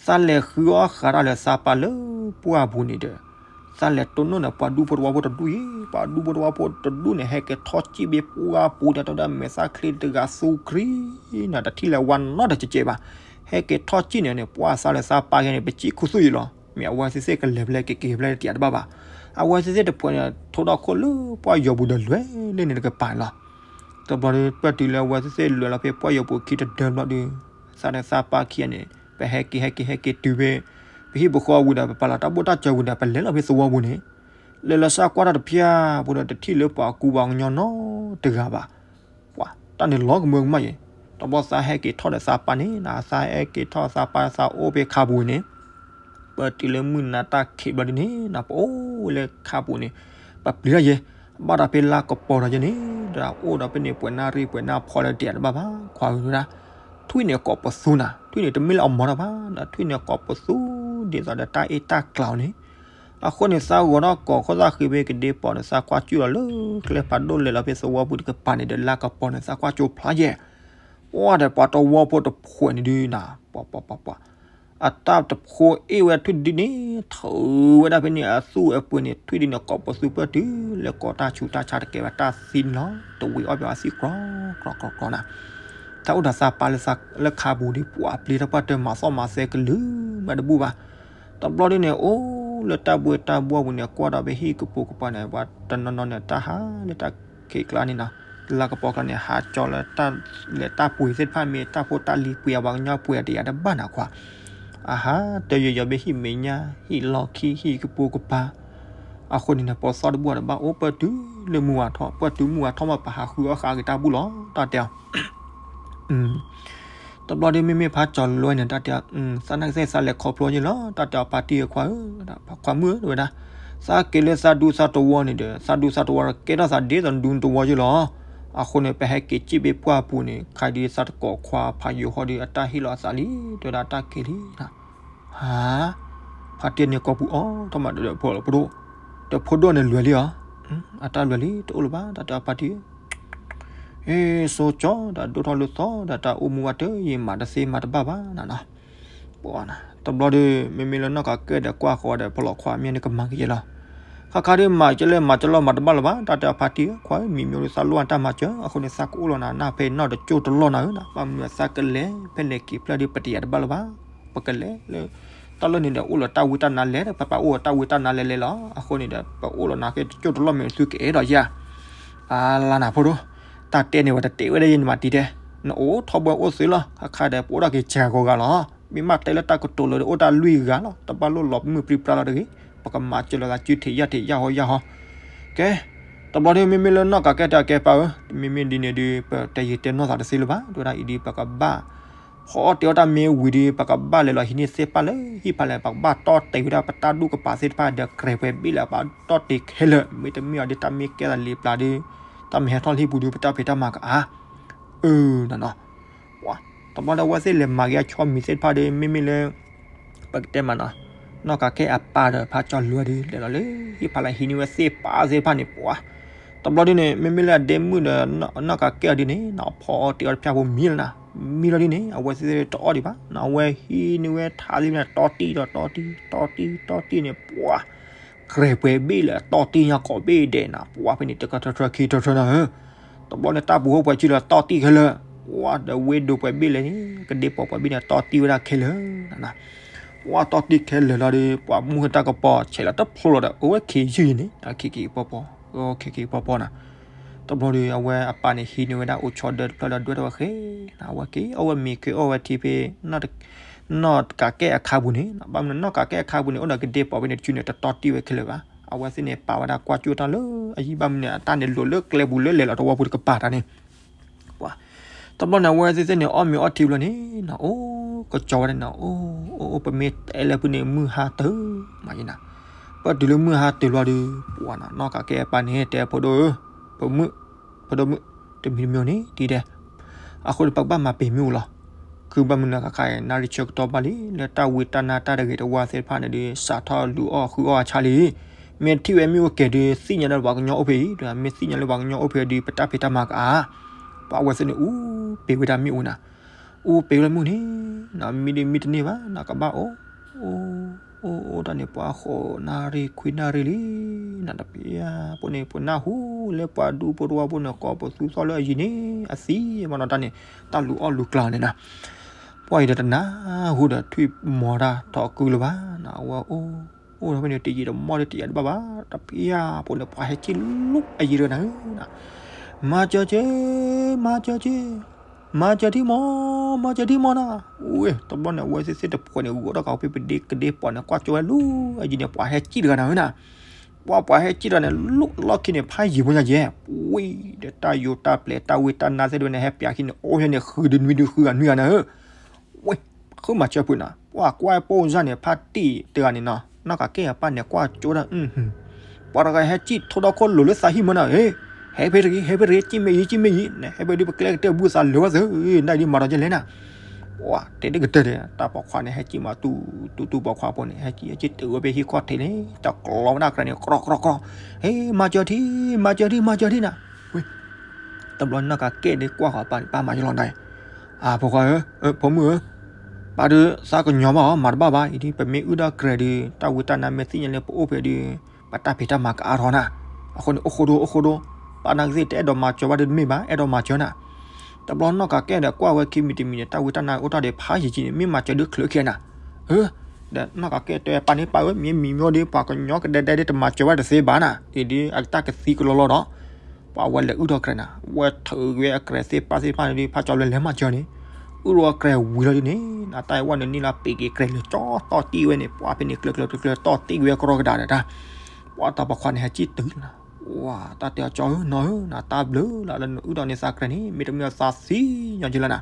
သးလဲၤဃုအီၣ်ဃးတၢ်လၢသးပၢ်လၢပှၢ်ပူၤန့ၣ်ဒီး သးလဲၤတိၢ်နီၣ်န့ၣ် ပှၤဒူဖိတဝီဖိတဒူအံၤ ပှၤဒူဖိတဝီဖိတဒူန့ၣ် ဟဲက့ၤထီၣ်စံၣ်ဘ့ၣ်ပှၢ်ပူၤဒီး တဝဲဒၣ်မဲာ်သၣ်ချ့တဂၤသူခရံာ်နၤ တထံၣ်လၢၤဝဲနီတစဲးဘၣ် ဟဲက့ၤထီၣ်စံၣ်န့ၣ်န့ၣ် ပှၢ်သးလၢသးပၢ်ယဲန့ၣ် ပစံၣ်ခူသူၣ်ယံၤလီၤ မ့ၢ်အဝဲသ့ၣ်သ့ၣ်ကလဲၤဖဲလဲၣ်က့ၤက့ၤဖဲလဲၣ်တယာ်တဘၣ်ဘၣ် အဝဲသ့ၣ်သ့ၣ်တဖုန့ၣ် ထိၣ်ဒီခိၣ်လၢပှၢ်ယီၤပူၤဒီးလဲၤလၢန့ၣ်တကပၤလီၤ တဘျီဒီး ပၢၢ်တုၤလၢအဝဲသ့ၣ်သ့ၣ်လဲၤလီၤဖဲပှၢ်ယီၤပူၤခံတဒၢဘျီဒီး သးဒီးသးပၢ်ခံဂၤန့ၣ် ပဟဲက့ၤဟဲက့ၤဟဲက့ၤတုၤဖဲ ပဟံၣ်ပဃီဝံၤဒီး ပပာ်လီၤတၢ်ဘိၣ်တၢ်စၢၤဝံၤဒီး ပလဲၤလီၤဖဲသဝီပူၤန့ၣ် လဲၤလီၤစၢ်ကွၢ်တၢ်တဖၣ်ဖိဒီး တထံၣ်လၢပှၤကူပှၤကညီနီတဂၤဘၣ် ပှၤတၢ်န့ၣ်လီၤကမၢကမၣ်ယဲ တဘျီသးဟဲက့ၤထီၣ်ဒီးသးပၢ်န့ၣ် နသးဟဲက့ၤထီၣ်သးပၢ်သးအိၣ်ဖဲခါပူၤန့ၣ် ပၢၢ်တုၤလၢမုၢ်နၤတၢ်ခံးဘျီဒ်န့ၣ် နပအိၣ်လၢခါပူၤန့ၣ် ပပျံၤတၢ်ယဲ ဘၣ်ဒီးဖဲလါကပီၤဒီးယဲန့ၣ် ဒီးအိၣ်ဒီးဖဲန့ၣ် ပှဲၤနၣ်ရံၣ်ပှဲၤနၣ်ဖီလၢတယာ်တဘၣ်ဘၣ် ခွါဝဲဒၣ် ထွံၣ်န့ၣ်ကိးပသူနၤ ထွံၣ်န့ၣ်တမ့ၢ်လၢအမီၤတၢ်ဘၣ် ဒီးထွံၣ်န့ၣ်ကိးပသူ ဒ်သိးဒီးတၢ်အ့ၣ်တၢ်ကျးအီၤန့ၣ် အဃိန့ၣ် သးဂီၤထီၣ်ကိးခိၣ်သၣ်ဃံဖဲကဒ့ပီၤန့ၣ် သးကွၢ်ကၠူၣ်လီၤလၢကျဲဖးဒိၣ်လဲၤလီၤဖဲသဝီပူၤတကပၤန့ၣ်ဒီး လါကပီၤန့ၣ် သးကွၢ်ကၠိဖျါယဲ ပှၢ်ဒီးပှၤတဝီဖိတဖုန့ၣ်ဒုးနၤ ပှၤပှၤပှၤပှၤ အတၢ်တဖိအ့ၣ်ဝဲထွံၣ်ဒုန့ၣ် ထုးဝဲဒၣ်ဖဲန့ၣ် အသူၣ်အပှ့ၤန့ၣ် ထွံၣ်ဒုန့ၣ် ကိးပသူပၢၢ်တုၤလၢကိးတၢ်ဆူးတၢ်ဆါတကဲဘၣ် တၢ်သံန့ၣ်လီၤ. တဝံၤအီၣ်ဘၣ်အသံၣ်ကြီ, ကြီကြီကြီနၤ. တၢ်အိၣ်ဒီးသးပာ်လၢသးလၢခါပူၤဒီး ပှၤပျံၤတၢ်ပှၢ်တၢ်မၤသီၣ်မၤသဲကလုာ်မးတဘူၣ်ဘၣ်. တဘျီဒုန့ၣ် အိၣ်လၢတၢ်ဘှ့တၢ်ဘှီပူၤန့ၣ် ကွၢ်ဒီးဖဲဟံၣ်ကပိာ်ကပၤန့ၣ် ပှၤတနီၤနီၤန့ၣ် တၢ်ဟးလၢတၢ်ခံးကျါန့ၣ်နီၤ, လၢကပီၤကျါန့ၣ် ဟးကၠီလၢတၢ်လဲၤတၢ်ပှ့ၤသ့ၣ်တဖၣ် မ့ၢ်တၢ်ဖိတၢ်လံၤပှ့ၤအပှၤကညီပှ့ၤအတယာ်တဘၣ်နၤခွါ အဟးတယိယိဘ့ၣ်ဟံၣ်မဲာ်ညါ ဟံၣ်လီၢ်ခံ ဟံၣ်ကပိာ်ကပၤ. အဃိန့ၣ်န့ၣ် ပှၤသီၣ်တဘူၣ်တဘၣ် အိၣ်ပၢၢ်တုၤလၢမုၢ်ဝါထီၣ်, ပၢၢ်တုၤမုၢ်ဝါထီၣ်မး ပဟးဃုအီၣ်ဃာ်က့ၤတၢ်ဘူၣ်လီၤ တၢ်တဲအီၤ. တဘျီဒု မ့မ့ၢ်ဖးကၠီၤလွဲန့ၣ် တၢ်တဲအီၤ, သးနာ်က့သးလဲၤခီဖျိယ့ၢ်လီၤ တၢ်တဲအီၤ ဖါတံၢ်ခွါဧၢ, ခွါမုၣ်ဧၢ တဲဝဲဒၣ်, သးက့ၤလၢသးဒူသးတဝီန့ၣ်ဒီး သးဒူသးတဝီဒီး ကဲထီၣ်သးဒ်သိးဒူတဝီယ့ၢ်လီၤ. အဃိန့ၣ် ပဟဲက့ၤစံၣ်ဘ့ၣ်ပှၢ်ပူၤန့ၣ် ခါဒုသးတကိးခွါဖးယိၤဟီဒီး အတၢ်ဟ့ၣ်လီၤအသးလံ တဲဝဲဒၣ်တၢ်က့ၤလံနၤ. ဟါ, ဖါတံၢ်န့ၣ်ကိးပူၤအီၤထီၣ်မးဒီး ဖိဒိၣ်, ဒီးဖိဒိၣ်န့ၣ်လွဲၤလံအီၤ, အတၢ်လွဲၤလံ တအိၣ်လၢၤဘၣ် တၢ်တဲအီၤဖါတံၢ်ဧၢ ဟ့ၣ်စိကၠီဒီးဒိၣ်ထီၣ်လၢသီဒီး တၢ်အိၣ်မူဘၣ်တယံာ်မးတသ့မၤတဘၣ်ဘၣ်နၤနီၤ. တဘျီဒီး မ့မ့ၢ်လၢနီၢ်ကးကဲဒီးကွၢ်ဃီၤဒီး ဖီလီၤခွါမ့ၢ်န့ၣ်ကမၤကယဲလီၤ. ခါခါဒီးမၤကဲလၢမၤကလီၢ်မၤတဘၣ်လၢၤဘၣ် တၢ်တဲအီၤဖါတံၢ်ဧၢ ခွါဧၢ မံၤမံၤဒီးသးလိၣ်အတၢ်မၤစၢၤ အဃိန့ၣ် သးကအိၣ်လီၤနၤ နၢ်ဖဲနီၢ်တကၠိၢ်တလီၢ်နၤဧၢနၤ ဘၣ်မနုၤသးကလဲၤဖဲလဲၣ်က့ၤဖျၢၣ်ဒီး ပတယာ်တဘၣ်လၢၤဘၣ် ပကလဲၤလၢ တၢ်လၢန့ၣ်ဒီး အိၣ်လီၤတၢ်ဝံတၢ်နါလဲၤဒီး ပပာ်အိၣ်လီၤတၢ်ဝံတၢ်နါလဲၤလဲၤလီၤ. အဃိန့ၣ်ဒီး ပအိၣ်လီၤနၤကဲတကၠိၢ်တလီၢ်မ့ၢ်သုကအဲၣ်ဒိးယၤ အါလါနၤဖိဒိၣ်, တၢ်တဲန့ၣ်ဝဲတတဲဝဲဒၣ်ယဲန့ၣ်မးတံၤတဲ, နအိၣ်ထီဘိအိၣ်သုလီၤ ခါခါဒီး ပအိၣ်ဒၣ်က့ၤစှၤဂီၤဂၤလီၤ. မ့ၢ်မးတဲလၢတၢ်ကတိၤလၢအိၣ်တၢ်လွံၢ်ဂၤလီၤ တဘၣ်လိၣ်လီၤမုၢ်ပြံပြါလီၤတဂ့ၤ, ပကမၤစၢၤလီၤသးစုထံးယၢ်ထံးယၢ်ဟီယၢ်ဟီ. ကဲ, တဘျီဒု မ့မ့ၢ်လၢနီၢ်ကးကဲတဲအီၤကဲပၢ်ဧၢ, မ့မ့ၢ်ဒ်န့ၣ်ဒီး ပတဲယံာ်တဲနီၢ်သးတသ့လၢၤဘၣ် တဲဝဲဒၣ်အံၤဒီး ပကဘၣ် ဃီအီၣ်တ့ၢ်အီၣ်တၢ်မ့ၢ်ဝံၤဒီး ပကဘၣ်လဲၤလီၤဟံးန့ၢ်သ့ၣ်ပၢ်လၢဟံၣ်ဖးလဲၢ် ပကဘၣ်တီၢ်တ့ၢ်ဝဲဒၣ်ပတၢ်ဒူၣ်ကပၤသ့ၣ်တဖၣ်ဒီး ကြဲးပှဲၤဘ့ၣ်လၢပတီၢ်တ့ၢ်ခဲလၢာ်, မ့တမ့ၢ်အီၤဒီးတၢ်မ့ၢ်ကဲသးလံာ်ပျၢ်ဒီး တၢ်မ့ၢ်ဟဲထီၣ်လၢဟံၣ်ပူၤဒီး ပတၢ်ဖံးတၢ်မၤကအါ. အၢ နနီၤ, တဘျီဒီးအဝဲသ့ၣ်လဲၤမၤက့ၤအဆီမံၤသ့ၣ်တဖၣ်ဒီး မ့မ့ၢ်လၢ ပကတဲမးနီၤ, နီၢ်ကးကဲအပၢ်ဒီးဖးကၠီလွဲဒီး လဲၤလီၤလၢဟံၣ်ဖးလဲၢ်ဟံးန့ၢ်ဝဲသ့ၣ်ပၢ်သ့ၣ်တဖၣ်န့ၣ် ပှၤ တဘျီဒ်န့ၣ် မ့မ့ၢ်လၢအဒဲမုၣ်ဒီး နီၢ်ကးကဲအီၤဒ်န့ၣ် နီၢ်ဖီအီၣ်တ့ၢ်အီၣ်တဖၠၣ်ဖိမံလီၤနၤ, မံလီၤဒ်န့ၣ် အဝဲသ့ၣ်တအီၣ်ဒံးဘၣ်, အဝဲဟံးန့ၢ်ဝဲထးသ့ၣ်တဖၣ်န့ၣ် တီၢ်တံၢ်ဒီးတီၢ်တံၢ် တီၢ်တံၢ် တီၢ်တံၢ်န့ၣ် ပှၤ ကြဲးပှဲၤဘ့ၣ်လၢတီၢ်တံၢ်ညါကိးဘ့ၣ်ဒဲးနၤ, ပှၤဖဲန့ၣ် တကထၢထၢခံထၢထၢနၤဧၢ, တဘျီန့ၣ်တၢ်ပူၤဟီၣ်ပှဲၤစုလီၤတီၢ်တံၢ်ခဲလၢာ်, ပှၤဒီးဝ့ၢ်ဒိၣ်ပှဲၤဘ့ၣ်လဲၣ်န့ၣ် ကဒ့ပီၤပှဲၤဘ့ၣ်န့ၣ် တီၢ်တံၢ်ဝဲဒၣ်ခဲလၢာ်နၤ, ပှၤတီၢ်တံၢ်ခဲလၢာ်လီၤဒီး ပှၤမူဟဲတၢ်ကပီၤဆဲးလီၤတဖျိလီၤဒီး အိၣ်ဝဲခံယုၢ်အံၤန့ၣ် ခံခံပီပီ, ခံခံပီပီနၤ, တဘျီဒီး အဝဲအပၢ်န့ၣ်ဟံးန့ၢ်ဝဲဒၣ်အိၣ်ဆီဒၢတဖျၢၣ်ဒီးဒွဲၣ်ထီၣ်ဝဲဃဲ, အဝဲက့ၤအီၣ်ဝဲမ့ၤက့ၤအီၣ်ဝဲထံဖဲ နီၢ်ကးကဲအခါပူၤန့ၣ်, ဘၣ်မနုၤနီၢ်ကးကဲအခါပူၤန့ၣ် အိၣ်ဒီးကဒ့ပီၤဖဲန့ၣ်တစုန့ၣ် တတီၢ်တံၢ်ဝဲခဲလၢာ်ဘၣ်, အဝဲသ့ၣ်န့ၣ်ပာ်ဝဲဒၣ်ကွၢ်ကၠိၣ်တၢ်လၢအယံၤ ဘၣ်မနုၤန့ၣ် အတၢ်န့ၣ်လိၤလၢကျဲပူၤလၢလဲၤလီၤတဝီပူၤတကပၤတၢ်န့ၣ် ပှၤ, တဘျီန့ၣ် အဝဲသ့ၣ်သ့ၣ်န့ၣ် အီၣ်မ့ၤအီထံဘျီန့ၣ်နၤ အိၣ်ကစီၤဝဲဒၣ်န့ၣ် အိၣ်အိၣ် ပမ့ၢ်တဲလၢဖုန့ၣ် မုၢ်ဟါတၢၤမးယနၤ, ပတုၤလၢမုၢ်ဟါတၢၤလီၤဒီး ပှၤနီၢ်ကးကဲအပၢ်န့ၣ် တဲဖိဒိၣ်ဧၢ, ဖိမုၣ်, ဖိဒိၣ်မုၣ်, တမံၤတမံၤန့ၣ် တံၤဒဲး, အဃိန့ၣ် ပကဘၣ်မၤပ့ၤမ့ၣ်အူလီၤ, ခုဘၣ်မနုၤခါခါအံၤ နၣ်ရံၣ်ဆၢကတီၢ်ဘၣ်လံ လၢတၢ်ဝံတၢ်နါတၢ်တဂ့ၤတဝါသ့ၣ်တဖၣ်န့ၣ်ဒီး စးထီၣ်လူၤအီၣ်ဃုအီၣ်အဆါလံ မ့ၢ်ထံၣ်ဝဲမ့ၣ်အူကဲၤဒီး သ့ၣ်ညါလၢပှၤကညီအိၣ်ဖဲအံၤ, မ့ၢ်သ့ၣ်ညါလၢပှၤကညီအိၣ်ဖဲအံၤဒီး ပတၢ်ဖံးတၢ်မၤကအါ, ပှၤအဝဲသ့ၣ်န့ၣ် အူပ့ၤဝဲဒၣ်မ့ၣ်အူနၤ, အူပ့ၤဝဲဒၣ်မ့ၣ်အူန့ၣ်, မံဒီးမံတန့ၢ်ဘၣ် နကဘၣ်အိၣ်, အိၣ်အိၣ်တၢ်န့ၣ် ပှၤဃိးနၣ်ရံၣ်ခွံနၣ်ရံၣ်လံ, နတပျၢ်ဖိန့ၣ် ပနၢ်ဟူလၢပှၤဒူဖိတဝါဖိန့ၣ် ကိးပသူသီၣ်လၢအယံၤန့ၣ် အသံမနီၤတၢ်န့ၣ်, တၢ်လူၤအီၣ်လူၤကျါန့ၣ်နၤ ပှၤအံၤဒီးတနၢ်ဟူဒီး ထွံၣ်မီၤတၢ်ထီၣ်ကုလၢၤဘၣ်နၤ, အဝဲအိၣ်, အိၣ်ဒီးဖဲန့ၣ် တယံာ်တမီၢ်ဒီးတယံာ်တဘၣ်ဘၣ်, တပျၢ်ဖိန့ၣ် ပှၤဟဲစံၣ်လူၤအယံၤတဂၤနၤဧၢ, မၤစၢၤက့ၤ, မၤစၢၤက့ၤ, မၤစၢၤထံမီၤ, မၤစၢၤထံမီၤနၤ, ဝဲ တဘျီန့ၣ် အဝဲသ့ၣ်သ့ၣ်တဖှဲးန့ၣ် ဂီၤထီၣ်ကးဖဲပဒ့ကဒ့ပီၤန့ၣ် ကွၢ်ကၠိဝဲလူၤအယံၤန့ၣ် ပှၤဟဲစံၣ်တဂၤနၤဧၢနၤ ပှၤပှၤဟဲစံၣ်တဂၤန့ၣ် လူၤလီၢ်ခံန့ၣ် ဖးယံၤဖိညါယဲၢ်, ဝံၤဒီးတၢ်ယိးတၢ်ပျဲၤတၢ်ဝံတၢ်နါသ့ၣ်တဖၣ်န့ၣ် ဟဲပျးခံန့ၣ် အိၣ်ဟဲန့ၣ် ဃုဒုနွံဒုဃုဂၤနွံဂၤနၤဧၢ, ဝဲ ဃုမၤစၢၤဖုးနၤ, ပှၤကွၢ်ပိၢ်စၢ်န့ၣ် ဖါတံၢ်တဂၤန့ၣ်နီၤ, နီၢ်ကးကဲအပၢ်န့ၣ် ကွၢ်ကၠိဒၣ်, ပှၤတဂၤဟဲစံၣ်ထိဒီခိၣ်လိၤလၢသးဟံၣ်မၢနၤ, ဟဲဖဲတဂ့ၤ ဟဲဖဲတဂ့ၤ စံၣ်မ့ၢ်ယံၤ စံၣ်မ့ၢ်ယံၤ, ဟဲဖဲဒ်ပကျဲကတၢၢ်ဘုသးလၢၤဝဲသ့ၣ်, နဒ်မၤဒီးယဲလဲၣ်နၤ, ပှၤတဲဒ်ကတၢၢ်ဒီး တၢ်ပိာ်ခွါန့ၣ် ဟဲစံၣ်မၤတူတူတူပိာ်ခွါဖိန့ၣ် ဟဲစံၣ်ဟဲစံၣ်တုၤဝဲဖဲဟံၣ်ခီၣ်ထံးန့ၣ် တကျီဝဲဒၣ်ကြၢးန့ၣ် ကြီကြီကြီ, ဟဲ မၤစၢၤထံ မၤစၢၤထံ မၤစၢၤထံနၤ, ဝဲ တဘျီနီၢ်ကးကဲဒ်ကွၢ်ဃီၤပၢ်န့ၣ် ပၢ်မၤယလီၤနၤ, အဖိခွါဧၢ, ဖိမုၣ်ဧၢ, ပၢ်ဒုး သးကညီၤဘၣ်အီၤ မၤတဘၣ်ဘၣ်အံၤဒုး ပမ့ၢ်အုၣ်ဒီးကြဲးဒုး တၢ်ဝံတၢ်နါမ့ၢ်သ့ၣ်ညါလၢပအိၣ်ဖဲဒုး ပတၢ်ဖံးတၢ်မၤကအါထီၣ်နၤ. အဃိန့ၣ် အိၣ်ဃိဒိ အိၣ်ဃိဒိ, ပၢ်နၢ်ကသ့ၣ်တအဲၣ်ဒိးမၤစၢၤဘၣ်ဒုးတမ့ၢ်ဘၣ် အဲၣ်ဒိးမၤစၢၤနၤ. တဘျီနီၢ်ကးကဲဒီးကွၢ်ဝဲခံမံၤတမံၤန့ၣ် တၢ်ဝံတၢ်နါအိၣ်တ့ၢ်ဒီးဖးယံာ်ကံန့ၣ် မ့ၢ်မၤစၢၤဒုးချုးခံနၤ. ဒီးနီၢ်ကးကဲတဲပၢ်န့ၣ် ပၢ်ဧၢ မ့ၢ်မံၤမ့ၢ်ဒုး ပှၤကညီကဒဲဒဲဒုးတမၤစၢၤဘၣ်တသ့ဘၣ်နၤ ဒ်ဒုးအတၢ်ကသံကလီလီဒီး ပှၤဝဲလဲၤအုၣ်ထီၣ်ကြဲးနၤ ဝဲထုးဝဲအကြဲးသ့ၣ်ပၢ်သ့ၣ်တဖၣ်န့ၣ်ဒုး ဖးကၠီၤလွဲလဲၤမၤစၢၤန့ၣ် အုၣ်ထီၣ်အကြဲးဝံၤလီၤဒုးန့ၣ် နတၢ်အဝဲန့ၣ်နံၣ်လၢပ့ၤက့ၤကြဲးလၢကၠီတီၢ်တံၢ်ဝဲန့ၣ် ပှၤဖဲန့ၣ်ကျၢၤကျၢၤကျၢၤကျၢၤတီၢ်တံၢ်ဝဲကရီကဒါဒီးတၢ် ပှၤတၢ်ပိာ်ခွါန့ၣ်ဟဲစံၣ်တုၤလီၤနၤ. ဝၤ တၢ်တဲအီၤကၠီဧၢ နီၢ်ဧၢ နတၢ်ဘျုးလီၤလၢနအုၣ်ထီၣ်န့ၢ်သးကြဲးန့ၣ် မ့တမ့ၢ်သးသံညီက့လီၤနၤ.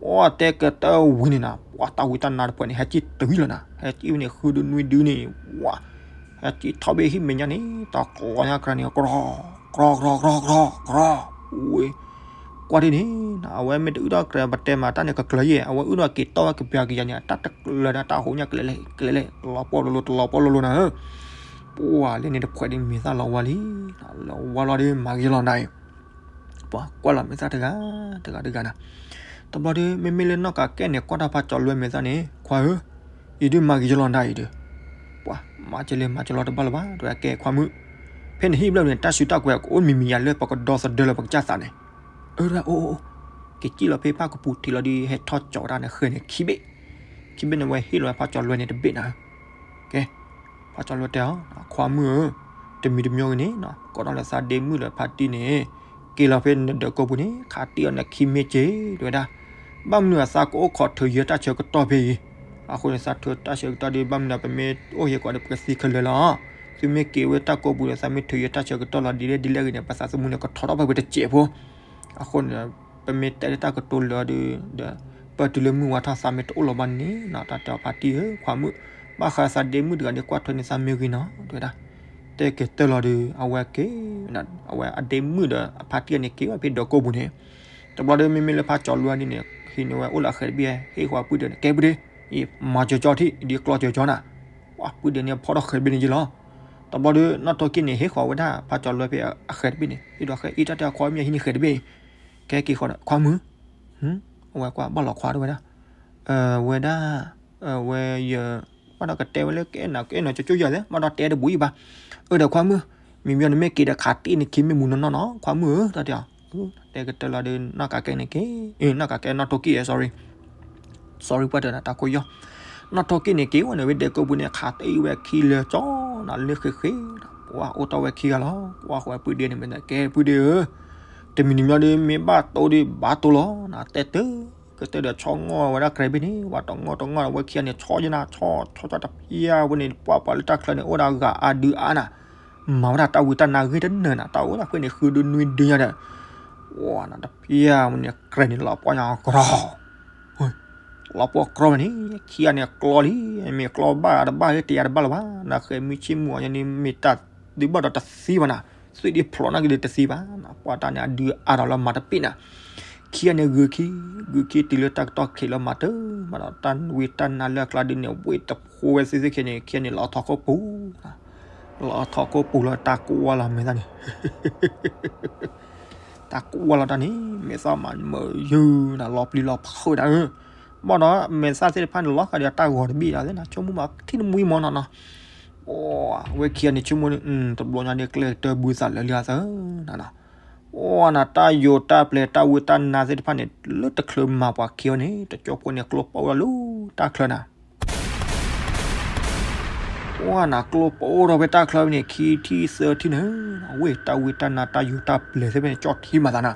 ပှၤတဲကတၢၢ်ဝံၤန့ၣ်နၤ ပှၤတၢ်ဝံတၢ်နါတဖုန့ၣ် ဟဲစံၣ်တုၤလီၤနၤ ဟဲစံၣ်ဝဲန့ၣ် ဃုဒုနွံဒုန့ၣ် ဝၤ ဟဲစံၣ်ထီၣ်ဘ့ၣ်ဟံၣ်မဲာ်ညါန့ၣ် တၢ်ကျီညါကြဲးန့ၣ် ကြီ ကြီ ကြီ ကြီ ကြီ ဝဲ ကွၢ်ဒ်န့ၣ် အဝဲမ့ၢ်တအုၣ်ထီၣ်ကြဲး ပတဲမးတၢ်န့ၣ်ကကျၢၤယဲၢ် အဝဲအုၣ်ထီၣ်က့ၤတီၢ်ဝဲကပျၢ်ကယၤန့ၣ် အတၢ်တကျၢၤဒီးတၢ်ဟူးညါကလဲၤလဲၤ ကလဲၤလဲၤ တလီၤပှီၢ်လိၤလိၤ တလီၤပှီၢ်လိၤလိၤနၤဧၢ. ပှၤလၢန့ၣ်တဖုဒ်မ့ၢ်သၣ်လီၤဝါလံ လီၤဝါလီၤဒ်မၤဂ့ၤလီၤနၤအံၤ ပှၤကွၢ်လီၤမဲာ်သၣ်တဂၤ တဂၤတဂၤနၤ. တဘျီဒုး မ့မ့ၢ်လၢနီၢ်ကးကဲန့ၣ် ကွၢ်တၢ်ဖးကၠီၤလွဲမဲာ်သၣ်န့ၣ် ခွါဧၢ, ယဒုးမၤဂ့ၤယလီၤနၤအံၤဒုး, ပှၤ မၤကလဲၤမၤကလီတဘၣ်လၢၤဘၣ် တဲဝဲကဲခွါမုၣ်, ဖဲနဟံၣ်ဘျဲၣ်န့ၣ် တၢ်စုတၢ်ကွဲးကအိၣ်မံၤမံၤယၤလၢပကဒီသဒၢလၢပကစၢ်သးန့ၣ်, အၢ အိၣ်အိၣ်အိၣ်, က့ၤစံၣ်လီၤဖဲဖၣ်ကပူၤထံးလီၤဒုး ဟဲထီၣ်ကၠီၤဝဲဒၣ်န့ၣ်ဃဲန့ၣ်ခံဘ့ၣ်, ခံဘ့ၣ်န့ၣ်ဝဲဟ့ၣ်လီၤဝဲဖးကၠီၤလွဲန့ၣ်တဘ့ၣ်နၤ, ကဲ ဖးကၠီၤလွဲတဲအီၤ, ခွါမုၣ်ဧၢ, တမံၤတမံၤဂ့ၤန့ၣ် ကိးထီၣ်လၢသးဒ့မုၣ်ဒီးဖါတံၢ်န့ၣ် က့ၤလီၤဖဲနဒၢးကိးပူၤန့ၣ် ခးတံၢ်အီၤနခံမ့ၢ်က့ၤ တဲဝဲဒၣ်, ဘၣ်မနုၤအသးကအိၣ်ခိးထုးယဲၢ်တၢ်ဆၢကတီၢ်ဖဲအံၤ, အဃိန့ၣ် သးထုးတၢ်ဆၢကတီၢ်ဒုး ဘၣ်မနုၤပမ့ၢ်အိၣ်ဟ့ၣ်ကီးဒီးပကသံခဲလၢာ်လီၤ, သုမ့ၢ်က့ၤဝဲတၢ်ကိးပူၤဒီး သးမ့ၢ်ထုးယဲၢ်တၢ်ဆၢကတီၢ်လီၤ ဒ်လဲၣ်ဒ်လဲၣ်ဂ့ၤန့ၣ် ပသးသမူန့ၣ် ကထီထီၣ်ဖဲပတစဲးဖိ အဃိန့ၣ် ပမ့ၢ်တဲလၢတၢ်ကတိၤလၢာ်အီၤဒီး ဒီး ပတုၤလၢမုၢ်ဝါထီၣ်သးမ့ၢ်တအိၣ်လီၤဘၣ်န့ၣ်နီၤ တၢ်တဲအီၤဖါတံၢ်ဧၢ ခွါမုၣ်, ဘၣ်ဃးသးဒ့မုၣ်တဂၤန့ၣ် ကွၢ်ထွဲန့ၢ်သးမ့ၢ်ဂ့ၤနီၤ တဲဝဲဒၣ်, တဲက့ၤတၢၢ်လီၤဒီး အဝဲက့ၤ, အဝဲအဒ့မုၣ်ဒီးအဖါတံၢ်န့ၣ် က့ၤဝဲဖဲဒၢးကိးပူၤန့ၣ်, တဘျီဒီးမ့မ့ၢ်လၢဖးကၠီၤလွဲဒ်န့ၣ် ဟံးန့ၢ်ဝဲအိၣ်လၢအဃဲၤတဘ့ၣ် ဟ့ၣ်ဃီၤပုၢ်ဒဲးန့ၣ် ကဲပုၢ်ဒဲး, အံၤ မၤစၢၤကၠီထံၣ် ဒ်ကျီစၢၤကၠီနၤ, ပှၤပုၢ်ဒဲးန့ၣ်ဖီၣ်ထီၣ်ဃဲၤတဘ့ၣ်န့ၣ်ယ့ၢ်လီၤ, တဘျီဒီး နီၢ်ထိၣ်က့ၣ်န့ၣ် ဟ့ၣ်ဃီၤဝဲဒၣ် ဖးကၠီၤလွဲဖဲအဃဲၤတဘ့ၣ်န့ၣ် ဟ့ၣ်ဒီးဃဲၤအံၤ တၢ်တဲအီၤခွါမ့ၢ်ဟံးန့ၢ်ဃဲၤတဘ့ၣ်, ကဲက့ၤဃီၤဒီး ခွါမုၣ်, အဝဲကွၢ်ဘၣ်လီၤခွါတဝဲဒၣ်, ဝဲဒၣ်, ဝဲယ, ဘၣ်ဒီးကတဲဝဲလၢကအဲၣ်နၤ ကအဲၣ်နၤကၠိကၠိယၤသ့ ဘၣ်ဒီးတဲတဘူးအံၤဘၣ်, အၢ ဒီးခွါမုၣ်, မံၤမံၤနမ့ၢ်က့ၤဒီးခးတံၢ်နခံမ့ၢ်မူနီၢ်နီၢ်နီၤ ခွါမုၣ်ဧၢ တၢ်တဲအီၤ, တဲကတၢၢ်လီၤဒီး နီၢ်ကးကဲန့ၣ်က့ၤ, နီၢ်ကးကဲ နီၢ်ထိၣ်က့ၣ် sorry, sorry ပှၢ်တၢ်နၤတၢ်ကိးယီၢ်, နီၢ်ထိၣ်က့ၣ်န့ၣ်က့ၤဝဲန့ၣ် ဝဲဒၢးကိးပူၤန့ၣ် ခးတံၢ်ဝဲခံလၢကၠီနၤလၢဃ့ဃ့, ပှၤအိၣ်တီၢ်ဝဲခံဂၤလီၤ ကွၢ်ဃီၤပုၢ်ဒဲးန့ၣ် မ့ၢ်ကဲပုၢ်ဒဲးဧၢ, တမံၤတမံၤဒီး မ့ၢ်ဘၣ်တိၢ်ဒီးဘၣ်တိၢ်လီၤ နတဲတၢ်, ကတၢၢ်ဒီးဆီငီၢ်ဝဲဒၣ်ကြဲးဘ့ၣ်န့ၣ် ပှၤတငီၢ်တငီၢ်ဒီး ဝဲခံဂၤန့ၣ် ဆီယနၤ ဆီဆီဆီတဖျၢၣ်ဝဲန့ၣ် ပှၤပှၤလၢတၢ်ချၢန့ၣ် အိၣ်ဒၣ်ဂၤအါဒုအါနၤ, မၤဝဲဒၣ်တၢ်ဝံတၢ်နါဂ့ၤတနၢၤနၤ တၢ်အိၣ်ဒၣ်ဖဲန့ၣ် ဃုဒုနွံဒုညါဒီး ဝဲနၤတဖျၢၣ်ဝဲန့ၣ် ကြဲးန့ၣ်လီၤပှီၢ်ညါကြီ လီၤပှီၢ်ကြီဝဲန့ၣ် ခံဂၤန့ၣ်ကျီလံ, မ့ၢ်ကျီဘၣ်တဘၣ်လၢတယၤတဘၣ်လၢၤဘၣ်, နဃဲၤမုၢ်ဆ့ၣ်မုၢ်အီၤညါန့ၣ် မ့ၢ်တၢ်ဒုးဘၣ်ဒီးတသံဘၣ်နၤ, သွံၣ်ဒ်ဖျိးနာ်က့ၤဒီးတသံဘၣ်နၤ, ပှၤတၢ်န့ၣ်အဒုးအါဒီးလၢမၤတပ့ၢ်နၤ, ခံဂၤန့ၣ်ဂုာ်ခံ, ဂုာ်ခံတုၤလၢတၢ်ကတီၢ်ခံးလၢမၤတၢ်, မၤဒီးတၢ်ဝံတၢ်နါလၢအကျါဒုးန့ၣ် ဝ့ၢ်တဖိဝဲသ့ၣ်သ့ၣ်ခဲန့ၣ် ခံဂၤန့ၣ်လီၤထီၣ်ခိၣ်ပူၤ, လီၤထီၣ်ခိၣ်ပူၤလီၤ တၢ်ကူၣ်ဝါလီၤမဲာ်သၣ်န့ၣ် တၢ်ကူၣ်ဝါလီၤတၢ်န့ၣ် မဲာ်သၣ်မၤမုာ်ယုာ်နၤ လီၤပျံၤလီၤဖုးဒၣ်ဧၢ, ဘၣ်ဒီးမဲာ်သၣ်သ့ၣ်တဖၣ်န့ၣ် လီၤဃာ်ဒီးတၢ်ဂီၤတဘ့ၣ်ဒီးသ့ၣ်နၤ ဆိကမိၣ်မးထံၣ်နမှံမီၢ်နီၤနီၤ, ဝဲခံဂၤန့ၣ် ဆိကမိၣ်န့ၣ် တဘျီညါန့ၣ် ကျဲကတၢၢ်ဘုသးလၢလံအသၢနၤနီၤ, အိၣ်နၤတၢ်ယိးတၢ်ပျဲၤတၢ်ဝံတၢ်နါသ့ၣ်တဖၣ်န့ၣ် လၢတချုးမၤပှၤခံဂၤန့ၣ် တကၠိဖိန့ၣ် ကျိပိၢ်ဒီးလၢတၢ်ချၢနၤ ပှၤနၤကျိပိၢ်ထီၣ်ဖဲတၢ်ချၢဖဲန့ၣ် ခံထံၣ်သၢထံၣ်န့ၣ်, အဝဲတၢ်ဝံတၢ်နါတၢ်ယိးတၢ်ပျဲၤသ့ၣ်ဖဲန့ၣ် ကၠီၣ်ထံမၤသးနၤ,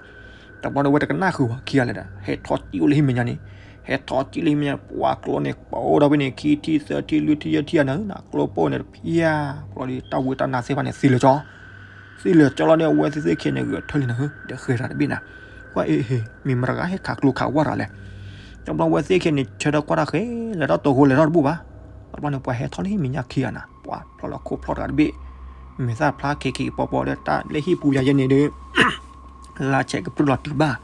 တဘျီဒီးဝဲတကနၣ်ဃုာ်ဝဲခံဂၤလဲၣ်ဒီး ဟဲထီၣ်စံၣ်အိၣ်လၢဟံၣ်မဲာ်ညါန့ၣ်, ဟဲထီၣ်စံၣ်လၢဟံၣ်မဲာ်ညါ ပှၤကျိန့ၣ် ပိၢ်ထီၣ်ဖဲန့ၣ် ခံထံၣ်သၢထံၣ်လွံၢ်ထံၣ်ယဲၢ်ထံၣ်ဧါနၤ, ကျိပိၢ်န့ၣ်တဖျၢၣ်, ပျီဒီးတၢ်ဝံတၢ်နါသ့ၣ်တဖၣ်န့ၣ် သံလၢာ်ကၠီ သံလၢာ်ကၠီလီၤဒီး အဝဲသ့ၣ်သ့ၣ်ခဲန့ၣ် ဂဲၤထၢၣ်လံနၤဧၢ, ဒီးဃဲၤတၢ်တဘ့ၣ်နၤ, ကွၢ်အ့ၣ်ဟ့ၣ် မ့ၢ်မတၤဂၤဟဲခးကျိခးဝါတၢ်လဲၣ်, တဘျီဝဲသ့ၣ်ခဲန့ၣ် ဆၢထၢၣ်ကွၢ်တၢ်ဃဲၤ လဲၤထီၣ်တိၢ်ဃိလဲၤထီၣ်တဘူၣ်ဘၣ်, တဘျီန့ၣ် ပှၤဟဲထီၣ်လၢဟံၣ်မဲာ်ညါခံဂၤနၤ, ပှၤဖျီလီၤခိၣ်ဖျီတဂၤတဘ့ၣ်, မဲာ်သၣ်ဖျါခံခံပီပီလၢတၢ်လၢဟံၣ်ပူၤယၤယဲန့ၣ်ဒီး လါဆဲးကပြုၢ်လီၤတုၤဘၣ်,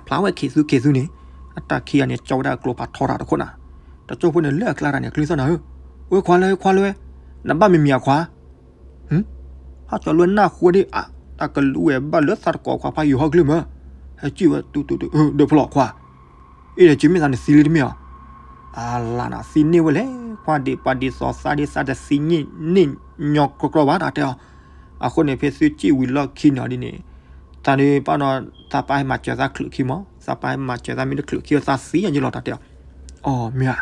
ဖျါဝဲခံသူခံသူန့ၣ်, အတၢ်ခံဂၤန့ၣ် ကၠီဝဲဒၣ်ကျိဖးထီတၢ်တခိၣ်နၤ, တကၠိဖိန့ၣ်လၢအကျါတၢ်န့ၣ် ကျုသီၣ်နၤဧၢ, ဝဲခွါလၢခွါလၢဝဲ, နဘၣ်မံၤမံၤအခွါ ဟါကၠီၤလွဲနၢ်ဃုဒံးအါ, တၢ်ကလူးဝဲဘၣ်လၢသးတကိးခွါဖးယိၤဟီၣ်ကလုၢ်မၢ, ဟဲစံၣ်ဝဲတုၤတုၤတုၤ, ဒီးဖျီခွါ, အ့ၣ်ဒီးကမ့ၢ်သးန့ၣ်သံလံတမ့ၢ်ဧါ, အလၤနီၤ သံန့ၢ်ဝဲလဲၣ်, ခွါဒံးပှၤဒ်သိးသးဒ်သးတသံန့ၢ်န့ၢ်ညီကြီကြီဘၣ် တၢ်တဲအီၤ. အဃိန့ၣ် ဖဲသုစံၣ်ဝံၤလီၢ်ခံန့ၣ်အီၤဒ်န့ၣ်, တၢ်ဒ်ပာ်ဒီး သးပၢ်ဟဲမၤစၢၤသးချုးခံမး, သးပၢ်ဟဲမၤစၢၤသးမ့ၢ်တချုးခံသးသံယဲလီၤ တၢ်တဲအီၤ. အီၤမ့ၢ်ဧါ,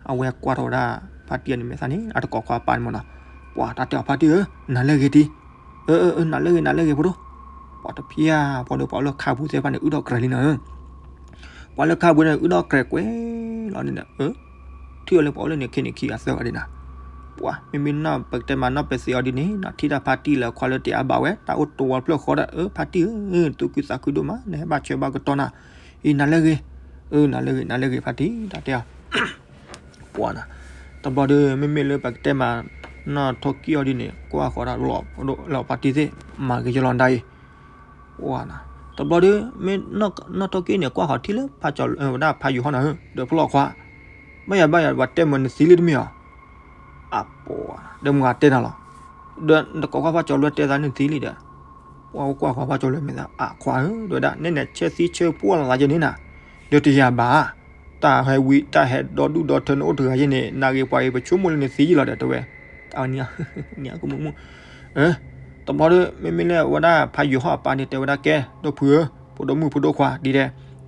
အဝဲကွၢ်ထီၣ်ဝဲဒၣ် ဖါတံၢ်အန့ၣ်မ့ၢ်သးန့ၣ် အတကိးခွါပၢ်န့ၣ်မးနီၤ, ပှၤတၢ်တဲအီၤဖါတံၢ်ဧၢ, နၤလၢဂ့ၤဒံး, အၢ အၢ နၤလၢဂ့ၤ နၤလၢဂ့ၤဖိဒိၣ်, ပှၤတဖၠၣ် ပှၤဒီးပှၤအိၣ်လၢခါပူၤသ့ၣ်တဖၣ်န့ၣ် အုၣ်ဒီးကြဲးလံနီၤ ပှၤလၢခါပူၤန့ၣ် အုၣ်ဒီးကြဲးကွဲးလီၤန့ၣ်ဒီး အၢ, ထံၣ်အီၤလၢပှၤအိၣ်လၢန့ၣ် ခဲန့ၣ်ခံဂၤသၢဂၤဒ်နၤ, ပှၤ မ့မ့ၢ်နီၢ်ပကတဲမးနီၢ်ပသ့းအီၤဒ်န့ၣ်နီၤ ထံၣ်တၢ်ဖါတံၢ်လၢခွါလၢတ့အါဘၣ်ဝဲ တၢ်အိၣ်တဝီဖျၢၣ်ဃီဒီး အၢ ဖါတံၢ်ဧၢ, သူၣ်ခုသးခုဒိၣ်မး နဟဲဘၣ်ဆၢဘၣ်ကတီၢ်နၤ, အံၤနၤလၢဂ့ၤ, အၢ နၤလၢဂ့ၤ နၤလၢဂ့ၤဖါတံၢ် တၢ်တဲအီၤ ပှၤနီၤ, တဘျီဒီး မ့မ့ၢ်လၢပကတဲမး နီၢ်ထိၣ်ကံၢ်အီၤဒ်န့ၣ် ကွၢ်ဃီၤဒီးလီၤဖါတံၢ်သ့ၣ် မၤဂ့ၤကလီၤဒၣ်အံၤ, ပှၤနီၤ, တဘျီဒီး မ့ၢ်နီၢ်ထိၣ်ကံၢ်န့ၣ် ကွၢ်ဃီၤထံၣ်လၢဖါကၠီၤဝဲဒၣ်ဖါယိၤဟီၣ်နီၤဧၢ ဒီးဖျီၣ်ခွါ, ဘၣ်ယၤဘၣ်ယၤ ပှၤတဲမ့ၢ်နသံလံတမ့ၢ်ဧါ အပှၤ ဒီးမုၢ်ဂၤတဲနၤလီၤ, ဒီးနတကိးကွၢ်ဖါကၠီၤလွဲတဲသးန့ၣ်သံလံဒီး, ပှၤကွၢ်ကွၢ်ဖါကၠီၤလွဲမ့ၢ်သး အခွါဧၢ တဲဝဲဒၣ် နဲန့ၣ်ဆၢသံဆၢပှၢ်လီၤသးယဲန့ၣ်နၤ, ဒီးတယၤဘၣ်, တၢ်ဟဲဝံၤ တၢ်ဟဲဒီဒူၣ်ဒီထၢနအိၣ်တဂၤယဲန့ၣ် နဂ့ၤပှၤဂ့ၤ ပဆိကမိၣ်လၢနသံယဲလီၤဒီးတဲဝဲ, အနံၤကမုာ်မုာ် တဘျီဒီး မ့မ့ၢ်လၢဝဲဒၣ်ဖါယိၤဟီၣ်အပၢ်န့ၣ် တဲဝဲဒၣ်ကဲ ဒီပုၢ်ဧၢ, ဖိဒိၣ်မုၣ်ဖိဒိၣ်ခွါ ဒ်တဲ,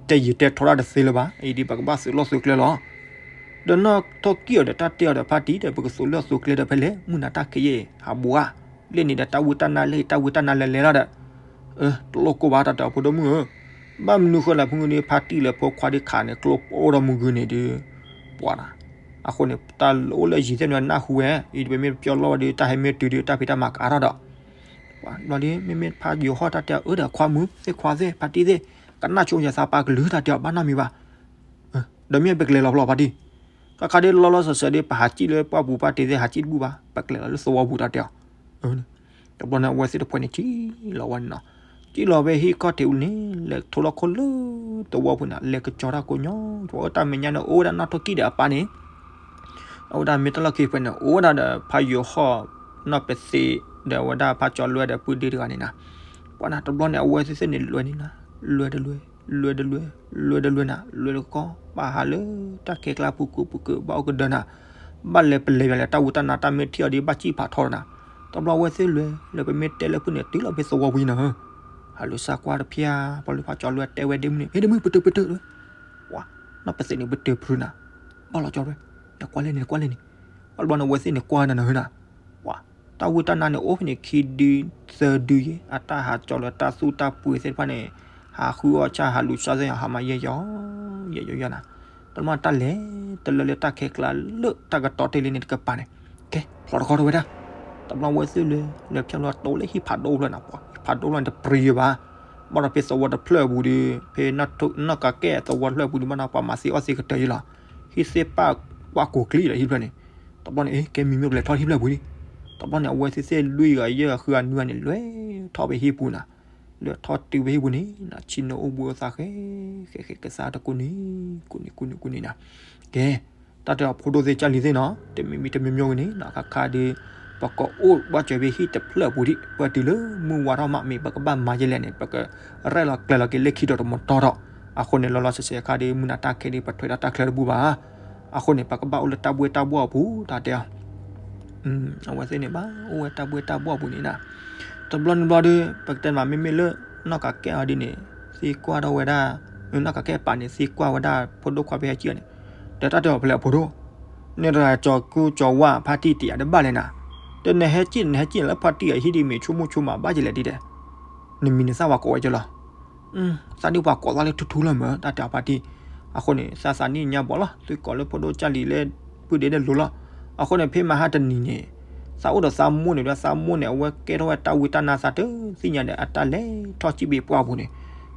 တဲယံာ်တဲထီဒၣ်တသ့လၢၤဘၣ်, အံၤဒ်ပကဘၣ်သုးလီၢ်သုးကျဲလီၤ ဒီးနီၢ်ထိၣ်ကံၢ်အီၤဒီးတၢ်တဲအီၤဒီးဖါတံၢ်ဒီး ပကသုးလီၢ်သုးကျဲဒီးဖဲလဲၣ် မုၢ်နၤတၢ်ခဲယဲၢ်ဟးဘှါ, လၢန့ၣ်ဒီးတၢ်ဝံတၢ်နါလၢတၢ်ဝံတၢ်နါလဲၤလဲၤလီၤဒီး, တလိၣ်ကိၢ်ဘၣ်တၢ်တဲအီၤဖိဒိၣ်မုၣ်ဧၢ, ဘၣ်မနုၤဃိလဲၣ် ဖိမုၣ်ဒီးဖါတံၢ်လၢဖိခွါဒ်ခးန့ၣ် ကျိအိၣ်ဒီးမုၢ်ဂုၢ်န့ၣ်ဒီး, ပှၤနီၤ, အဃိန့ၣ် တၢ်အိၣ်လၢယံၤသ့ၣ်န့ၣ်နၢ်ဟူဝဲ, အံၤပမ့ၢ်ပျီလီၢ်ဝဲဒီး တၢ်ဟဲမ့ၢ်တုၤဒီး တၢ်ဖံးတၢ်မၤကအါထီၣ်ဒီး ဘျီဒီး မ့မ့ၢ်ဖါယိၤဟီၣ်တၢ်တဲအီၤ အၢဒီးခွါမုၣ်သ့ၣ်ခွါသ့ၣ် ဖါတံၢ်သ့ၣ် ကနၣ်ဆိယသးပာ်ကလုၢ်တၢ်တဲအီၤ ဘၣ်နီတမံၤဘၣ်, ဒီးမ့ၢ်ပကျဲၤလီၤဖျီဖါတံၢ်, ခါခါဒ်လီၤလီၤဆဲးဆဲးဒ် ပဟးစံၣ်လၢပှၢ်ပူၤပှၢ်တ့ၢ်သ့ၣ် ဟးစံၣ်တဘူၣ်ဘၣ် ပကျဲၤလီၤလၢသဝီပူၤတၢ်တဲအီၤ, တဘျီန့ၣ် အဝဲသ့ၣ်တဖှဲးန့ၣ် စံၣ်လီၤဝဲန့ၣ်နီၤ, စံၣ်လီၤဖဲဟံၣ်ခီၣ်ထံးအူန့ၣ် လဲၤထိလီၢ်ခိၣ်လၢသဝီပူၤန့ၣ် လဲၤကစီၤတၢ်ကိးညီ, အတၢ်မဲာ်ညါန့ၣ် အိၣ်ဝဲဒၣ်နီၢ်ထိၣ်ကံၢ်ဒီးအပၢ်န့ၣ် အဝဲဒၣ်မ့ၢ်တၢ်လီၢ်ခံဖဲန့ၣ် အိၣ်ဝဲဒၣ်ဒီးဖါယိၤဟီၣ် နီၢ်ပသ့း ဒီးအဝဲဒၣ်ဖါကၠီၤလွဲဒီးပုၢ်ဒ့တဂၤန့ၣ်နၤ, ပှၤနၤတဘျီန့ၣ် အဝဲသ့ၣ်သ့ၣ်န့ၣ်လွဲန့ၣ်နၤ, လွဲတလွဲ, လွဲတလွဲ, လွဲတလွဲနၤ, လွဲတကီ ဘၣ်ဟးလၢတၢ်ခဲကျါပူၤကိးပူၤကိး ဘၣ်အိၣ်ကဒၢနၤ, ဘၣ်လဲၤပလဲၤယၤလဲၣ် တၢ်ဝံတၢ်နါတၢ်မ့ၢ်ထံၣ်အီၤဒ်ဘၣ်စံၣ်ဖးထီနၤ, တဘျီအဝဲသ့ၣ်လွဲ လၢပမ့ၢ်တဲလၢဖုၣ်န့ၣ် တုၤလီၤဖဲသဝီပူၤန့ၣ်နၤဧၢ ဟးလူၤစၢ်ကွၢ်တဖၠၣ် ပှၤလၢဖါကၠီၤလွဲတဲဝဲဒ့မုၣ်န့ၣ် ဟ့ၣ်ဒ့မုၣ် ပတုာ်ပတုာ်ဝဲ, ပှၤ နီၢ်ပသ့းန့ၣ် ပတုာ်ဖုးနၤ, ဘၣ်လီၤကၠီလွဲ, နကွၢ်လဲၣ်န့ၣ် နကွၢ်လဲၣ်န့ၣ်, ဘၣ်တဘျီန့ၣ် အဝဲသ့ၣ်န့ၣ်ကွၢ်နၤနၤဧၢနၤ, ပှၤ တၢ်ဝံတၢ်နါန့ၣ် အိၣ်ဖဲန့ၣ်ခံဒု သၢဒုယဲၢ် အတၢ်ဟးကၠီၤလၢတၢ်သူၣ်တၢ်ပှ့ၤသ့ၣ်တဖၣ်န့ၣ်, ဟးဃုအီၣ်ဆၣ် ဟးလူၤဆၣ်သ့ၣ် ဟးမၤယဲၢ်ယီၤ, ယဲၢ်ယီၤယီၤနၤ, တမ့ၢ်တၢ်လဲၤတလၢလၢတၢ်ခဲကျါလၢတၢ်ကတီၤတ့ၢ်လံန့ၣ်တကပၤန့ၣ်, ကဲ ဖျီတခီထီၣ်ဝဲဒၣ်, တဘျီအဝဲသ့ၣ်လဲၤ လဲၤဖျီလီၤတိၤလၢဟံၣ်ဖးဒိၣ်ဖျၢၣ်နၤ, ပှၤ ဟံၣ်ဖးဒိၣ်ဖျၢၣ်န့ၣ်တပျံၤဘၣ်, ဘၣ်ဒီးဖဲသဝီတဖျၢၣ်အပူၤဒီး ဖဲနီၢ်ကးကဲသဝီတဖျၢၣ်အပူၤဒီး ဘၣ်နီၤ ပှၤမၤသံအီၣ်သံကတၢၢ်ယဲၢ်လီၤ, ဟံၣ်သ့ၣ်ပာ်ကွၢ်ကိးကျံဒီးဟံၣ်ဖျၢၣ်န့ၣ်, တဘျီန့ၣ် အ့ ကဲမံၤမ့ၢ်ပလဲၤထီၣ်ဟံၣ်ဖျၢၣ်ပူၤလံ, တဘျီန့ၣ် အဝဲသ့ၣ်သ့ၣ်လွံၢ်ဂၤယဲၢ်ဂၤဃုဂၤနွံဂၤန့ၣ် လဲၤထီၣ်ဖဲဟံၣ်ပူၤနၤ, လဲၤထီၣ်တုၤဖဲဟံၣ်ပူၤန့ၣ် ဆ့ၣ်နီၤအိၣ်ဘှံးအိၣ်သးဃဲ ဃဲဃဲကသါတကိးန့ၣ်, ကိးန့ၣ်ကိးန့ၣ်ကိးန့ၣ်နၤ, ကဲ တၢ်တဲအီၤဖိဒိၣ်သ့ၣ်ကၢ်လံၤသ့ၣ်နီၤ တမံၤမံၤတမံၤမံၤဂ့ၤန့ၣ် ခါခါဒီး ပကအိၣ်ဘၣ်စၢၤဖဲဟံၣ်တဖျၢၣ်အပူၤဒံး ပၢၢ်တုၤလၢမုၢ်ဝါထီၣ်မး မ့ၢ်ပကဘၣ်မၤယဲလဲၣ်န့ၣ် ပကရဲၣ်လီၤကျဲၤလီၤက့ၤလၢခံဒီးတမတီၢ်ဒီး အဃိန့ၣ် လီၤလီၤဆဲးဆဲးအခါဒီး မုၢ်နၤတၢ်ခဲဒီး ပထွဲးဒီးတၢ်ချၢတဘူၣ်ဘၣ်. အဃိန့ၣ် ပကဘၣ်အိၣ်လၢတၢ်ဘှ့ၣ်တၢ်ဘှီၣ်အပူၤ တၢ်တဲအီၤ အဝဲသ့ၣ်န့ၣ် ဘၣ်အိၣ်ဝဲတၢ်ဘှ့ၣ်တၢ်ဘှီၣ်အပူၤန့ၣ်နၤ, တဘျီန့ၣ်ဘျီဒီး ပကတဲမး မ့မ့ၢ်လၢ နီၢ်ကးကဲအီၤဒ်န့ၣ် သံကွၢ်ထီၣ်ဝဲဒၣ်, နီၢ်ကးကဲအပၢ်န့ၣ် သံကွၢ်ဝဲဒၣ်ဖိဒိၣ်ခွါဖဲဟဲကံၣ်အီၤန့ၣ်, ဒီးတၢ်တဲအီၤဖဲလဲၣ်အဖိဒိၣ်, နတဂၤကၠီၤကူကၠီၤဝါဖါတံၢ်တယာ်တဘၣ်လဲၣ်နၤ, ဒီးနဟဲကံၣ်နဟဲကံၣ်လၢဖါတံၢ်အဟံၣ်ဒ်မ့ၢ်ဆိကမိၣ်ဆိကမးဘၣ်ယဲလဲၣ်ဒ်လဲၣ်, နမံၤနသၣ်ဝဲကိးဝဲကၠီလီၤ သးဒ်ပှၤကိးသးလၢထူထူလီၤမး တၢ်တဲအီၤဖါတံၢ်, အဃိန့ၣ် သးသးနံၣ်ညါဘီလီၤ သုကိးလၢဖိဒိၣ်ကၢ်လံၤလၢ ပုၢ်ဒ့ဒဲးလိၤလီၤ. အဃိန့ၣ် ဖဲမဟါတနံၤန့ၣ် သးအိၣ်ဒီးသးမိၢ်န့ၣ် ဒီးသးမိၢ်န့ၣ် အဝဲကဲထီၣ်ဝဲတၢ်ဝံတၢ်နါသးတသ့ၣ်ညါဒီး အတၢ်လဲၤထီၣ်စံၣ်ဘ့ၣ်ပှၢ်ပူၤန့ၣ်,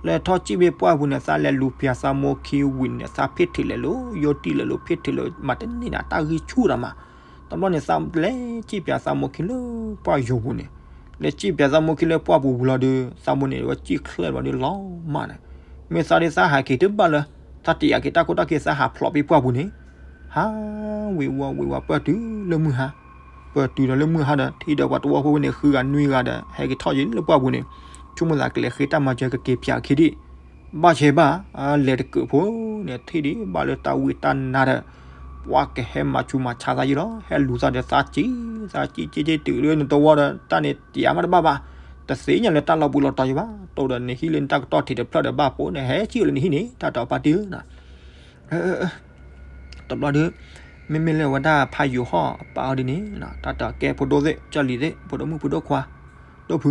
လဲၤထီၣ်စံၣ်ဘ့ၣ်ပှၢ်ပူၤန့ၣ် သးလဲၤလူၤပၠးသးမိၢ်ခံဝံၤန့ၣ် သးဖ့ၣ်ထုးလဲၤလိၤ ယိတံၢ်လဲၤလိၤ ဖ့ၣ်ထုးလဲၤမးတန့ၢ်န့ၣ် အတၢ်ဂံၢ်ဆူၣ်ဒီးမး တဘျီန့ၣ် သးလဲၤစံၣ်ပၠးသးမိၢ်ခံလၢပှၢ်ယိၤပူၤန့ၣ်, လဲၤစံၣ်ပၠးသးမိၢ်ခံလၢပှၢ်ပူၤပူၤလီၤဒီး သးမိၢ်န့ၣ် ဝဲစံၣ်ချၢလီၤဒီးလီၤမၢ်န့ၣ်, မ့ၢ်သးဒ်သးဟးက့ၤတဘၣ်လၢ သးတယာ်က့ၤတၢ်ခိၣ်တၢ်ခံ သးဟးဖျိးဖဲပှၢ်ပူၤန့ၣ်, ဟးဝ့ၤဝီၤဝ့ၤဝီၤပၢၢ်တုၤလၢမုၢ်ဟါ, ပၢၢ်တုၤဒီးလၢမုၢ်ဟါဒီး ထံၣ်ဒီးပှၤသဝီဖိန့ၣ် ဃုဂၤနွံဂၤဒီး ဟဲက့ၤထီၣ်ယံၤလၢပှၢ်ပူၤန့ၣ်, ဆိကမိၣ်သးကလဲၤဃ့တၢ်မၤစၢၤကက့ၤပၠးခံဒံး ဘၣ်ဆဲးဘၣ်, လဲၤတကုးဖိန့ၣ် ထံၣ်ဒံးဘၣ်လၢတၢ်ဝံတၢ်နါဒီး, ပှၤကဟဲမၤဆူးမၤဆါသးယံၤလီၤ. ဟဲလူၤသးဒီးသးကံၣ်, သးကံၣ်က့ၤက့ၤတုၤလၢနသဝီဒီး တၢ်န့ၣ်တယၤမးတဘၣ်ဘၣ်, တသ့ၣ်ညါလၢတၢ်လီၤဘှံးလီၤတီၤယံၤဘၣ်, တိၢ်ဒီးနဟံၣ်လၢနတၢ်ကတီၢ်ထံးတဖျၢၣ်ဒီးဘၣ်ပိာ်န့ၣ် ဟဲကံၣ်လၢနဟံၣ်န့ၣ် တၢ်တဲအီၤဖါတံၢ်ဧၢ တဘျီဒီး မ့မ့ၢ်လၢအဝဲဒၣ်ဖးယိၤဟီၣ်အပၢ်အီၤဒ်န့ၣ် တၢ်တဲအီၤကဲဖိဒိၣ်သ့ၣ် ကၢ်လံၤသ့ၣ် ဖိဒိၣ်မုၣ်ဖိဒိၣ်ခွါ ဒိၣ်ဖု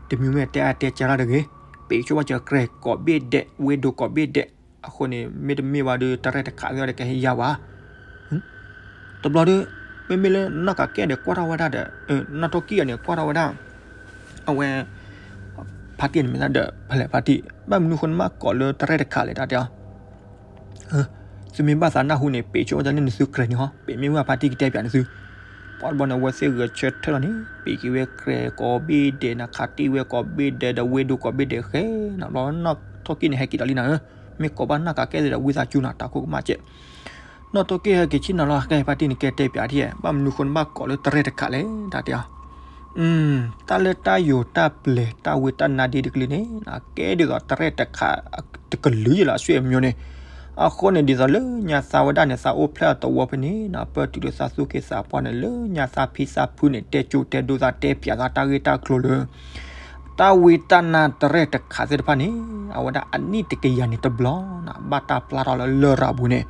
တမံၤမ့ၢ်တဲအါတဲကၢလၢတဂ့ၤ, ပ့ၤဆိဘၣ်စၢၤကြဲၤကိးဘ့ၣ်ဒဲး ဝ့ၢ်ဒိၣ်ကိးဘ့ၣ်ဒဲး, အဃိန့ၣ် မ့တမ့ၢ်ဘၣ်ဒီး တရဲၣ်တခးသ့ၣ်ဒီးကဟဲယါဝဲ တဘျီဒီး မ့မ့ၢ်လၢနီၢ်ကးကဲဒီးကွၢ်ထီၣ်ဝဲဒၣ်ဒီး နီၢ်ထိၣ်ကံၣ်အီၤန့ၣ် ကွၢ်ထီၣ်ဝဲဒၣ် အဝဲ ဖါတံၢ်န့ၣ်မ့ၢ်သးဒီး ဖဲလဲၣ်ဖါတံၢ် ဘၣ်မနုၤဃိနဘၣ်ကိးလၢတရဲၣ်တခးလဲၣ် တၢ်တဲအီၤ သုမ့ၢ်ဘၣ်သးနၢ်ဟူန့ၣ် ပ့ၤဆိဝဲဒၣ်လၢနသုကြဲၤန့ၣ်ဟီ, ပ့ၤမ့ၢ်ဝဲဖါတံၢ်ကတဲပၠးနသု. ပှၤတဘျီန့ၣ် အဝဲသ့ၣ်ဂဲၤဆၢထၢၣ်လီၤန့ၣ် ပ့ၤက့ၤဝဲကြဲၤကိးဘ့ၣ်ဒဲး နခးတံၢ်ဝဲကိးဘ့ၣ်ဒဲး ဒီးဝ့ၢ်ဒိၣ်ကိးဘ့ၣ်ဒဲးဃဲနီၤ ဘျီနီၢ်ထိၣ်ကံၣ်န့ၣ် ဟဲက့ၤဒီးလံနၤဧၢ, မ့ၢ်ကိးဘၣ်နီၢ်ကးကဲသ့ၣ်ဒီးဝံသးစူၤနီၤ တၢ်ခိၣ်ကမၣ်ကဲး နီၢ်ထိၣ်ကံၣ်ဟဲက့ၤဆ့ၣ်နီၤလီၤ ကဲဖါတံၢ်န့ၣ်ကဲတဲပၠးဒ် ဘၣ်မနုၤဃိနဘၣ်ကိးလၢတရဲၣ်တခးလဲၣ် တၢ်တဲအီၤ တၢ်လၢတၢ်ယိၤတၢ်ပျဲၤတၢ်ဝံတၢ်နါဒ်တကလုာ်န့ၣ် ကဲဒ်သိးတရဲၣ်တခး တကလုာ်ယဲလီၤ အဆွေအမျိုးန့ၣ်, အဃိန့ၣ် ဒ်သိးလၢညါသးဝဲဒၣ်န့ၣ် သးအိၣ်ဖျဲၣ်အသဝီဖဲန့ၣ်နီၤ ပၢၢ်တုၤလၢသးသူၣ်က့သးပှၢ်န့ၣ် လၢညါသးဖံသးဖုန့ၣ် တဲကၠိတဲဒိသးတဲပၠးသးတၢ်ဂ့ၢ်တၢ်ကျိၤလၢ တၢ်ဝံတၢ်နါတရဲၣ်တခးသ့ၣ်တဖၣ်န့ၣ် အဝဲဒၣ်အနံၣ်တကယၤန့ၣ်တဘျီနီၤ ဘၣ်တၢ်ပျၢ်ထီၣ်လၢလရာ်ပူၤန့ၣ်,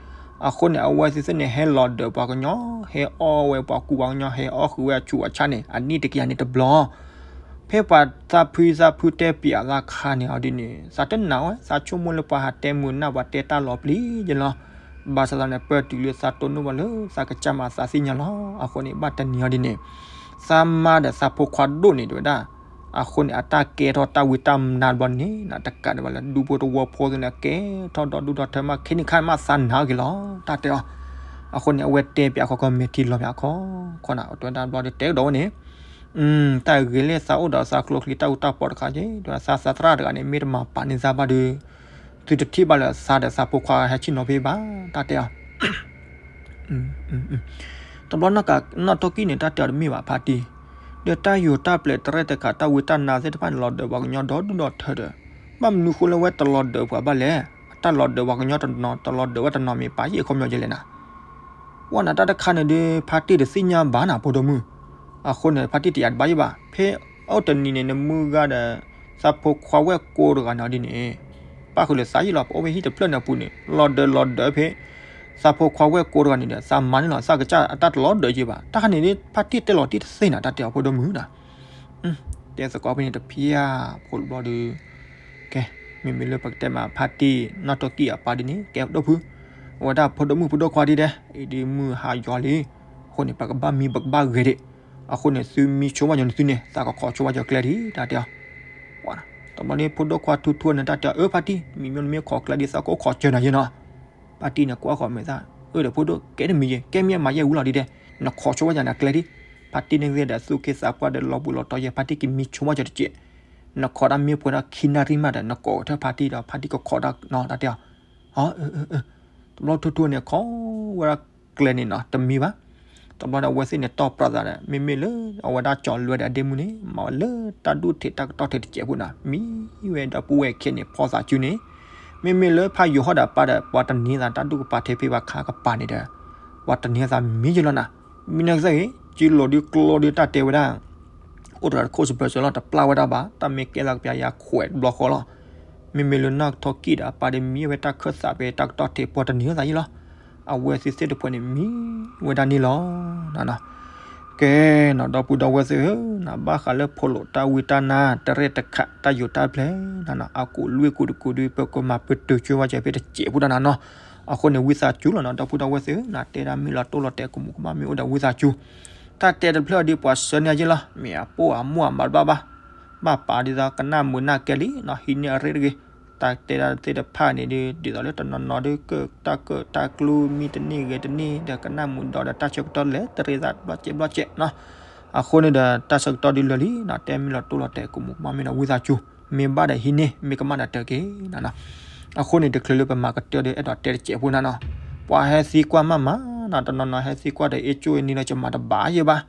အဃိန့ၣ် အဝဲသ့ၣ်သ့ၣ်န့ၣ် ဟဲလီၤဒၢးပှၤကညီ ဟဲအီၣ်ဝဲပှၤကူပှၤကညီ ဟဲအီၣ်ဃုာ်ဝဲအဆူးအဆါန့ၣ် အနံၣ်တကယၤန့ၣ်တဘျီ ဖဲပှၤသးဖုသးဖုတဲပၠးသးခါန့ၣ်အီၤဒ်န့ၣ် သးတနာ်ဝဲ သးဆိကမိၣ်လၢပှၤဟးတဲမုာ်နၢ်ပှၤတဲတၢ်လီၤပျံၤယဲလီၤ. ဘၣ်ဆၣ်သနာ် ပၢၢ်တုၤလၢသးတိၢ်နီၣ်ဘၣ်လၢသးကစၢ်မၤသးသ့ၣ်ညါလီၤ. အဃိန့ၣ် ဘၣ်တနံၤအီၤဒ်န့ၣ် သးမါဒီးသးဖိခွါဒိၣ်န့ၣ်တဝဲဒၣ် အဃိန့ၣ် အတၢ်ကဲထီၣ်တၢ်ဝံတၢ်နါတဘျီန့ၣ် တကးဒံးဘၣ်လၢဒူဖိသဝီဖိသ့ၣ်န့ၣ် ကဲထီၣ်ဒီဒူၣ်ဒီထၢမး ခဲနံၣ်ခါမးသးနာ်ဂ့ၤလီၤ တၢ်တဲအီၤ. အဃိန့ၣ် အဝဲတဲပၠးခီခီ မဲာ်ထံလီၤပၠးခီခီနီၤ တဝဲဒၣ်တဘျီဒီးတဲကဒီးဝဲန့ၣ် တၢ်ဂ့ၤလၢသးအိၣ်ဒီးသးကျိချံတၢ်အူတၢ်ပီတခါက့ ဒီးသးသးသရၣ်တဂၤန့ၣ် မ့ၢ်တမၤပာ်န့ၢ်သးဘၣ်ဒီး သုတထံၣ်ဘၣ်လၢသးဒီးသးဖိခွါဟဲဆ့ၣ်နီၤဖဲဘၣ် တၢ်တဲအီၤ တဘျီနီၢ်ကး နီၢ်ထိၣ်ကံၣ်န့ၣ် တၢ်တဲအီၤတမ့ၢ်ဘၣ်ဖါတံၢ်, ဒီးတၢ်ယိၤတၢ်ပျဲၤတရဲၣ်တခးတၢ်ဝံတၢ်နါသ့ၣ်တဖၣ်န့ၣ် လီၤဒၢးပှၤကညီဒီဒူၣ်ဒီထၢဒီး ဘၣ်မနုၤဃိလၢဝဲတလီၤဒၢးပှၤဘၣ်လဲၣ်, တၢ်လီၤဒၢးပှၤကညီတနီၤ တလီၤဒၢးဝဲတနီၤမ့ၢ်ပာ်ယံာ်ခီပညီကလဲၣ်နၤ ဝဲနၤတၢ်တခါန့ၣ်ဒီး ဖါတံၢ်တသ့ၣ်ညါဘၣ်နၤ ဖိဒိၣ်မုၣ်, အဃိန့ၣ် ဖါတံၢ်တယာ်တဘၣ်ယံာ်ဘၣ် ဖဲအိၣ်တနံၤန့ၣ် နမုၢ်ဂၤဒီး သးဖိခွါဝဲၢ်ကိတဂၤန့ၣ်ဒ်န့ၣ် ပၣ်ဃုာ်လၢသးယံာ်လီၤ ပအိၣ်ဖဲဟံၣ်တဖျၢၣ်န့ၣ်အပူၤန့ၣ် လီၤဒၢးလီၤဒၢးဖဲ သးဖိခွါဝဲၢ်ကိတဂၤန့ၣ်ဒီး သးမါန့ၣ်လီၤ သးကစၢ်အတၢ်တလီၤဒၢးယံာ်ဘၣ် တၢ်ခါန့ၣ် ဖါတံၢ်တဲလီၤတံၢ်တသ့နၤ တၢ်တဲအီၤဖိဒိၣ်မုၣ်နၤ တဲသကိးဖဲန့ၣ်တဖျၢၣ်ဖိတဘျီဒီး ကဲ မ့မ့ၢ်လၢပကတဲမးဖါတံၢ် နီၢ်ထိၣ်ကံၣ်အပၢ်ဒ်န့ၣ် ကဲဒိၣ်ဖု အဝဲဒၣ်ဖိဒိၣ်မုၣ်ဖိဒိၣ်ခွါဒ်ဒဲး အံၤဒ်မုၢ်ဟါယွၤလံ အဃိန့ၣ် ပကဘၣ်မံပကဘၣ်ဂဲၤဒံး အဃိန့ၣ် သုမံဆိဘၣ်ညီနသုန့ၣ် သးကခိးဆိဘၣ်ညီကျဲဒံး တၢ်တဲအီၤ တဘျီန့ၣ် ဖိဒိၣ်ခွါထူထူန့ၣ် တၢ်တဲအီၤ အၢ ဖါတံၢ် မံမ့ၢ်နမ့ၢ်ခိးကျဲဒ် သးကအိၣ်ခိးစၢၤနၤယဲနီၤ ဖါတံၢ်န့ၣ် ကွၢ်ဃီၤမဲာ်သၣ် အၢ ဒီးဖိဒိၣ် ကဲတမံၤယဲ ကဲမ့ၢ်မၤယဲဝံၤလီၤဒ်ဒဲး နခိးဆိဘၣ်ညီနကျဲဒံး ဖါတံၢ်န့ၣ်ဂ့ၤဒီးသူၣ်က့သးပှၢ်ဒီးလီၤဘှံးလီၤတီၤယဲ ဖါတံၢ်ကမံဆိဘၣ်ညီတစဲး နခိးတၢ်မ့ၢ်ပှဲၤထီၣ်ခံနၣ်ရံၣ်မးဒီး နကိးကထၢၣ်ဖါတံၢ်ဒီး ဖါတံၢ်ကခိးတၢ်နီၤ တၢ်တဲအီၤ အၢ တဘျီထူထူန့ၣ် ခိးဝဲဒၣ်ကျဲန့ၣ်နီၤ တမံၤဘၣ် တဘျီန့ၣ် အဝဲသ့ၣ်န့ၣ် တီၢ်ပြးသးဒီး မ့မ့ၢ်လၢ အဝဲဒၣ်ကၠီၤလွဲဒီးအဒ့မုၣ်န့ၣ် မၤဝဲလၢတၢ်ဒူၣ်ထံးတၢ်ကတီၢ်ထံးတစဲးဖိနီၤ မံဝဲဒီပုၢ်ဝဲၢ်ခံန့ၣ် ဖီသးစုန့ၣ် မ့မ့ၢ်လၢဖးယိၤဟီၣ်ဒီးပၢ်ဒီး ပှၤတနံၤသးတၢ်ဒူၣ်ကပၤထဲဖဲဘၣ်ခါကပၤန့ၣ်ဒီး ပှၤတနံၤသးမံယလီၤနၤ မံနကသ့ၣ်ဂ့ၤ ကံလိာ်ဒုးကျိဒုးတၢ်တဲဝဲဒၣ် အိၣ်တဂၤတခိၣ်စပၢၤစၢၤလီၤ တပျၢ်ဝဲဒၣ်ဘၣ် တၢ်မ့ၢ်ကဲသးကပျၢ်ယၤခွဲးတဘျီဃီလီၤ မ့မ့ၢ်လၢနီၢ်ထီၣ်ကံၣ်ဒီးအပၢ်ဒီးမံဝဲတၢ်ခၢၣ်သးဖဲတၢ်ကတီၢ်ထဲပှၤတနံၤသးယလီၤ အဝဲသ့ၣ်သ့ၣ်တဖၣ်န့ၣ်မံဝဲဒၣ်န့ၣ်လီၤ ကဲနီၤ ဒီပုၢ်ဒီဝဲၢ်သ့ၣ်ဧၢ နဘၣ်ဃးလၢဖိလိာ်တၢ်ဝံတၢ်နါ တရဲၣ်တခး တၢ်ယိၤတၢ်ပျဲၤ အကူးလွံၢ်ကူးတကူးဒုး ပကမၤပတုာ်ကၠိဝဲကဲဖဲတစဲးဖိတၢ်နၤနီၤ အဃိန့ၣ် ဝံသးစူၤလီၤနီၤ ဒီပုၢ်ဒီဝဲၢ်သ့ၣ်ဧၢ နတဲဒၣ်မ့ၢ်လီၤတိၢ်လီၤတဲာ်ကမူးကမၣ်မ့ၢ်အိၣ်ဒီးဝံသးစူၤ တၢ်တဲတဖျၢၣ်ဒီးပှၤဆှၢန့ၢ်ယဲလီၤ မ့ၢ်အပိၢ်အမိၢ်အမၤတဘၣ်ဘၣ် ဘၣ်ပာ်ဒ်သိးကနၣ်မုာ်နၢ်ကဲလံနီၤ ဟံးန့ၢ်အရ့တဂ့ၤ တၢ်တဲဒၣ်သ့ၣ်တဖၣ်န့ၣ်ဒီး ဒ်သိးလၢတနီၤနီၤဒီး ကၢတၢ်ကၢတၢ်ကျူမံတန့ၢ်ဂဲၤတန့ၢ် ဒီးကနၣ်မုာ်ဒီး ဒီးတၢ်ဆၢကတီၢ်လဲၤတရံးသးဘျီစဲးဘျီစဲးနီၤ အဃိန့ၣ်ဒီး တၢ်ဆၢကတီၢ်ဒုးလၢာ်လံနီၤ တဲမ့ၢ်လီၤတိၢ်လီၤတဲာ်ကမူးကမၣ်မ့ၢ်နီၤ ဝံသးစူၤ မ့ၢ်ဘၣ်ဒီးဟံးန့ၢ် မ့ၢ်ကမၣ်ဒီးတက့ၢ်နီၤ အဃိန့ၣ် တချုးလၢပမၤကတၢၢ်ဒီး အဲၣ်ဒိးတဲတစဲးဖိနၤနီၤ ပှၤဟဲသံကွၢ်မးမးနီၤ တနီၤနီၤဟဲသံကွၢ်ဒီး အ့ၣ်ကၠိအ့ၣ်နံၤလီၤ ကမၤတဘၣ်ယဲဘၣ်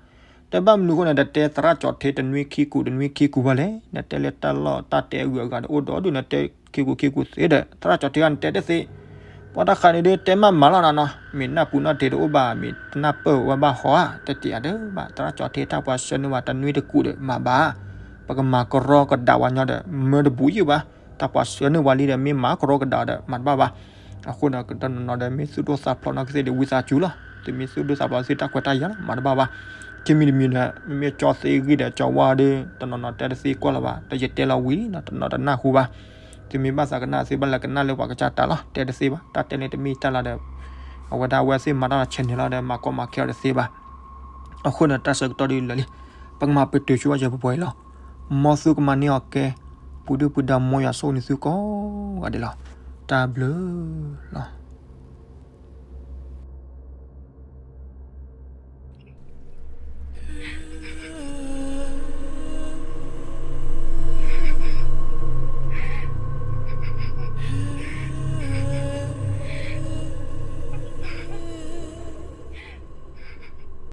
တဘၣ်မနုၤအဃိန့ၣ် တတဲသရၣ်ကၠီၤထ့တနွံခံကူး တနွံခံကူးဘၣ်လဲၣ် နတဲလၢတၢ်လီၢ်တၢ်တဲအဂုၤအဂၤဒီး အိၣ်ဒီးဒုး နတဲခံကူးခံကူးသ့ဒီး သရၣ်ကၠီၤထ့ဂၤ နတဲတသ့ ပှၤတၢ်ဃးန့ၣ်ဒုးတဲမးမၤလီၤနၤနီၤ, မ့ၢ်နၢ်ပူၤနီၣ်တ့ၤတအိၣ်ဘၣ်, မ့ၢ်တနၢ်ပၢၢ်ဝဲဘၣ်ဟီဧါ, တတ့ၢ်အဒၢးဘၣ်, သရၣ်ကၠီထံတၢ်ပှၤဆှၢန့ၢ်ဝဲတနွံတကူာ်ဒီးမၤဘၣ်, ပကမၤကရီကဒါဝဲညီဒီး မၢတဘူးယုၢ်ဘၣ်, တၢ်ပှၤဆှၢန့ၢ်ဝဲလံဒီး မ့ၢ်မၤကရီကဒါဒီးမၤတဘၣ်ဘၣ်. အဃိဒီးတနီၤနီၤဒီး မ့ၢ်သူၣ်ဒိၣ်သးဖျိးနီၣ်ကသ့ၣ်ဒီး ဝံသးစူၤလီၤ, သုမ့ၢ်သူၣ်ဒိၣ်သးဖျိးသုတၢ်ခွဲးတၢ်ယာ်လီၤ မၤတဘၣ်ဘၣ်. ခံမံၤတမံၤဒီး မ့မ့ၢ်ကၠီသ့ဂံၢ်ဒီးကၠီဝါဒီး တနီၤနီၤတဲတသ့ကွၢ်လၢၤဘၣ်, ဒီးယတဲလီၤဝံၤလံနီၤ တနီၤတနၢ်ဟူဘၣ်. သုမ့ၢ်ဘၣ်သးကနၣ် သုဘၣ်လဲၤကနၣ်လၢပှၤကစၢ်တၢ်လီၤ, တဲတသ့ဘၣ်, တၢ်တဲန့ၣ်တမ့ၢ်တၢ်လၢဒီး အဝဲဒၣ်အဝဲသ့ၣ်မၤတၢ်လီၤ channel လီၤဒီး မၤကီမၤခဲအီၤတသ့ဘၣ်. အဃိန့ၣ် တၢ်ဆၢကတီၢ်ဒုးလၢာ်လံ, ပကမၤပတုာ်ဆိဝဲယဲၢ်ပှဲၤပှဲၤအံၤလီၤ. မ်သုကမၤန့ၢ်အီၤကဲ, ပူၤဒုၣ်ပူၤဒါ မ်ယွၤဆိၣ်ဂ့ၤန့ၢ်သုကိးဂၤဒဲးလီၤ. တၢ်ဘျုးလီၤ.